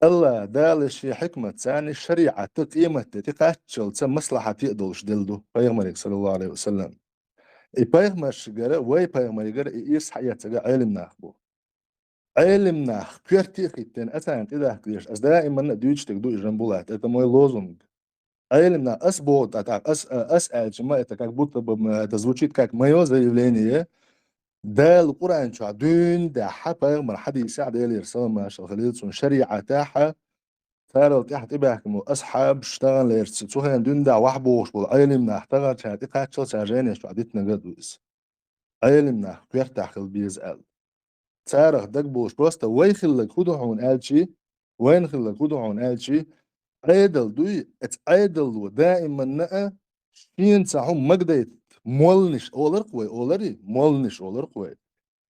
Аллахь Дала шен хьикматца шариат къематде тӀекхаччалца маслахьате а долуш делла ду пайхамарига, саллаллаху алейхи ва саллям. И пайхамаршкара, вай пайхамаригара и ирс хьаэцнарг Ӏелим нах бу. Ӏелим нах коьрте а хӀиттийна, а царна тӀедахка дезаш, ас даиманна а дуьйцуш дерг ду и, Жамбулат, это мой лозунг. Ӏелим нах, ас боху, тӀаккха ас, а, ас аьлча ма, это как будто бы, м, это звучит как моё заявление. Дала Къуръан чохь дуьйна даьхьа, пайхамар хьадисехь, Делера салам-маршалла хилийла цунна, шариатехь, царал тӀаьхьа тӀебаьхкина болу асхьабаш таханлерчу, цу хенахь дуьйна даьхьа вахьа бохуш болу Ӏелим нах таханчара тӀекхаччалц цара жайнаш чохь дитинарг а ду иза. Ӏелим нах коьртахь хила беза аьлла. Царах дагаболуш, просто вай хилларг хӀун ду хьуна аьлчи, вайна хилларг хӀун ду хьуна аьлчи, Ӏедал дуй, эцу Ӏедало даиманна а шена цхьа хӀума магадайта молланаш олар-кх вай, оларий, молланаш олар-кх вай.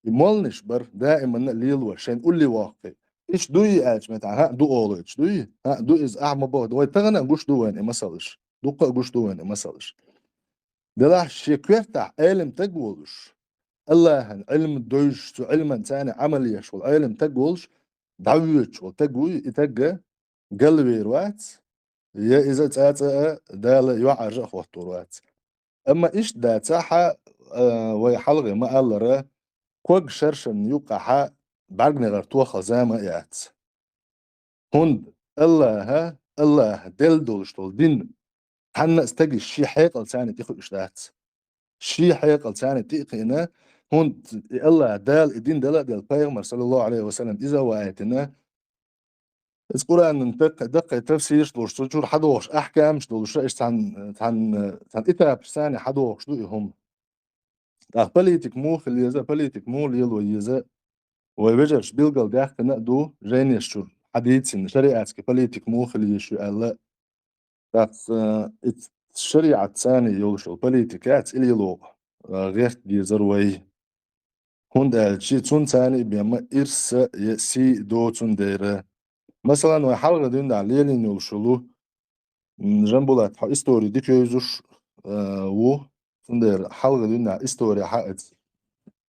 И молланаш бара даиманна а лелош, шайна улле воккхий. Иштта дуй аьлча метта, хӀаъ, ду олуьйтуш дуй? ХӀаъ, ду иза, ахьа ма боху, вай тахана а гуш ду вайна и масалаш. Дуккха а гуш ду вайна и масалаш. Делахь шен коьртахь Ӏелим стаг волуш, Аллахьан Ӏилма девзаш, цу Ӏилманца Ӏамал еш волу Ӏелим стаг волуш, дӀавоьдуш волу стаг вуй, и стаг галвер вац, я иза цӀа-цӀа а Дала юьхьӀаьржа а хӀоттор вац. Амма иштта дацахь, а, вай хьалхе ма-аллара, ког шаршанна юккъехь бӀаьрганегӀар тоххал зама а яц. ХӀунда Аллахьа, Аллахьа делла долуш долу дин цхьанна а стаге шен хьекъалца тӀекхуьуш дац. Шен хьекъалца тӀе а кхиъна, хӀунда и Аллахьа Дала и дин дала а делла, пайхамар, саллаллаху алейхи ва саллям, иза а ваийтина, иза Къуръанан даккхий, даккхий тафсираш долуш, цу чуьра хьадогӀуш ахькамаш долуш, иштта цхьана, цхьана, цхьана этапашца хьадогӀуш ду и хӀума. ТӀаккха политика муха хила еза, политика муха лело еза, вай вежарша билгалдаьккхина а ду, жайнаш чура хьадийцина, шариатский политика муха хила еза аьлла. ТӀаккха, э, и шариатца йолуш йолу политика яц, и лело, э, гӀерта дезара вай. ХӀунда аьлча цунца бен ма ирс а, я сий а доцун дера. Масалан, вай хьалха дуьйна лелийна йолуш йолу, м, Жамбулат, хьо истори дика йовзуш, э, ву. Цундела хьалха дуьйна истори хьаэца.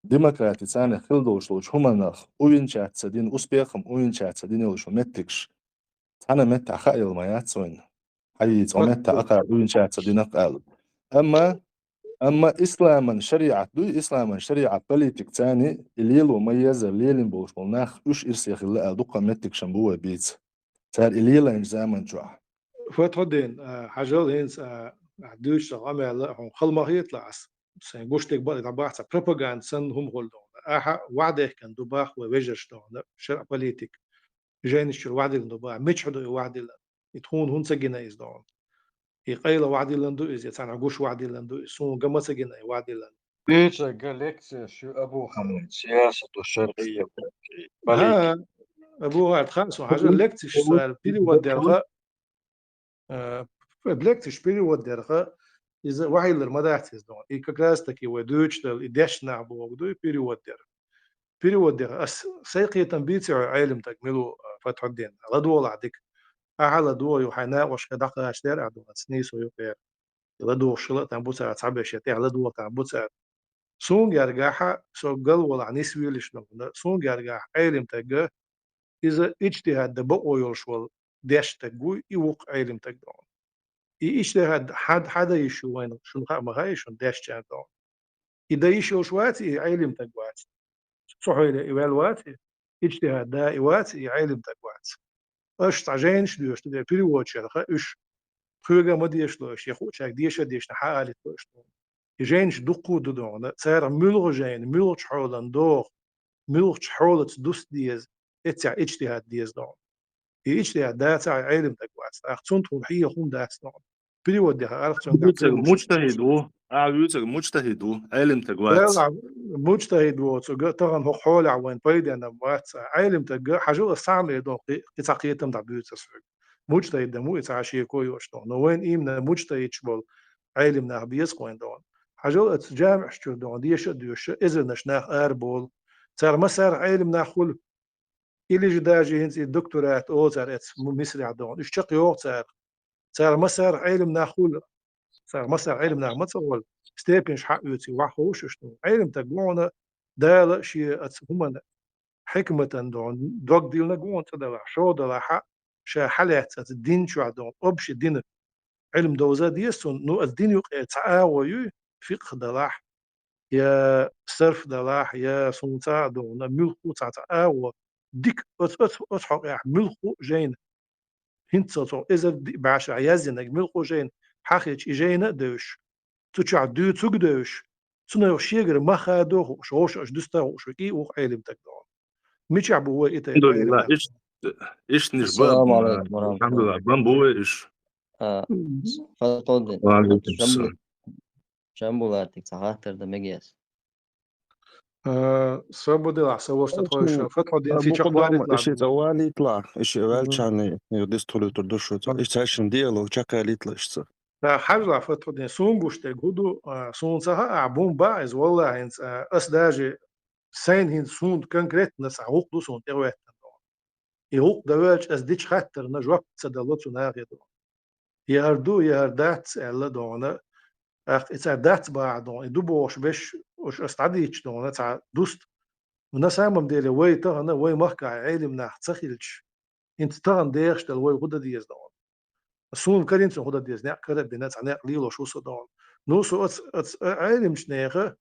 Демократи царна хила долуш долчу хӀуманах увенчаться дина, успехом увенчаться дина йолуш йолу меттигаш цхьана меттехь хаа йила ма яц вайна. Хьайца цхьа меттехь акхар увенчаться дина аьлла. Амма, амма исламан шариат дуй, исламан шариат политика царна и лело ма еза, лелийна болуш болу нах уьш ирсе хилла аьлла дуккха меттигашан бу вай бийца. Цара и лелайначу заман чохь. Фатхуддин, а, хьажал хӀинца, а, а, дуьйцуш сан къамел а хьуна хала ма хеталахь ас. Сайн гуш дерг бакъ дӀабахьа ца пропаганда санна хӀума хуьлу дохуна. Ахьа вахдехкан ду бах вай вежарш дохуна, шаръа политика. Жайнаш чуьра вахдиллина ду бах. Мичахь ду и вахдиллина? И тхуна хӀунда ца гина иза дохуна? И къайла вахдиллина ду иза, я царна гуш вахдиллина ду иза, суна ган ма ца гина и вахдиллина. Пича га лекция шу Абу Хьамид, сиясату шаръия, политика. ХӀа, Абу Хьамид, хан, суна хьажа лекциш цара перевод дерха, э, лекциш перевод дерха, иза ваьхьиллар ма дац иза дохуна. И как раз таки вай дуьйцуш дала, и дешна нах боху ду, и перевод дерха. Перевод дерха. Ас сайн кхетам бийци хьо Ӏелим таг мила ву, э, Фатхуддин. ЛадогӀалахь дика. Ахьа ладогӀа ю, хьайн накъошка дӀакхача дер а дохуна, нийсо ю кхера. ЛадугӀуш хила а там бу цара цхьаберш, я тӀехь ладугӀа там бу цара. Суна гергахь, со галвалахь нисвелаш дохуна, суна гергахь Ӏелим таг иза иджтихӀад дан бакъо йолуш волу дешна таг вуй, и ву-кх Ӏелим таг дохуна. И иджтихӀад хьан-, хьан дан йиш ю вайна, шуна хаа ма хаьий шуна дешначарна дохуна. И дан йиш йолуш вац, и Ӏелим таг вац. Цу хьоле и ваьлла вац, и иджтихӀад да и вац, и Ӏелим таг вац. Аша цхьа жайнаш доьшу, де переводчерха уьш тхоьга а ма дешало аша, я хуучаьрга деша а дешна, хьан алитло аша тхуна. И жайнаш дуккха а ду дохуна, царах муьлха жайна, муьлхачу хьолан доху, муьлхачу хьолаца дуста деза, эццехь иджтихӀад деза дохуна. И иджтихӀад дацахь, и Ӏелим таг вац, тӀаккха цунна тхуна хьеха хӀума дац дохуна. Перевод дехар арх цуьнга Вуьйцург муджтахид ву, а вуьйцург муджтахид ву, Ӏелим таг вац. Валлахь, муджтахид воцург тахана хӀокху хьолехь вайн пайденна вац. Ӏелим таг хьажал ас цхьа а ма доху, кхи-, кхин цхьа кхетам дӀабуьйцур соьга. Муджтахид ма ву и цхьа шеко йош доху. Но вайн имна муджтахидаш болу Ӏелим нах беза-кх вайн дохуна. Хьажал ас жамиӀаш чуьра дохуна, деша а доьшуш, эзарнаш нах араболу. Цара массарах Ӏелим нах хуьлу. Или же даже хӀинца и докторат олу цара эцу му-, Мисрехь дохуна. Уьш чекхйоху цара. Цара массарах Ӏелим нах хуьлу. Цара массарах Ӏелим нах ма ца волу. Степеньш хьаоьций ваха ховш уьш дохуна. Ӏелим таг ву хьуна Дала шен аца хӀуманна хьикматан дохуна, дог диллина ву хьуна цӀа далахь, шо далахь, ша хьалаьцна аца дин чохь дохуна, общий дин Ӏилма довза деза цунна, ну, аса дин юкъе цхьа агӀо юй, фикъхӀ далахь, я сарф далахь, я суна цхьа а догӀуна, муьлхха а цхьа-цхьа агӀо, дика оцу, оцу, оцу хьокъехь муьлхха а жайна, хӀинца цо эзар диъ бӀешарахь яздинарг муьлхха а жайна хьахийча, и жайна а девзаш, цу чохь дуьйцург а девзаш, цунах шегара мах хадо а хууш, вовшах дуста а хууш, кӀий а ву-кх Ӏелим таг догӀуна. Мичахь бу вай и тайпа Ӏелим Алхьамдулиллах, нах? Иш-, ишт ниш бан. Ассаламу алейкум ва рахматуллах. Алхьамдулиллах, бан бу вай иш. А, Фатхуддин. Ва алейкум Жамбу-, ассалам. Жамбулатик цхьа хаттар дан мегаш. А, Сабудилахь, са вошта тхойша. Фатхуддин, а, си бу чакх кхудам валитлахь. Иши цӀа валитлахь, иши ваьлчахьана, юха дистхуьлуьйтур ду шу. Ишта шин диалог чакхъялийтла ишца. Та хьажла, Фатхуддин, сун гуш дерг хӀу ду, а, сун ца хаьа, бун баъ иза, валлахӀи, хӀинца, а, ас даже сайна хӀинца суна конкретно цхьа гӀуллакх ду суна тӀехӀоьттина догӀу. И гӀуллакх дан воьлча ас дича хаттарна жоп ца дало цу нахе догӀу. Я хӀара ду, я хӀара дац аьлла догӀуна, тӀаккха и цара дац бахьа догӀу, и ду бохуш беш, уьш ас дӀадийча догӀуна, цхьа дуста. На самом деле, вай тахана, вай махкахь Ӏелим нах ца хилча, хӀинца тахана дехаш дала вай хӀу дан деза догӀуна. Суна каринца хӀу дан деза, некъ кара а бина, цхьа некъ лелош ву со догӀуна. Ну, со ац-, ац-, а-, Ӏелимчу неха,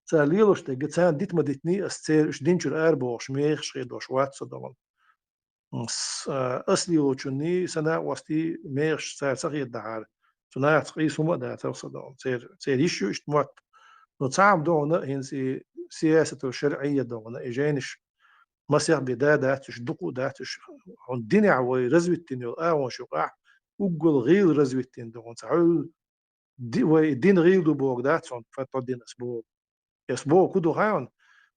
цара лелош дерг, царна дита ма дитиний ас, церан уьш дин чуьра арабохуш, мехаш хедош вац со догӀуна. С-, а, ас лелочунний, сан накъостий мехаш цара ца хедахьара, цу нахаца къийса хӀума а дацара со догӀуна. Церан, церан йиш ю иштта мотт. Ну, цхьа хӀума догӀуна, хӀинца и сиясату шаръия догӀуна, и жайнаш масех бен да дац уьш, дукха а дац уьш. Хьуна динехь вай развитина йолу агӀонаш юкъахь уггал гӀийла развитина догӀуна. Цхьа хьуьлла ди-, вай дин гӀийла ду боху дац хьуна, Фатхуддин, ас боху. Эс боху ку ду хьайна,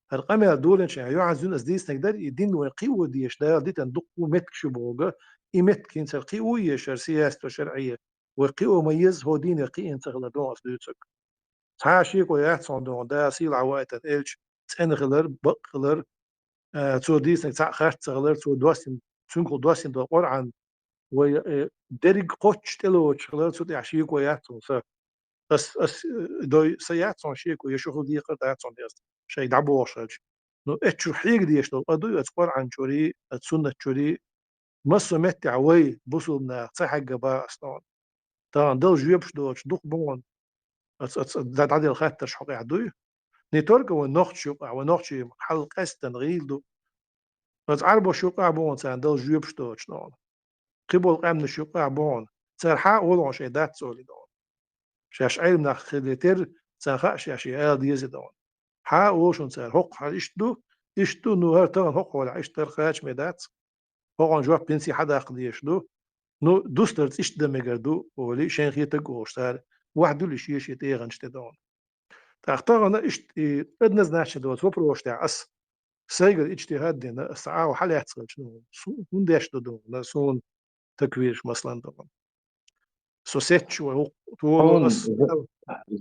хӀара къамел доланча юхьанца юн ас дийцинарг дара, и дин вайн кхио дезаш, Дала дитина дуккха меттигаш ю бохург, и меттиг хӀинца кхио езаш, хӀара сиясато шарӀе, вай кхио ма еза, хӀо дийне кхиъна ца хилар дона ас дуьйцург. Цхьа а шеко яц хьуна дона, Дала сийлахь вайтан элча цӀена хилар, бакъ хилар, а, цо дийцинарг цхьаъ харц ца хилар, цо доссийна, цуьнгахула доссийна долу Къуръан, вай, э, дерриг кхоччуш тӀелоцуш хилар, цу тӀехь шеко яц хьуна сан. Ас, ас, э, дой, сан яц хьуна шеко, я шу хила декхар дац хьуна ас, шайга дӀабохуш хилча. Ну, эццахь хьега дезаш долу къа дуй, аса Къуръан чуьра, аса суннат чуьра, массо а меттехь вай, бусулба нах, ца хьегга бан ас тхуна. Тахана дала жоьпаш доцуш дукха бу хьуна, аса, аса, дӀа-, дӀаделла хаттарш хьокъехь дуй. Не только вайн нохчаш юкъахь, вайн нохчийн хьал къаьстина гӀийла ду. Аса Ӏарбош юкъахь бу хьуна, царна дала жоьпаш доцуш тхуна. Кхиболу къаьмнаш юкъахь бу хьуна, цара хьан а олуш шайн дац цо ли дона. Шаьш Ӏилма нах хилла терра, царна хаьа шаьш и ала деза дона. Хьан а олуш хьуна цара, хӀокху хьал иштта ду, иштта ду, ну, хӀара тахана хӀокху хьолехь иштта дара, кхачаме дац. ХӀокхуьнан жоп пенсий хьан даккха дезаш ду? Ну, дустарца иштта дан мегар ду, олий, шайн хетарг а олуш цара, ваьхьа дуьллуш еза шен тӀегӀанчу тӀе дона. ТӀаккха тахана иштта и однозначно доцу вопросаш тӀехь ас сайгара иджтихӀад дина, ас цхьа агӀо хьалаьцна хилча, ну, су-, хӀунда деш ду дона, суна таквираш, масалан, дона. Со сетташ вай, хӀу-, тхуна Хьуна, ас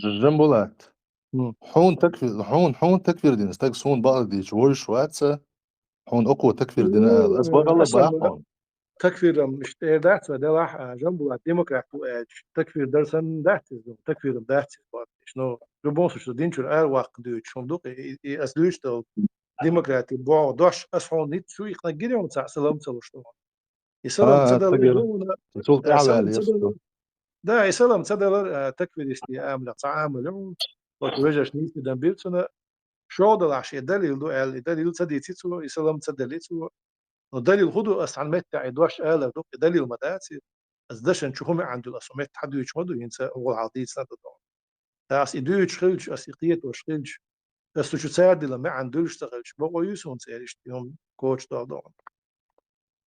Ж-, Жамбулат, М. хьуна таквир, хьуна, хьуна таквир дина стаг суна бакъ дийцича вовзаш вац, хьуна оцо таквир дина ала. Ас бакъалла Аса бакъ хьуна. Таквирам иштта эр дац вай делахь, а, Жамбулат демократ ву аьлча, таквир дар санна дац иза, таквирам дац иза бакъдеш. Ну, любом случае, динчуьра ара ваккха дуьйцуш хӀума ду, и, и, и ас дуьйцуш долу демократи боху дош, ас хьуна хӀинца шу икхнаг гира хьуна цхьаъ салам ца луш ду. И салам А, ца далар тагир. ю хьуна, Цул а, салам тӀаьхьа ца ваьлла далар. Да, и салам ца далар, а, таквиристийн амалех цхьа амал ю хьуна. Вот вежарш нийса дан бира цунна, шо далахь шен далил ду аьлла, и далил ца дийци цо, и салам ца дали цо. Но далил хӀун ду, ас цхьана меттехь и дош алар ду, и далил ма дац и. Ас дашан чу хӀун маьӀна дуьллу, ас хӀун метта хьан дуьйцуш ма ду, хӀинца гӀолхьал дийцина ду дона. Ас и дуьйцуш хилча, ас и кхетош хилча, ас цу чу цара дила маьӀна дуьллуш ца хилча, бакъо ю суна церан иштта хӀума коча долу дона.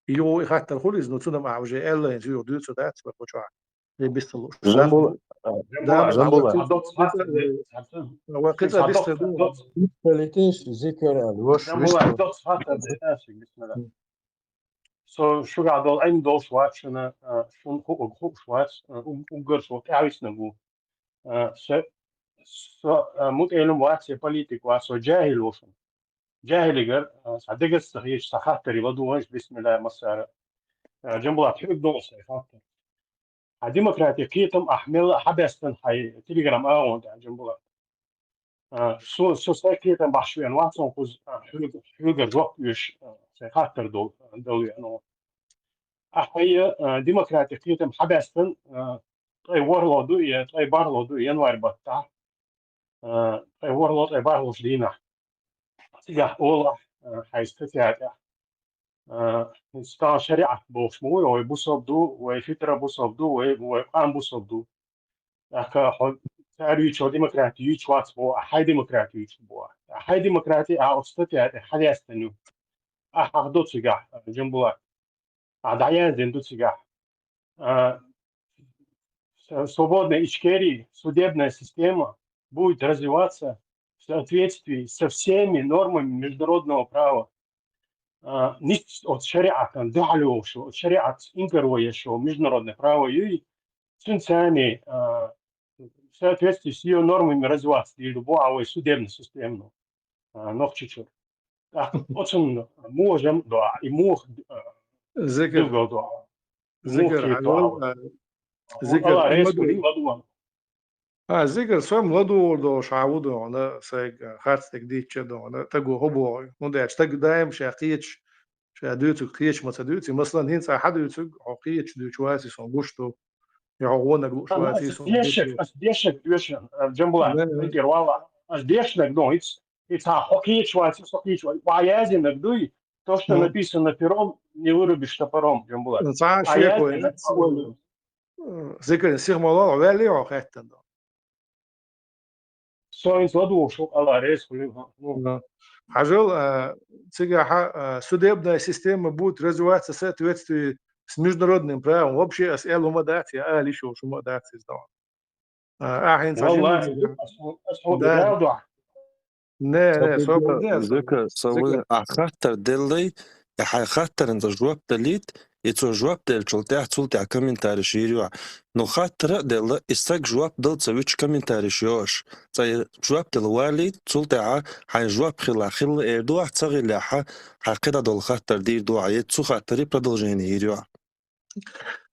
И юха и хаттар хуьлу иза, ну, цунна ма уже аьлла, хӀинца юха дуьйцур дац, вай кху чохь. Вай бисталуш. Жамбула, Да, Жамбула. вай кхин цӀа бисталуш. Политиш зикар аьлла, ваша Жамбула, висталуш. доц хаттар дайташ, бисмилла. Со шуьгахь долу Ӏилма долуш вац шуна, а, шуна ху-, хууш вац, а, у-, уггар со тӀаьхьависнаг ву. А, со, со, а, мутаӀелим вац, я политик вац, со жаьхӀил ву шуна. ЖаьхӀилигара, а, сан дегаза ца хеташ, сан хаттарий ладугӀанаш, бисмилла, массара. А, Жамбулат, хьоьга догӀу сайн хаттар. Хьан демократи кхетам ахь мелла а хьабаьстина хьайн телеграм агӀон тӀехь, Жамбулат. А, со, со сайн кхетам бахьаш веана вац хьуна кхуза, а, хьоьга-, хьоьгара жоп оьшуш, а, сайн хаттар дол-, дала веана ву. Ахь хьайн, а, демократи кхетам хьабаьстина, а, ткъе ворхӀалгӀа ду, я ткъе бархӀалгӀа ду январь баттахь. А, ткъе ворхӀалгӀа, ткъе бархӀалгӀачу дийнахь. Цигахь олахь, а, хьайн статья тӀехь. А, стан шариӀат бохуш ма ву, вай бусалба ду, вай фитра бусалба ду, вай, вай къам бусалба ду. ТӀаккха хьо цара юьйцу демократи юьйцуш вац боху, ахь хьайн демократи юьйцуш боху. Ахь хьайн демократи а оцу статья тӀехь хьадаьстина ю. Ахь хьахдо цигахь, а, Жамбулат. Ахь дӀаяздина ду цигахь. А, с-, свободная Ичкерия, судебная система будет развиваться в соответствии со всеми нормами международного права. А, ницкъ оцу шариӀатан дуьхьал йолуш, оцу шариӀат инкар ван еш йолу международное право юй, цуьнца царний, а, в соответствии с её нормами развиваться дийр ду боху вай судебная система, а, Нохчийчуьра. ТӀаккха оцунна муха жамӀ до, и муха, а, Зикр. билгал до, и муха Зикр, кхета хьажал, до. а, Зикр, Алла реза ладу-, хуьлийла ладугӀу. А, Зикр, со-м ладугӀур долуш хьан ву дона, сайга харц дерг дийцча дона, таго хӀун боху? ХӀунда аьлча стаг даим ша кхеташ, ша дуьйцург кхеташ ма ца дуьйцу. Масалан, хӀинца ахь хьан дуьйцург, хьо кхеташ дуьйцуш вац и сон гуш ду. Я хьо вонаг лууш Аса вац и сон дешнаг, гуш ду. аса дешнаг доьшан, а, Жамбулат, Да, да. Зикр, валла, аса дешнаг дон, и ц-, и цхьа хьо кхеташ вац, со кхеташ вац. Ва яздинарг дуй, то, что Ну. написано пером, не вырубишь топором, Жамбулат. Цхьа Ва шеко яздинарг яц. хьо валла. Э, Зикр, сиха ма ло, ваьлли хьо хаьттина дона. Со хӀинца ладугӀуш ву, Алла реза хуьлийла. Ну. Да. Хьажал, а, цигахь, а, судебная система будет развиваться в соответствии с международным правом. Вообще, ас аьлла хӀума дац, я ала йиш йолуш хӀума дац иза дона. А, ахь хӀинца Валлахи, хьажал, ас хьо-, ас хьо Да. гал дуьхьа. Не, не, собар де, собар де. Зика, собар де. А хаттар деллай, и хьай хаттаран жоп далийта, и цо жоп делчул тӀехьа, цул тӀехьа комментарий йийр йоӀ. Ну, хаттар а делла, и саг жоп дала ца вича комментарий йоӀаш. Цкъа и жоп дала валийта, цул тӀехьа хьайн жоп хилла, хилла эр ду ахь, ца хиллехьа, хьай кхидӀа дола хаттар дийр ду ахь, е цу хаттарий продолжение йийр йоӀ.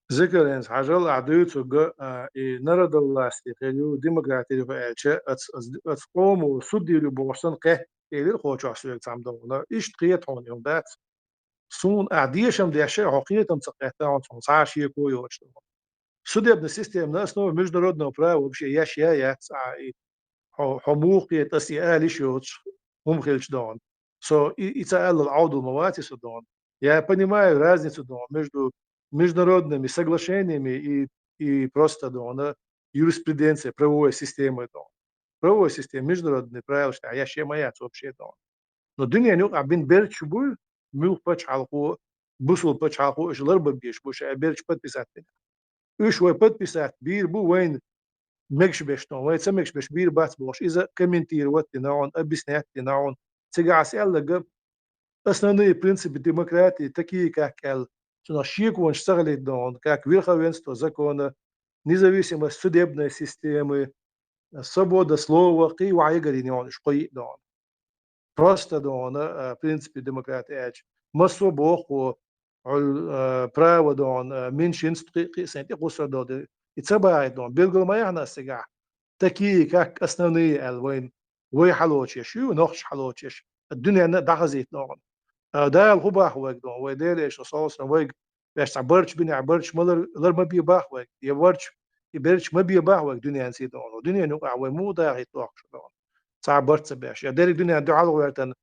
Зикаренца хьажал, ахь дуьйцург, а, и народовластие хир ю, демократия ю аьлча, ац, ац, ац къомо суддийр ю бохуш санна кхетта элира кхочохь соьга цхьамма догӀуна. Иштта кхета хьуна юн дац. Суна ахь дешам деш а, хьо кхетам ца кхетта хьуна, суна цхьа а шеко йоцуш догӀуна. Судебная система на основе международного права вообще еш я яц а и хьо, хьо муха кхета, ас и ала йиш йоцуш хӀума хилча догӀуна. Со и, и ца аллал Ӏовдал ма вац и со догӀуна. Я понимаю разницу догӀуна между международными соглашениями и, и просто догӀуна юриспруденцией, правовой системой догӀуна. Правовой система, международные правила, что я шема яц вообще догӀуна. Но дуьненан юкъахь бина берташ буй, муьлхха пачхьалкхо, бусул пачхьалкхо, уьш ларбан беш бу, ша берташ подписать бина. Уьш вай подписать бийр бу вайна мегаш беш тон, вай ца мегаш беш бийр бац бохуш, иза комментировать дина хьуна, объяснять дина хьуна. Цигахь ас аьлларг, основные принципы демократии, такие как аьлла, цунах шеконаш ца хилийта догӀуна, как верховенство закона, независимость судебной системы, свобода слова, кхий ваха ягарийна йогӀуш кхий а догӀуна. Просто догӀуна, а, принципы демократии аьлча, массо а боху, хьуьл, а, право догӀуна, а, меньшинств кхий, кхий сайн тӀе кхуссар долу де. И ца бахийта догӀуна, билггал ма яхна ас цигахь. Такие, как основные аьлла вайна, вай хьалочеш ю, нохчаш хьалочеш. Дуьненна а дӀахазийта догӀуна. А, Дала хӀун бах вайга догӀуна, вай Делан Элчано, саллаллаху Ӏалайхи ва саллам, вайга Ваьш цхьа барч бинехь, барч ма лар-, лар ма бе бах вайга. Я барч, и барч ма бе бах вайга дуьненан цӀий догӀуна. Дуьненан юкъахь вай муха дахийта дохкуш догӀуна. Цхьа барт ца беш. Я дерриг дуьненан дуьхьал гӀоьртан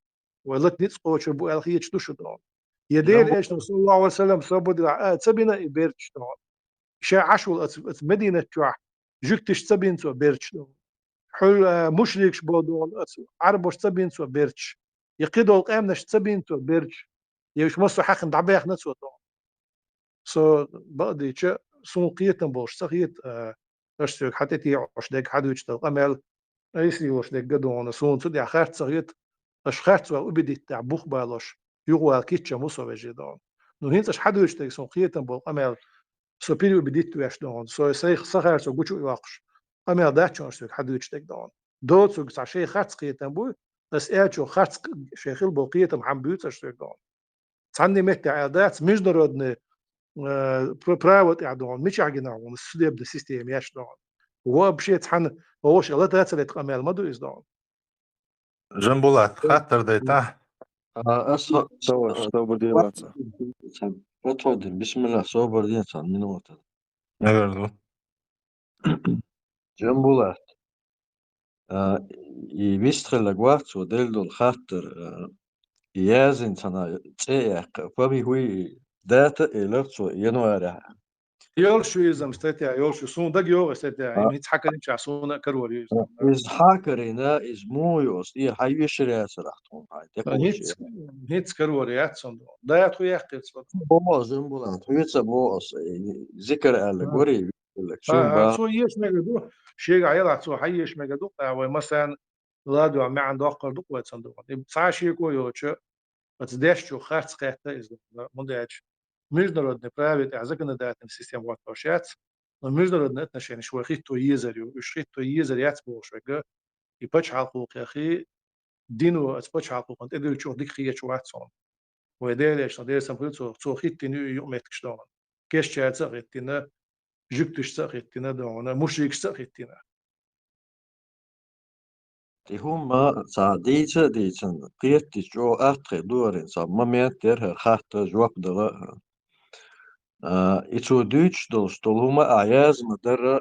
вай лата ницкъ кхочур бу аьлла хеташ ду шу догӀуна. Я Делан Элчано, саллаллаху Ӏалайхи ва саллам, собар дилахь, а, ца бина и барч догӀуна. Ша Ӏаш волу оцу, оцу Мединат чохь жуьгташ ца бина цо барч догӀуна. Хьуьл, а, мушрикаш болу догӀуна, оцу Ӏарбош ца бина цо барч. Я кхидолу къаьмнаш ца бина цо барч. Я уьш массо а хьаькхна дӀабаьхна цо догӀуна. Со бакъдийча, суна кхетам болуш ца хета, а, аша соьга хьан тӀетеӀош дерг, хьан дуьйцуш долу къамел, айса йолуш дерг а догӀуна, суна цу тӀехь харц ца хета, аша харц ваьлла убедить дахь бух балош, юхавала китчам ву со вежарий догӀуна. Ну, хӀинца аша хьан дуьйцуш дерг суна кхетам болу къамел, со переубедить веш догӀуна, со сайх-, сан харцо гучу а йоккхуш, къамел дац шуна аша соьга хьан дуьйцуш дерг догӀуна. Доцург цхьа шайн харц кхетам буй, аса аьллачо харц кх-, шайн хила болу кхетам хьан буьйцу аша соьга догӀуна. Цхьанне меттехь аьлла дац, международный, э, пр-, право тӀехь догӀуна, мичахь гина хьуна, судебная система еш догӀуна. Вообще цхьана вовшах лата ца лета къамел ма ду иза догӀуна. Жамбулат, хаттар дайтахь? А, ас хо-, Собар, собар де, вац. Подходим, бисмилла, собар де цхьана минута. Наверно. Жамбулат. А, и вистхилларг вац, цо делла долу хаттар, а, и яздина цхьана цӀе а яьккха, фами хӀуй дата а элира цо январехь. Йолуш ю иза статья, йолуш ю. Суна дага йогӀу статья, а, и миц хьакаринчахь суна а карор ю иза. А, иза хьакарина, иза муха ю аса, и хьан вешар яцарахь тхуна хьайн, а, тӀекхочу хӀинц, хӀинц карор яц цунна. Дата хӀу яьккхира цо? Боху, Жамбулат, хьоьца боху аса, и зикар аьлла, а, гори, А, а, цо еш мега ду, шегахь ялахь цо хьан еш мега ду, а, вай масарна ладоьгӀна маьӀна доккхур ду вай цунна догӀуна. И цхьа а шеко йоцуш, оцу дешчух харц кхетта иза догӀуна, хӀунда аьлча международный праве тӀехь законодательная система хӀоттош яц, но международные отношенияш вай хӀитто езар ю, уьш хӀитто езар яц бохуш верг, и пачхьалкхо кхехи, дино оцу пачхьалкхо кхунна тӀедуьллучух дика хеташ вац хьуна. Вай Делан Элчано, Делан салам хуьлда цунна, цо хӀиттийна ю и юкъаметтигаш догӀуна. Кешнашца а хӀиттийна, жуьгташца а хӀиттийна догӀуна, мушрикашца а хӀиттийна. И хӀума цхьа дийца а дийцина, кхеташ чӀогӀа атта хир ду хӀара, цхьа момент яра хӀара хатта жоп дала а. А, и цо дуьйцуш долуш долу хӀума а язма дара,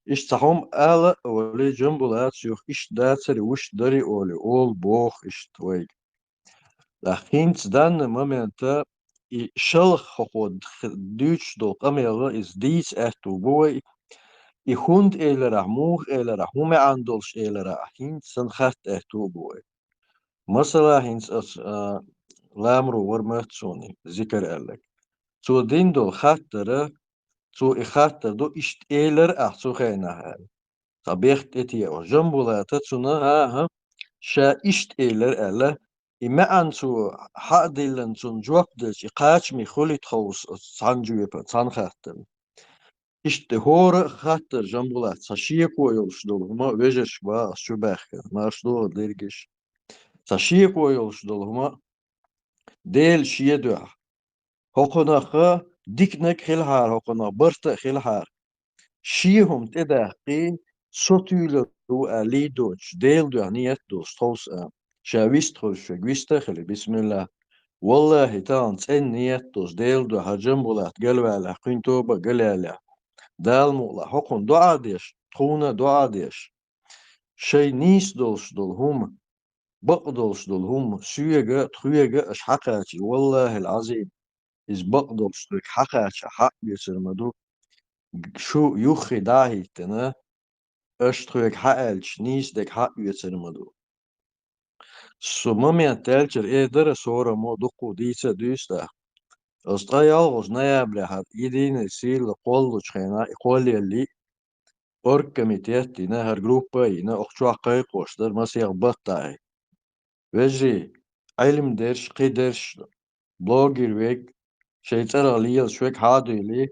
иштта цхьа хӀума ала а олий, Жамбулата юха иштта дацари, вуьшта дари олий, олу боху иштта вайга. Ткъа хӀинца данна момента и шалха хӀокхо д-, дуьйцуш долу къамел, иза дийца аьтту бу вай, и хӀунда эларахь, муха эларахь, хӀун маьӀна долуш эларахь, хӀинца сан хатта аьтту бу вай. Масала, хӀинца аса, а, ламро вара моьтту суна, зикар аьлларг. Цо дина долу хаттара, цо и хаттар ду, иштта элира ахь цу хенахь аьлла. Цхьа бехк тӀетеӀо. Жамбулата цунна, хӀан-хӀа, ша иштта элира аьлла, и маьӀна цо хьа а диллина, цунна жоп делча, и кхачаме хуьлийта ховса оцу цхьана жоьпан, цхьана хаттарна. Иштта хӀора а хаттар, Жамбулат, цхьа шеко йолуш долу хӀума вежаршка бахьа ас чу баьхкина, марша догӀур дерригаш. Цхьа шеко йолуш долу хӀума Дела шен дуьхьа. ХӀокхунах диканиг а хилахьара, хӀокхунах барт а хилахьара. Шен хӀума тӀедаккхий, со туьйлур ву аьлла доцуш, Делан дуьхьа ниет долуш тховса а. Ша вист хуьлуш верг вист а хили, бисмиллахӀ. ВаллахӀи, тахана цӀена ниет долуш, Делан дуьхьа Жамбулат галваьллехь, кхуьнан тоба а галъяьллехь, Дала мукъалахь, хӀокхунна доӀа деш, тхуна а доӀа деш. Шайн нийса долуш долу хӀума, бакъ долуш долу хӀума соьга а, тхоьга а аша хьакхачий, валлахӀил Ӏазим, иза бакъ долуш тхоьга хьакхачахь хьаоьцур ма ду. Шу юххе дӀа а хӀиттина, аша тхоьга хьааьлча, нийса дерг хьаоьцур ма ду. Со момент даьллачара эр дара, сораммо дуккха дийца а дуьйцу тӀаккха. Аса ткъе ялхолгӀачу ноябрехь хӀара Единая сила кхоллучу хенахь, и кхоллаеллий, оргкомитет а йина, хӀара группа а йина, оха чохь кхайкхош дара масех баттахь. Вежарий, Ӏилма дерш, кхидерш, блогер верг, шайн цӀарах лелаш верг хьа а дуьйлий,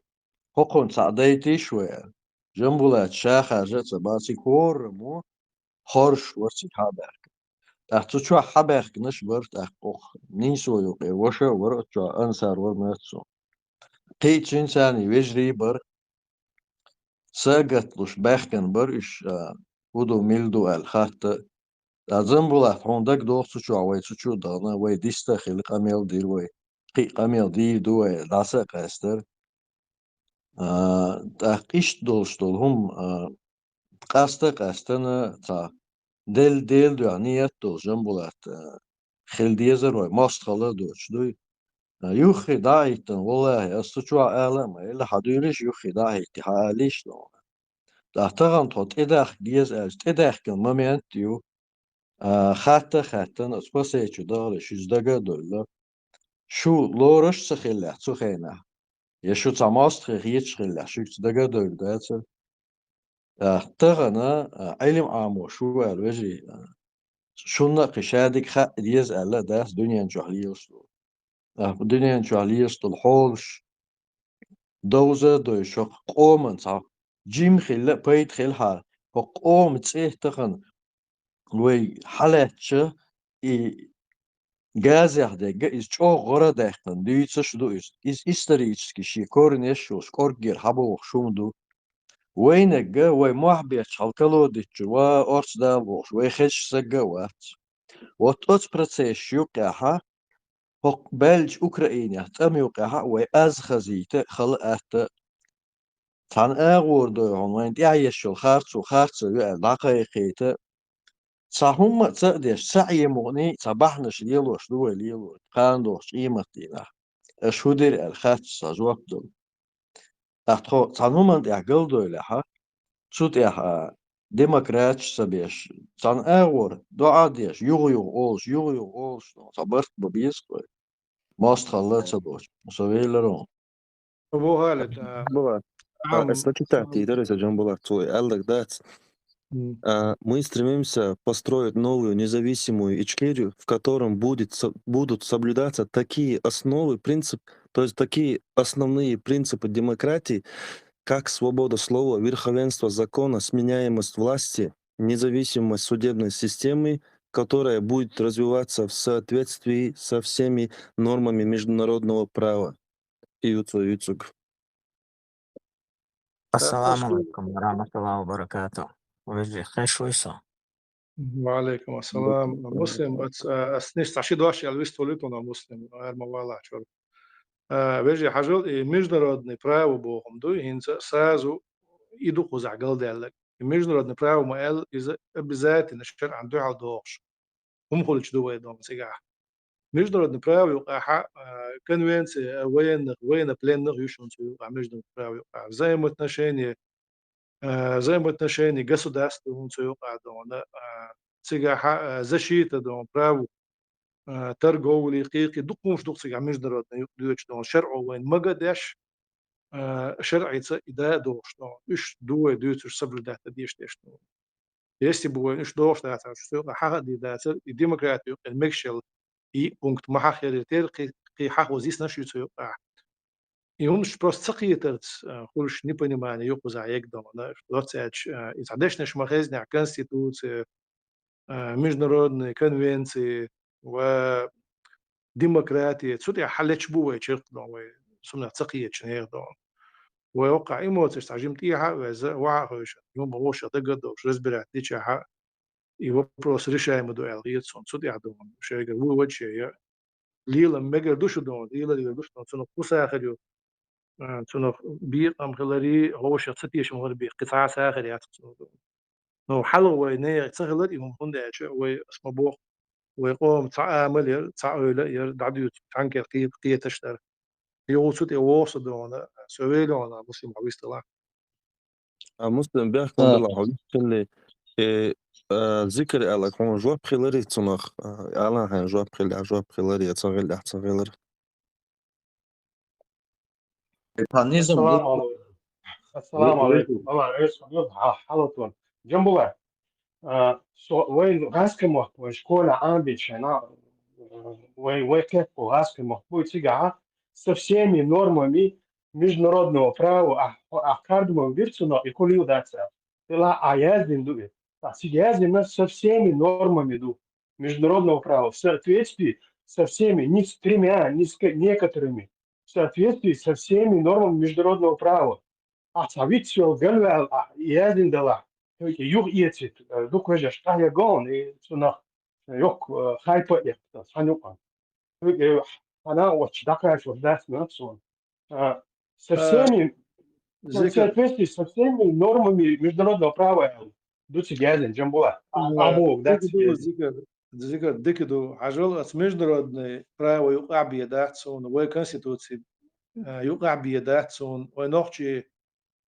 хӀокхунна цхьаъ дайтийша вай аьлла. Жамбулат ша харжа а ца бац, цига хӀораммо хоржуш вара цига хьа а баьхкина. ТӀаккха цу чохь хьа баьхкинарш бара, тӀаккха оха нийсо юкъе ваша а вара, оцу чохь Ансар вара моьтту суна. Кхин а цуьнан царний вежарий а бара, са а гатлуш баьхкина бара уьш, а, хӀун ду, мила ду аьлла хатта. Ткъа Жамбулат, хьуна дагадогӀу цу чохь вай цу чу а дахана, вай диста а хилла къамел дира вай. Кхин а къамел дийр ду вай, дӀаса а къаьстара. А, тӀаккха иштта долуш долу хӀума, а, къаста а къаьстина, цхьа Дел-, Делан дуьхьа ниет долуш, Жамбулат, а, хила дезара вай, мостагӀалла а доцуш дуй. А, юххе дӀа а хӀиттина, валлахӀи, ас цу чохь ала а ма элла, хьан дуьйлиш юххе дӀа а хӀитти, хьан алийш а. Ткъа тахана тхо тӀедахка деза аьлча, тӀедаьхкина момент ю, а, хатта а хаьттина, оцу пасечу дахарш иза дага а девлла. Шу лоруш а ца хиллехь цу хенахь, я шу цхьа мостагӀий хеташ хиллехь, шуьца дага а девлла дацара. А, тахана, а, Ӏилма Ӏамош ву аьлла, вежарий, а, шунна а кхин шадерг хаа деза аьлла а дац дуьнен чохь лелаш долу. А, дуьнен чохь лелаш долу хьолаш довза а дойша, хӀокху къоман цхьа жима хилла а, пайда хилахьара, хӀокху къоман цӀе тахана вай хьалаьцча, и газех дерг а иза чӀогӀа гӀара а даьккхина дуьйцуш а ду иза. Иза исторически шен корнеш а йолуш, кӀорггера хьабогӀуш хӀума ду. Вайнаг а, вай мохь бетташ хьал колодец чу ва орцу дала бохуш, вай хезаш саг а вац. Вот оцу процессаш юккъехьа, хӀокху баьллачу Украинехь тӀама юккъехьа а вай аз хазийта хала а атта. Цхьана агӀор дойхьуна вайна тӀаьхьа еш йолу харцо харцо ю аьлла дӀакхайкхийта. Цхьа хӀумма а ца а деш, ца Ӏемукъний, цхьа бахьанаш лелош ду вай лело, кхана дохучу къематдийнахь. Аша хӀун дира аьлла хаьттича цхьа жоп дала. ТӀаккха тхо цхьана хӀуманна тӀехь галдойлехьа, цу тӀехь, а, демократаш а ца беш, цхьана агӀор, доӀа а деш, юха-юха олуш, юха-юха олуш, ну, цхьа барт бан беза-кх вай. МостагӀалла а ца доцуш, со веллар ву. Бу хӀалит, а, Бу, а, Ам, ас лачитати, Ам. Дариса Джамбулат, цой аьллаг дац. М. А, мы стремимся построить новую независимую Ичкерию, в котором будет со-, будут соблюдаться такие основы, принцип, то есть такие основные принципы демократии, как свобода слова, верховенство закона, сменяемость власти, независимость судебной системы, которая будет развиваться в соответствии со всеми нормами международного права. Иуцу, иуцуг. Ассаламу алейкум ва рахматуллахи ва баракатух. Вежарий, хеш вуй со? Ва алейкум ассалам. Муслим, ац-, а, ас ниш цхьа ши дош аьлла вистхуьлуьйту хьуна, Муслим, ара ма валахь чуьра. А, вежарий, хьажал, и международный право бохург ду, хӀинца сразу и ду кхузахь галдаьлларг. И международный право ма аьлла, иза обязательно шарӀан дуьхьал дохуш хӀума хуьлуш ду вай дон цигахь. Международный право юкъахьа, а, конвенция, а, военных, военнопленных ю шуна цу юкъахь, международный право юкъахь. Взаимоотношения, а, взаимоотношения государств ю хӀуна цу юкъахь дона, а, цигахьа, а, защита дона, право, а, торговли, кхийкхи, дукха хӀумаш ду-кх цигахь международный юкъ доьдуш дона, шарӀо вайна мага а деш, а, шарӀица и да а дохуш дона. Уьш ду вай дуьйцуш соблюдать дан дезаш деш дона. Если бы вайна уьш дохуш дацар, цу юкъа хьахадийр дацар, и демократи юкъа мегаш йолу и пункт ма хьахъярий, тера кхин, кхин хьахоза йиснаш ю цу юкъахь. И хӀуманаш просто ца кхетарца, а, хуьлуш непонимание ю кхузахь егадовна. Лоцаьрча, а, и цхьа дешнаш ма хезнехь, конституция, а, международные конвенции ва демократия, цу тӀехь хьалечбу вай чиркхдовна, вай сумнах ца кхеташ нехан догӀу. Вай воккхахь эмоцеш цхьа жима тӀехьа а веза, ваха а хевшина, юма вовшах дагадовш, разбирать дичахьа, и вопрос решаемый ду аьлла хета суна, цу тӀехь догӀу, шайгара ву ваче я. Лелам мегар ду шу догӀу, лелар ду шу догӀу, цунах кху сахар ю, а, цунах бекъам хиларий, вовшах ца тешам хилар бен, кхин цхьа а сахар яц цунах догӀу. Ну, хьалха вай нехан ца хилар и хӀума, хӀунда аьлча вай, ас ма боху, вай къоман цхьа амал яра, цхьа ойла а яра, дӀадуьйцу цхьаьнгара кхе-, кхеташ дара. Юха цу тӀе вогӀу со догӀу, со вели хьуна, Муслим, хьо вистхилахь. А, Муслим, бехк ма А. билла, хьо вистхилли, э, а, Зикр аьлларг хьуна жоп хиларий цунах, а, алан хьайна жоп хилла, жоп хиларий, ца хилла, ца хилар. Э, панизм Ассаламу алейкум. Ассаламу алейкум. Алла реза хуьлда, хьа-, хьалатон. Джамбула, а, со, вайн гӀаскхи мотт, вайн школе Ӏамбича хьайна, а, вай, вай кеппо гӀаскхи мотт буй цигахьа со всеми нормами международного права, а, а, кардаман бирцунах и кулил дац. Дела а яздина ду и. А цига яздина со всеми нормами ду международного права, в соответствии со всеми, не с тремя, не с ка-, некоторыми, в соответствии со всеми нормами международного права. А цхьа вицвел галваьлла, а, яздина дала, хӀуьйта юха эцит, э, дукха вежарш къахьегон, и цунах йоккха, э, хайпа а эккхийтас, хьан юкъа. ХӀуьйта, э, хьана оццу дӀакхачош дац, ма суна. А, со А, всеми, в Зикр. соответствии со всеми нормами международного права, аьлла, ду цига яздина, Джамбула. А, Э, а боху, дац дика ду, яздина. Зикр, Зикр, дика ду. Хьажал, ас международное право юкъахь бен дац суна, вай конституци, э, юкъахь бен дац суна, вай нохчий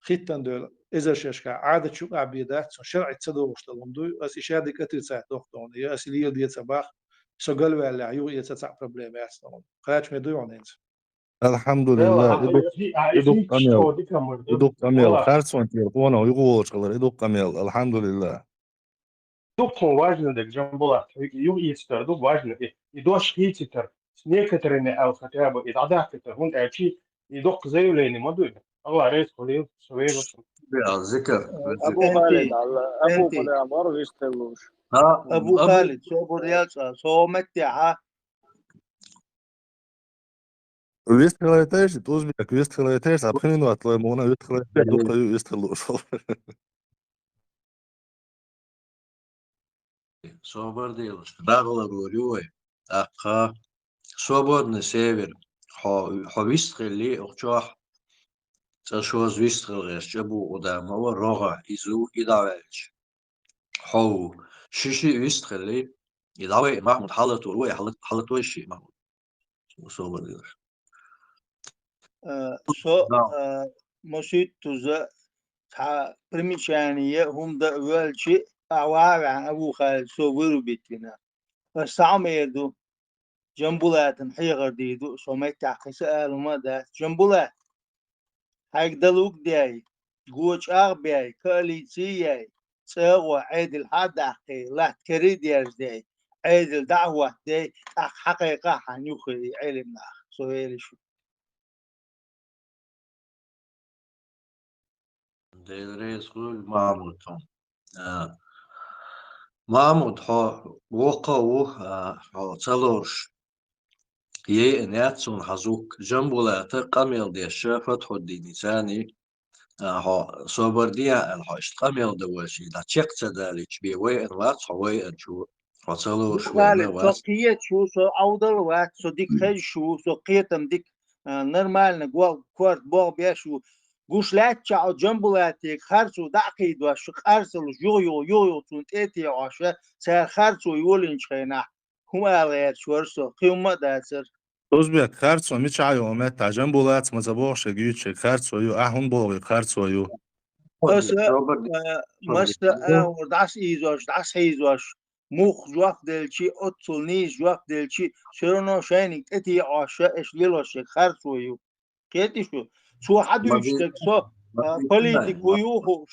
хӀиттана долу эзар шерашкахь Ӏадаташ юкъахь бен дац суна, шарӀица ца догӀуш долу хӀума дуй, ас и шадерг отрицать доху тхуна, я ас и леладе ца бах, со галваьллехь юха эца цхьаъ проблема яц тхуна. Кхачаме дуй хьуна хӀинца? Алхьамдулиллах, и ду-, и ду къамел. И ду къамел. Харцонан тӀера къонах юха волуш хилар, и ду къамел. Алхьамдулиллах. Ду тхуна важно дерг, Джамбулат, юха эцитар ду важно, и, и дош хийцитар, с некоторыми аьлла хотя бы, и дӀадахкийтар, хӀунда аьлча и доккха заявление ма дуй. Алла реза хуьлийла, со вевац. Я, Зикр, Абу Халид, Алла, Абу Халид, мара вистхуьлуш. Абу Халид, собар ял цкъа, со меттехьа. Вистхилайтайша, Тузбек, вистхилайтайша, а пхи минот лой муна вистхилайтайша, дукха ю вистхилуш. Собар делаш, дагӀлар вур ю вай. ТӀаккха Свободный Север, хьо, хьо вистхилли, охчохь цӀа шозза вистхила гӀерта чӀа бу удама ва рогӀа, изу и дӀаваьлча. Хьо ву. Ши-шиъ вистхилли, и дӀавай Махьмуд хьалатур вай, хьала-, хьалатуй шиъ Махьмуд. Со-, собар делаш. Э, со, Да. э, масуьйттуза цхьа примечание, хӀума дан а воьлча, ахьа ваха а ваьхьна, Абу Халид, со вырубить вина. Аса схьа ма эр ду, Джамбулатан хьехар дийр ду, со меттехь кхин са ала хӀума а дац. Джамбулат, хьайга далуг дай, го чӀагӀ бай, коалици яй, цӀа а гӀо, Ӏедал хьа а даккхий, латта кара а дерзадай, Ӏедал дӀа а хӀоттадай, тӀаккха хьакхайкхахьа хьан юххе и Ӏелам нах, со велаш ву. Дела реза хуьлда, Махьмуд, хьуна. А, Махьмуд, хьо воккха а ву, а, хьо ца лоруш. Яйъина яц суна хьан зук. Джамбулата къамел деш Фатхуддин царний, а, хьо собар де аьлла, хьо иштта къамел дан вайша, и дӀа чекх ца далийча бен вайъина вац хьо вайъинчу, хьо ца лоруш вайна вац. Со кхечу, со Ӏовдал вац, со дика хезаш ву, со кхетам дика, а, нормально, гол, корта богӀ беш ву. Гуш лаьттачохь Джамбулатега харцо дӀа а кхийдош, шу къарсалуш, юха-юха, юха-юха цунна тӀе а теӀош, цара харцо йолийначу хенахь, хӀума ала гӀерташ вара со, кхин хӀумма а дацара. Узбек, харцо мичахь ю хьан меттахь? Джамбулата ма ца бохуш, шега юьйцуш, харцо ю, ахьа хӀунда боху, харцо ю? Аса, а, масса а хӀора дӀасаийзош, дӀасахьийзош, муха жоп делчи, оццул нийса жоп делчи, всё равно шайниг тӀе теӀош, аш лелош шега харцо ю. Кхетий шу? Цо хьадуьйцуш дерг со, а, политик ву ю хууш.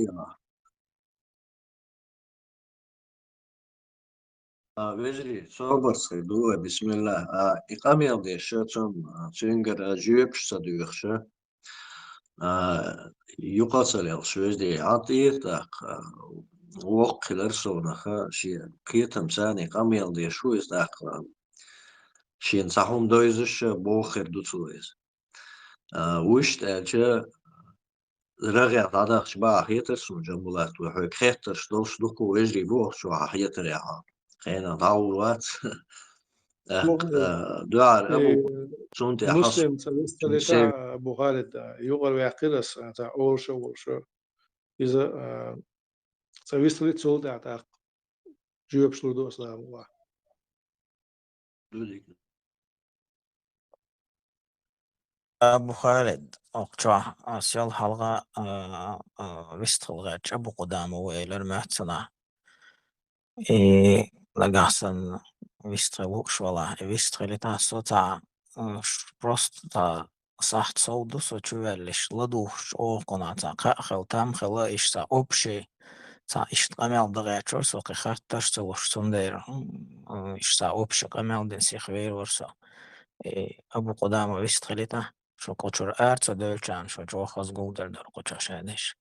Вежарий, а, вежарий, собарца хир ду вай, бисмиллахӀ. А, и къамел деш ца, а, цуьнгара жоьпаш ца доьхуш, а, юкъа ца лелаш, вежарий, хьан тӀера тӀаккха, а, воккха хилар совнаха, шен кхетам царна къамел деш ву иза тӀаккха, а, шена цхьа хӀума довзаш, а, боху хир ду цо иза. А, вуьшта аьлча, рагӀехь дӀадахча бан хетар суна, Джамбулат, вай хьоьга хеттарш долуш ду-кх, вежарий, бу ахчо хьан хетарехь. Кхайна дӀагӀур вац. ТӀаккха, а, дуьхьара Абу, цунна тӀехь хьо Муслим цхьа вистхилийтахь, Абу Халид, а, юкъара ваьккхира аса, а, цхьа олуш а волуш. Иза, а, цхьа вистхилийта, цул тӀаьхьа тӀаккха жоьпаш лур ду аса, Дала мукъ лахь. Абу Халид, окху чохь ас йолу хьалха, а, а, вистхила гӀерташ Абу Къудама ву элира моьтту санна. И нагахь санна вистхила лууш валахь, и вистхилийтахь со цхьа, а, ш-, просто цхьа сахьт сов ду со чувоьллуш, ладугӀуш чӀогӀа кхунах цхьа кхаъ хилла, там хилла, иштта цхьа общий, цхьа иштта къамел дан гӀерташ вара со, кхин хаттарш ца луш, цундела, м, иштта цхьа общий къамел дина сиха вер вара со. И Абу Къудама вистхилийтахь, шу кху чуьра ара ца девлчарна, шу чӀогӀа хаза гулдер дара кху чохь шадеш.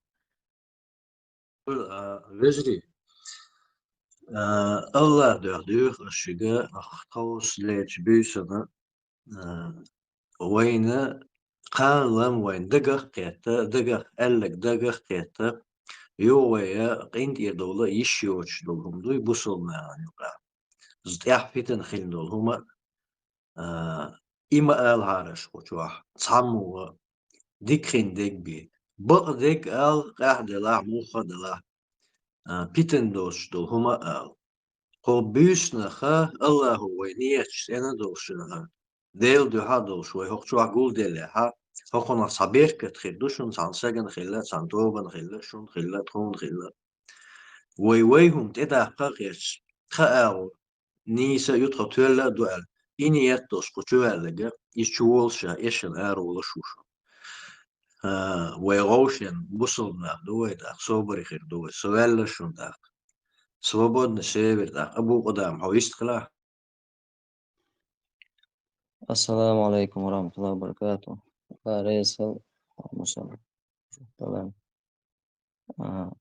А, вежарий, а, АллахӀан дуьхьа доьху ас шуьга, тховса лечу буьйсанна, а, вайна кхана лам вайн дагах а кхетта, дагах, аьлларг дагах а кхетта, юха вай къинтӀера довла йиш йоцуш долу хӀума дуй бусалба нахана юкъахь. Иза тӀехь питана хилла долу хӀума, а, и ма алахьара аш кху чохь, цхьаммо а дика хин дерг бен. Бакъдерг ала, къаьхьделахь, муха а делахь, а, питана доцуш долу хӀума а ала. Кху буьйсанах АллахӀа вай нийяташ цӀена а долуш, а, Делан дуьхьа а долуш, вай хӀокху чохь гулделлехь, хӀокхунах цхьа беркат хир ду шуна, цхьана стагана хилла, цхьана тобанна хилла, шуна хилла, тхуна хилла. Вай вай хӀума тӀедаккха а гӀерташ, тхан агӀор нийса а ю, тхо тоьлла а ду аьлла, и нийят долуш кху чу ваьлларг, иза чу волуш а, эшна араволуш ву шу. А, вай гӀовшен бусалба нах ду вай тӀаккха, собаре хир ду вай. Со ваьлла шуна тӀаккха. Свободный север тӀаккха. Абу Къудама, хьо вистхилахь? Ассаламу алейкум ва рахматуллахи ва баракатух. Баресал, салам. А,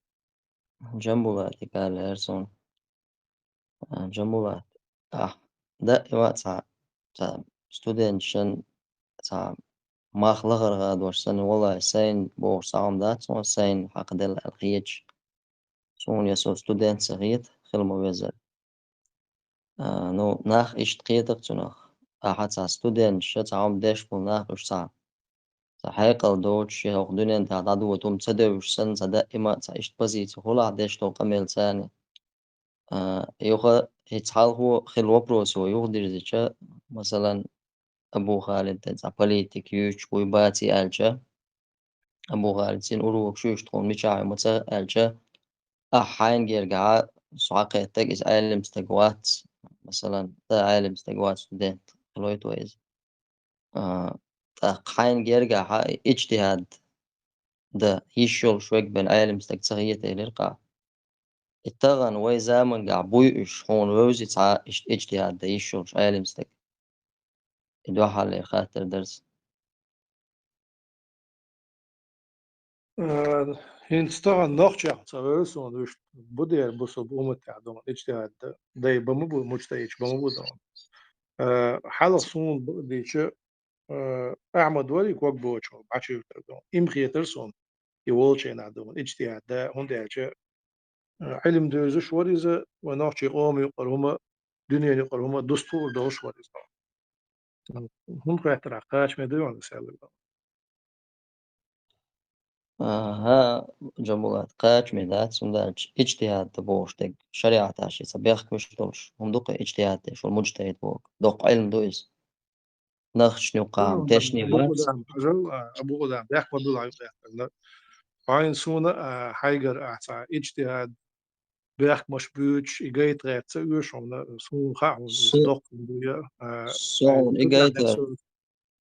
Джамбулат, и калер сон. А, Джамбулат, ахь даима цхьа, цхьа студенташна цхьа мах лахара гӀадош санна, валлахӀи, сайн бохуш цхьа хӀума дац хьуна, сайн хьакха делла аьлла хеташ. Суна я со студент ца хета, хила ма везара. А, ну, нах иштта кхетар цунах. Ахьа цхьа студенташа цхьа хӀума деш болу нах уьш цхьа, цхьа хьекъал доцуш, я хӀокху дуьнен тӀехь дӀадоьду хӀума ца девзаш санна, цхьа даима цхьа иштта позици хуьлахь деш долу къамел царна. А, юха хӀинца хьалхо хилла вопрос ву юхадирзича, масалан, Абу Халид, цхьа политик юьйцуш вуй баций аьлча, Абу Халид, цуьнан урокаш юьйцуш тхуна мичахь ю ма ца аьлча, ахьа хьайна гергахьа, со хьакхеттарг иза Ӏелим стаг вац, масалан, да Ӏелим стаг вац, студент хилойту вай иза. А, тӀаккха хьайна гергахьа и иджтихӀад дан йиш йолуш верг бен Ӏелим стаг ца хета элира-кх ахь. И тахана вай замангахь буй уьш, хьуна вевзий цхьа иштта иджтихӀад дан йиш йолуш Ӏелим стаг? И дуьххьарлера хаттар дара-кх. Э, хӀинца тахана нохчех цхьа вевза суна вуьшта, бу дера бусалба умматехь дуьйна иджтихӀад дай бан ма бу, муджтахӀидаш бан ма бу дуьйна. Э, хьалха суна бакъдийча, э, Ахьмад варий ког боцуш волу, бӀачуьйртара дуьйна. И ма хетара суна, и волчу хенахь дуьйна иджтихӀад дан, хӀунда аьлча, э, Ӏилма девзаш вара иза, вайн нохчийн къоман юкъара хӀума дуьненан юкъара хӀума дустхур долуш вара иза. ХӀунда хаьттарахь, кхачаме ду хьуна серлаг? ХӀа, Джамбулат, кхачаме дац, хӀунда аьлча ижтихӀад дан бохуш дерг шариӀатехь шен цхьа бехкамаш долуш хӀума ду-кх, ижтихӀад деш волу муджтахӀид бохург. Доккха Ӏилма ду иза. Нахчашна юкъахь тешна вац. Абу Къудам, хьажал, а, Абу Къудам, бехк ма билла хьуна юкъа. Хьайна суна, а, хьайгара ахь цхьа ижтихӀад бехкамаш буьйцуш, и гайта гӀерта ца оьшу хьуна, суна хаьа хьуна, иза доккха хӀума ду я, а, со хьуна и гайта.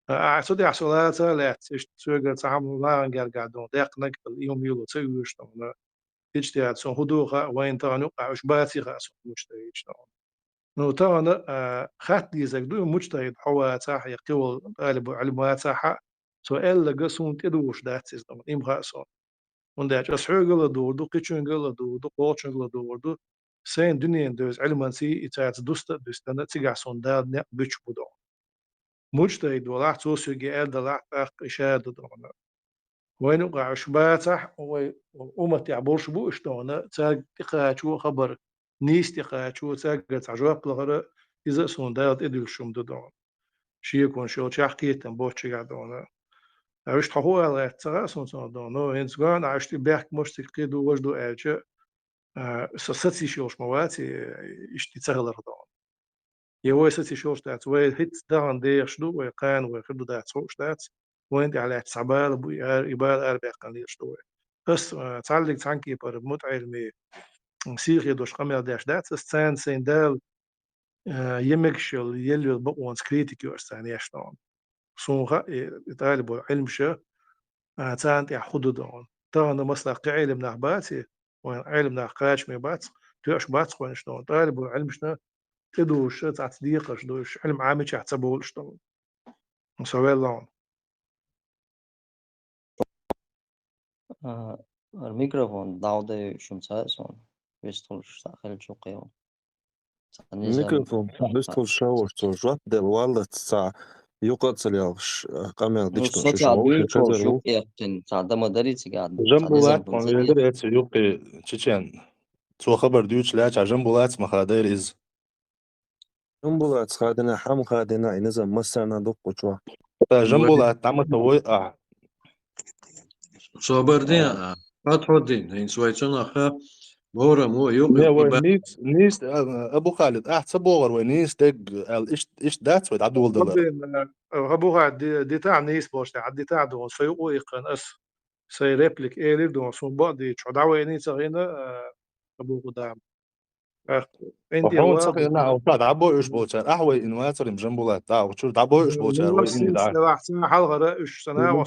А, ахь цу тӀехь со лаца а лаьцна, иштта соьгара цхьа хӀума нахана гергахь ду хьуна, даьккхинарг а хилла, и хӀума йило ца оьшу хьуна. ИжтихӀад суна хӀун ду хаьа, вайна тахана юкъахь уьш баций хаьа суна муджтахӀидаш хьуна. Ну, тахана, а, хатта дезарг ду, муджтахӀид хьо вацахь, я кхин волу тӀалибу Ӏилм вацахь а, цо аьлларг суна тӀедогӀуш дац иза, ду хьуна, и ма хаьа суна. ХӀунда аьлча аса хьоьга а ладугӀур ду, кхечуьнга а ладугӀур ду, кхочуьнга а ладугӀур ду. Сайна дуьненан девза Ӏилманций, и цаьрца дуста а дуьстина, цигахь суна Дала некъ буьтуш бу, ду хьуна. МуджтахӀид валахь, цо соьга аьлла далахь, тӀаккха и ша ду, ду хьуна. Вайна юкъахь уьш бацахь, вай умматехь болуш бу уьш, ду хьуна, цаьрга тӀекхачо хабар, нийса тӀекхачо, цаьргара цхьа жоп лахара, иза а суна Дала тӀедуьллуш хӀума ду, ду хьуна. Шеконаш йолчохь, кхетам боцчигахь, ду хьуна. Ткъа уьш тхо хӀун ала гӀерта ца хаьа суна цунах, ду хьуна. Ну, хӀинца гоьна ахь уьш тӀе бехкамаш цига кхин догӀуш ду аьлча, а, со сацийша йолуш ма вац и, иштта и ца хиларх, ду хьуна. Я вай сацийша йолуш дац, вай хӀинцца дахана дехаш ду, вай кхана вай хир ду дац хууш дац, вайна тӀехь лаьтташ цхьа бала бу, и ара, и бала арабаьккхина лелаш ду вай. Ас, а, цхьаллиг цхьана кепара мутаӀелламе, м, сийсаз долуш къамел деш дац, ас царна сайна Дала, а, я мегаш йолу, елла йолу бакъонца критика йо ас царна еш, ду хьуна. Суна хаьа, и, и тӀалибул Ӏилмаш, а, царна тӀехь хӀун ду, ду хьуна. Тахана, масала, кхин Ӏелам нах баций, вайн Ӏелам нах кхачаме бац, тоьаш бац вайна, ду хьуна. ТӀалибул Ӏилмашна тӀедужуш цхьацца декхарш ду, уьш Ӏилма Ӏамийчахь ца бовлуш, ду хьуна. Со велла хьуна. А, ара микрофон дӀа а дайша, ма ца хаьа суна, вистхуьлуш цхьа хилча юккъе. Цхьа низам. Микрофон вистхуьлуш ша волуш, цо жоп делла валлалц цхьа юкъа а ца лелхаш, а, къамел дича, ну, со цхьа дуьйцуш волуш юккъе а кхин, цхьа дан ма дарий цигахь. Жамбулат, цхьа низам ма везара эца юккъе, Чечен. Цо хабар дуьйцуш лаьцча, Жамбулатца ма хадайра иза. Жамбулатца хадийна, хьан ма хадийна, и низам массарна дуккхучохь. Та Жамбулат, дӀа ма ца вой ахь. Собар де, а, Фатхьуддин, хӀинца вай цунах боврам ву, юкъе. Не, вай нийс, нийс, а, Абу Халид, ахь ца бохура вай нийса дерг аьлла, иштта, иштта дац вай дӀадоладалар? Абу Халид, ди-, дитахь нийса болуш, дитахь ду хьуна, со юкъа а иккхина ас, сайн реплика элира ду хьуна, суна бакъдийцча, хьо дӀавайний ца хиъна, а, Абу Къудам. Хьуна ца хиъна, хьо дӀабой уьш болчара, ахь вай ина вацара, Жамбулат, дӀа, чуьра дӀабой уьш болчара, вай ина дӀа. Хьалхара уьш санна,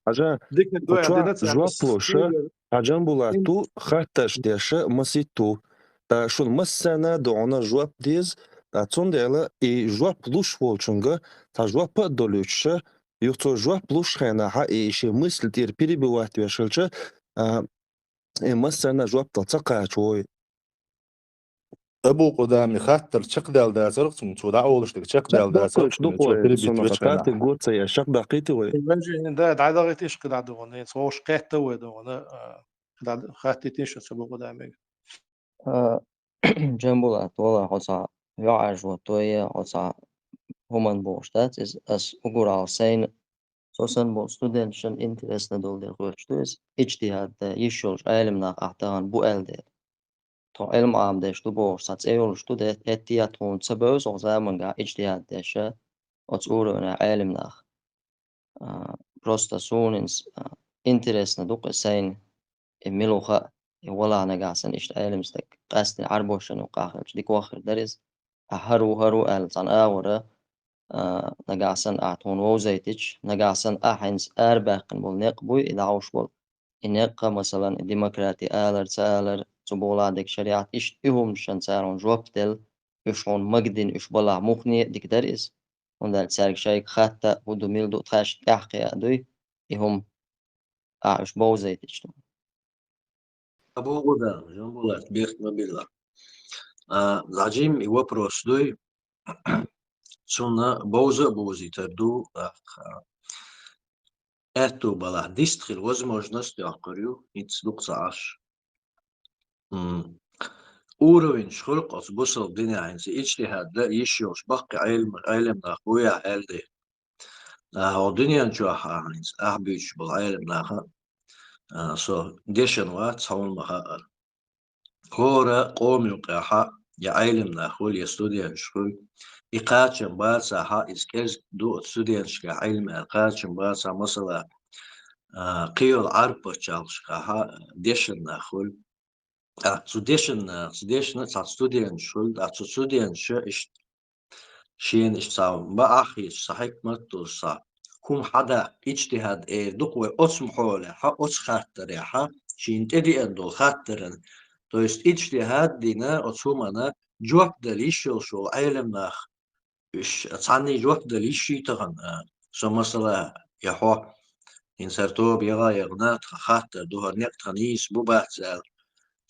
хьажа, дика ду, хьо чохь дина ца жоп луш, хьан Жамбулат ду, хаттарш деш масийтта ду. Ткъа шуна массарна а ду хьуна жоп деза, ткъа цундела и жоп луш волчунга цхьа жоп а долуьйтуш, юха цо жоп луш хенахь, и шен мысль тӀера перебивать веш хилча, а, и массарна а жоп дала ца кхача вой. Абу Къудаме хаттар чекхдаьлла дацара цунна, цо дӀа олуш дерг чекхдаьлла дацара цунна, цо перебить веш хенахь. Кхетта гурт ца еш, чекхдаккхийтий вай? Вежа, да, дӀадахийтийша кхидӀа ду хьуна, хӀинца вовшах кхетта вай ду хьуна, а, кхидӀа хаттийтийша аса Абу Къудамега. А, Жамбулат, валлахӀи, хьо цхьа йоӀаржо тоье, хьо цхьа хӀуманна бохуш дац иза, ас уггар хьалха сайна, со санна болу студенташна интересно долу дела хоьттуш ду иза, ижтихӀад дан йиш йолуш Ӏелам нах ахь тахана бу аьлла дела. Тхо Ӏилма Ӏамадеш ду бохуш, цхьа цӀе йолуш ду, де, хӀетте а тхуна ца бевза оха замангахь ижтихӀад деш оцу уровнехь Ӏелам нах. А, просто суна иза, а, интересно ду-кх сайна, и мила ву хаьа, и валахь нагахь санна иштта Ӏелам стаг къаьсттина Ӏарбошна юккъахь хилча, дика ваха хир дара иза. Ахь хӀара ву, хӀара ву аьлла цхьана агӀора, а, нагахь санна ахь тхуна вовзайтича, нагахь санна ахь хӀинца арабаьккхина болу некъ буй, и дӀахьуш болу. И некъ а, масалан, и демократи алар, ца алар, цу бохуш дерг шариӀат, иштта и хӀуманашна цара хьуна жоп делла, уьш хьуна магадина, уьш балахь муххале а дика дара иза. ХӀунда аьлча цаьрга шайга хатта а, хӀун ду, мила ду, тхаьш тӀаьхьакхиа а дуй, и хӀума ахь уьш бовзайтича ду. Абу Къудам, Жамбулат, бехк ма билла. А, лаьжим и вопрос дуй, цунна бовза а бовзийтар ду, тӀаккха аьтту балахь дистхила возможность йоккхур ю, хӀинца дукха ца Ӏаш. М. уровеньш хуьлу оцу бусалба динехь хӀинца иджтихӀад дан йиш йолуш баккхий Ӏелам-, Ӏелам нах буй ахь аьлла дела. Ахьа хӀокху дуьнен чохь ахьа хӀинца ахь буьйцуш болу Ӏелам наха, а, со дешна вац, хьуна ма хаъара. ХӀора къоман юкъехь я Ӏелам нах хуьлу, я студенташ хуьлу. И кхачам бацахь, иза кӀезиг ду оцу студенташкахь Ӏилма аьлла кхачам бацахь, масала, а, кхин йолу Ӏарб пачхьалкхашкахь дешна нах хуьлу. ТӀаккха цу дешна нахаца дешна цхьа студенташ хуьлу, тӀаккха цу студенташа иштта шена иштта цхьа бакъахь а хеташ, цхьа хьикмат а долуш, цхьа хӀума хьадаккха, иджтихӀад эр ду-кх вай оцу хьолехь, оцу хаттарехь, шена тӀедеана долу хаттарна. То есть иджтихӀад а дина, оцу хӀуманна жоп дала йиш йолуш волу Ӏелам нах, уьш цхьанна жоп дала йиш юй тахана, а, со масала, я хьо, хӀинца хӀара тоба яха а яхана, тхан хаттар ду, хӀара некъ тхан йийца бу бац аьлла.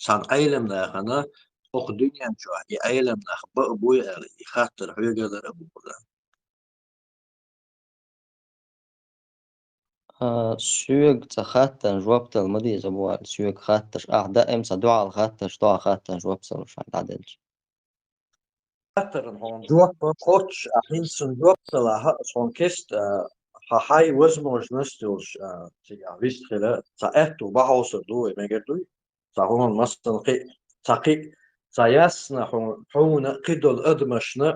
Цхьана Ӏелам нахана, хӀокху дуьнен чохь и Ӏелам нах бан а буй аьлла, и хаттар хьоьга а дара Абу-Къудам. А, соьга цхьа хаттарна жоп дала ма деза бу аьлла, соьга хаттарш, ахь даим цхьа дуьхьал хаттарш, дуьхьал хаттарна жоп ца луш ахь дӀаделча. Хаттарна хьуна жоп а кхоччуш, ахь хӀинца цунна жоп ца лахь, аса хьуна кеста, а, хьан хьайн возможность йолуш, а, цигахь вист хила, цхьа аьтту бахьовсар ду вай мегар дуй? Цхьа хӀуманна массанна кхин а, цхьа кхин а, цхьа ясна хьуна, хьуна кхидолу адамашна,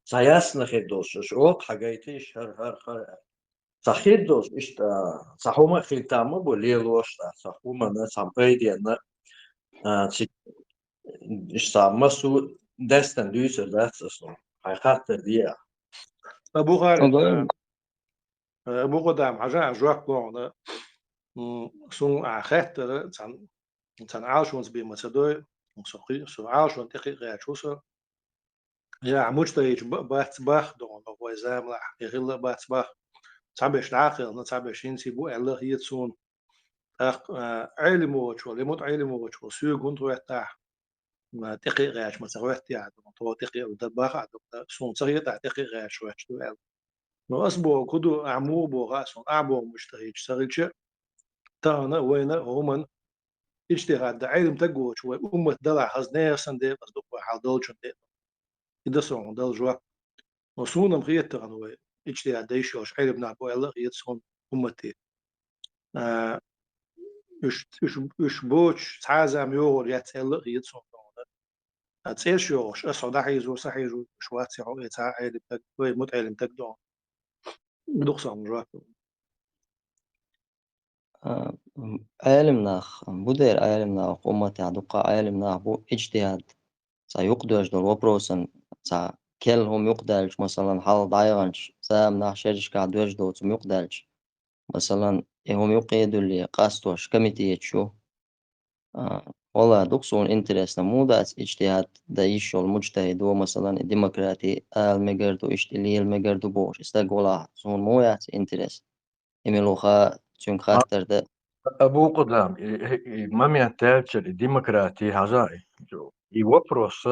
цхьа ясна хир долуш, аша оха хьан гайтийша хӀара, хӀара, хӀара. Цхьа хир долуш, иштта, цхьа хӀума а хила там ма бу лелош, цхьа хӀуманна, цхьа пайденна, а, ци-, иштта цхьа массо а даьстина дуьйцур дац аса, хьайн хаттар де а. Ткъа Бухари, Ага. а, а, Абу-Къудам, хьажа а жоп лохьуна, м, суна а хаттара, цхьана, цхьана Ӏалашонца бен ма ца дой, со кхи-, со Ӏалашонна тӀекхиа гӀерташ ву со. Я ахь муджтахӀидаш ба-, бац боху дохуна вай заманахь, я хилла а бац боху. Цхьаберш дӀа а кхелхина, цхьаберш хӀинца а бу аьлла а хета суна. ТӀаккха, а, Ӏелам воцуш волу, я мутаӀелам воцуш волу соьга хӀунда хӀоьттахь, а, тӀекхиа гӀерташ ма ца хӀоьттий ахь дохуна, тхо тӀекхиа дан боху ахь дохуна, суна ца хетахь тӀекхиа гӀерташ хӀоьтташ ду аьлла. Но аса бохург хӀун ду, ахь муха боху а суна, ахь боху муджтахӀидаш ца хилча, тахана а, вайна а, хӀуманна иджтихӀад дан Ӏелам стаг воцуш вай уммат далахь, хаза нехан санна декъаза ду-кх вай хьал долчун тӀе. И дан суна дала жоп. Но суна-м хета тахана вай иджтихӀад дан йиш йолуш Ӏелам нах бу аьлла а хета суна уммате. А, уьш, уьш, уьш боцуш цхьа а зама йогӀур яц аьлла а хета суна тахана. А, цӀераш йохуш, аса хьо дӀахьийзо, са хьийзо, уьш вац хьо, э, цхьа а Ӏелам стаг, вай мутаӀелам стаг ду хьуна. Ду-кх суна жоп. А, м, Ӏелам нах, бу дера Ӏелам нах, умматехь дуккха Ӏелам нах бу, иджтихӀад, цхьа юкъадоьжна долу вопросан, цхьа керла хӀума юкъадаьлча, масалан, хьалха дӀаяханчу заманахь шерашкахь доьжна доцу хӀума юкъадаьлча, масалан, и хӀума юкъе а дуьллий, къастош комитеташ ю. А, валла, ду-кх суна интересно, муха дац иджтихӀад дан йиш йолу муджтахӀид, масалан, и демократи ала мегар ду, иштта и лела мегар ду бохуш, и стаг валахь, суна муха яц интерес? И мила ву ха, цуьнга хаттар дан. Абу-Къудам, и, и, и момент даьллачара, и демократи, хьажа, и, и вопрос,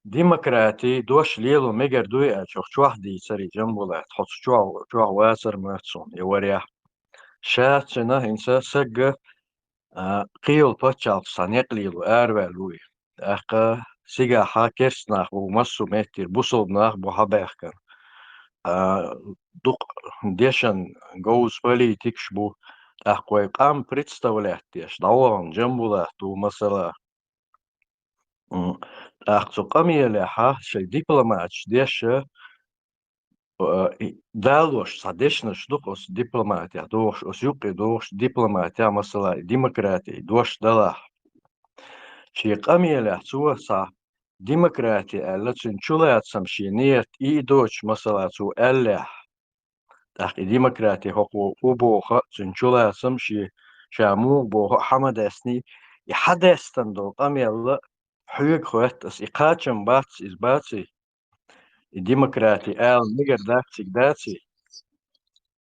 демократи, дош лело мегар дуй аьлча, хӀокху чохь дийцар и Джамбулат, хьо цу чохь, чохь вацар моьтту суна, и варехь. Ша цуьнан хӀинца сагга, а, кхин йолу пачхьалкхаш цхьа некъ лело араваьлла вуй. ТӀаккха цигахь керста нах бу массо а меттера, бусалба нах бу хьабаьхкина. А, дукха дешан говза политикаш бу. ТӀаккха вай къам представлять деш, дӀавахана Джамбулат ву, масала. М, тӀаккха цу къамелехь шайн дипломаташ деш, а, и далош цхьа дешнаш ду-кх оцу дипломатехь дохуш, оцу юккъе дохуш, дипломатехь, масала, и демократи дош далахь. Шен къамелехь цо цхьа демократи аьлла, цуьнан чулацам шен нийят и доцуш, масала, цо аьллехь. ТӀаккха и демократи хӀокхо хӀун боху а, цуьнан чулацам шен, ша муха боху а хьа ма даьстиний, и хьадаьстина долу къамел а хьоьга хоьтту аса, и кхачам бац, иза баций? И демократи ала мегар дац цига, даций?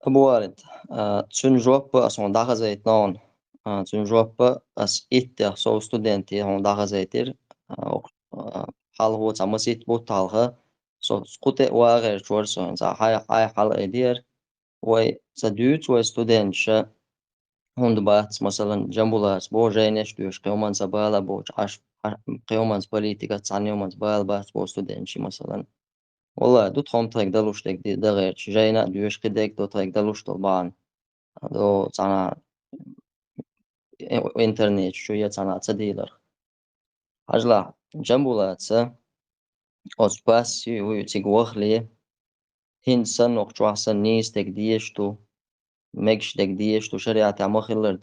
Абу Валид, а, цуьнан жоп ас хьуна дӀахазайта ногӀана. А, цуьнан жоп ас иттех сов студенте хьуна дӀахазайтира. А, ок-, а, хьалхо цхьа масийтта бутт хьалха, со кху тӀе а вагӀерчу вара со, цхьа хьай, хьай хьала айдера. Вай ца дуьйцу вай студенташа, хӀунда бац, масалан, Джамбулата боху, жайнаш доьшу, кхин хӀуманца бала боцуш, Ӏаш, Ӏа-, кхин хӀуманца, политикаца, цхьана хӀуманца бала бац боху студенташ, масалан. Валлахь, ду тхо-м тхайга далуш дерг ди-, дан гӀерташ, жайна а доьшу, кхидерг до тхайга далуш долу бахьана. До цхьана э-, интернет чу я цхьана ца дийларх. Хьажалахь, Джамбулата оцу пассий вуй цига вахале, хӀинца санна, окху чохь санна нийса дерг дезаш ду, мегаш дерг дезаш ду, шариатехь ма-хиллара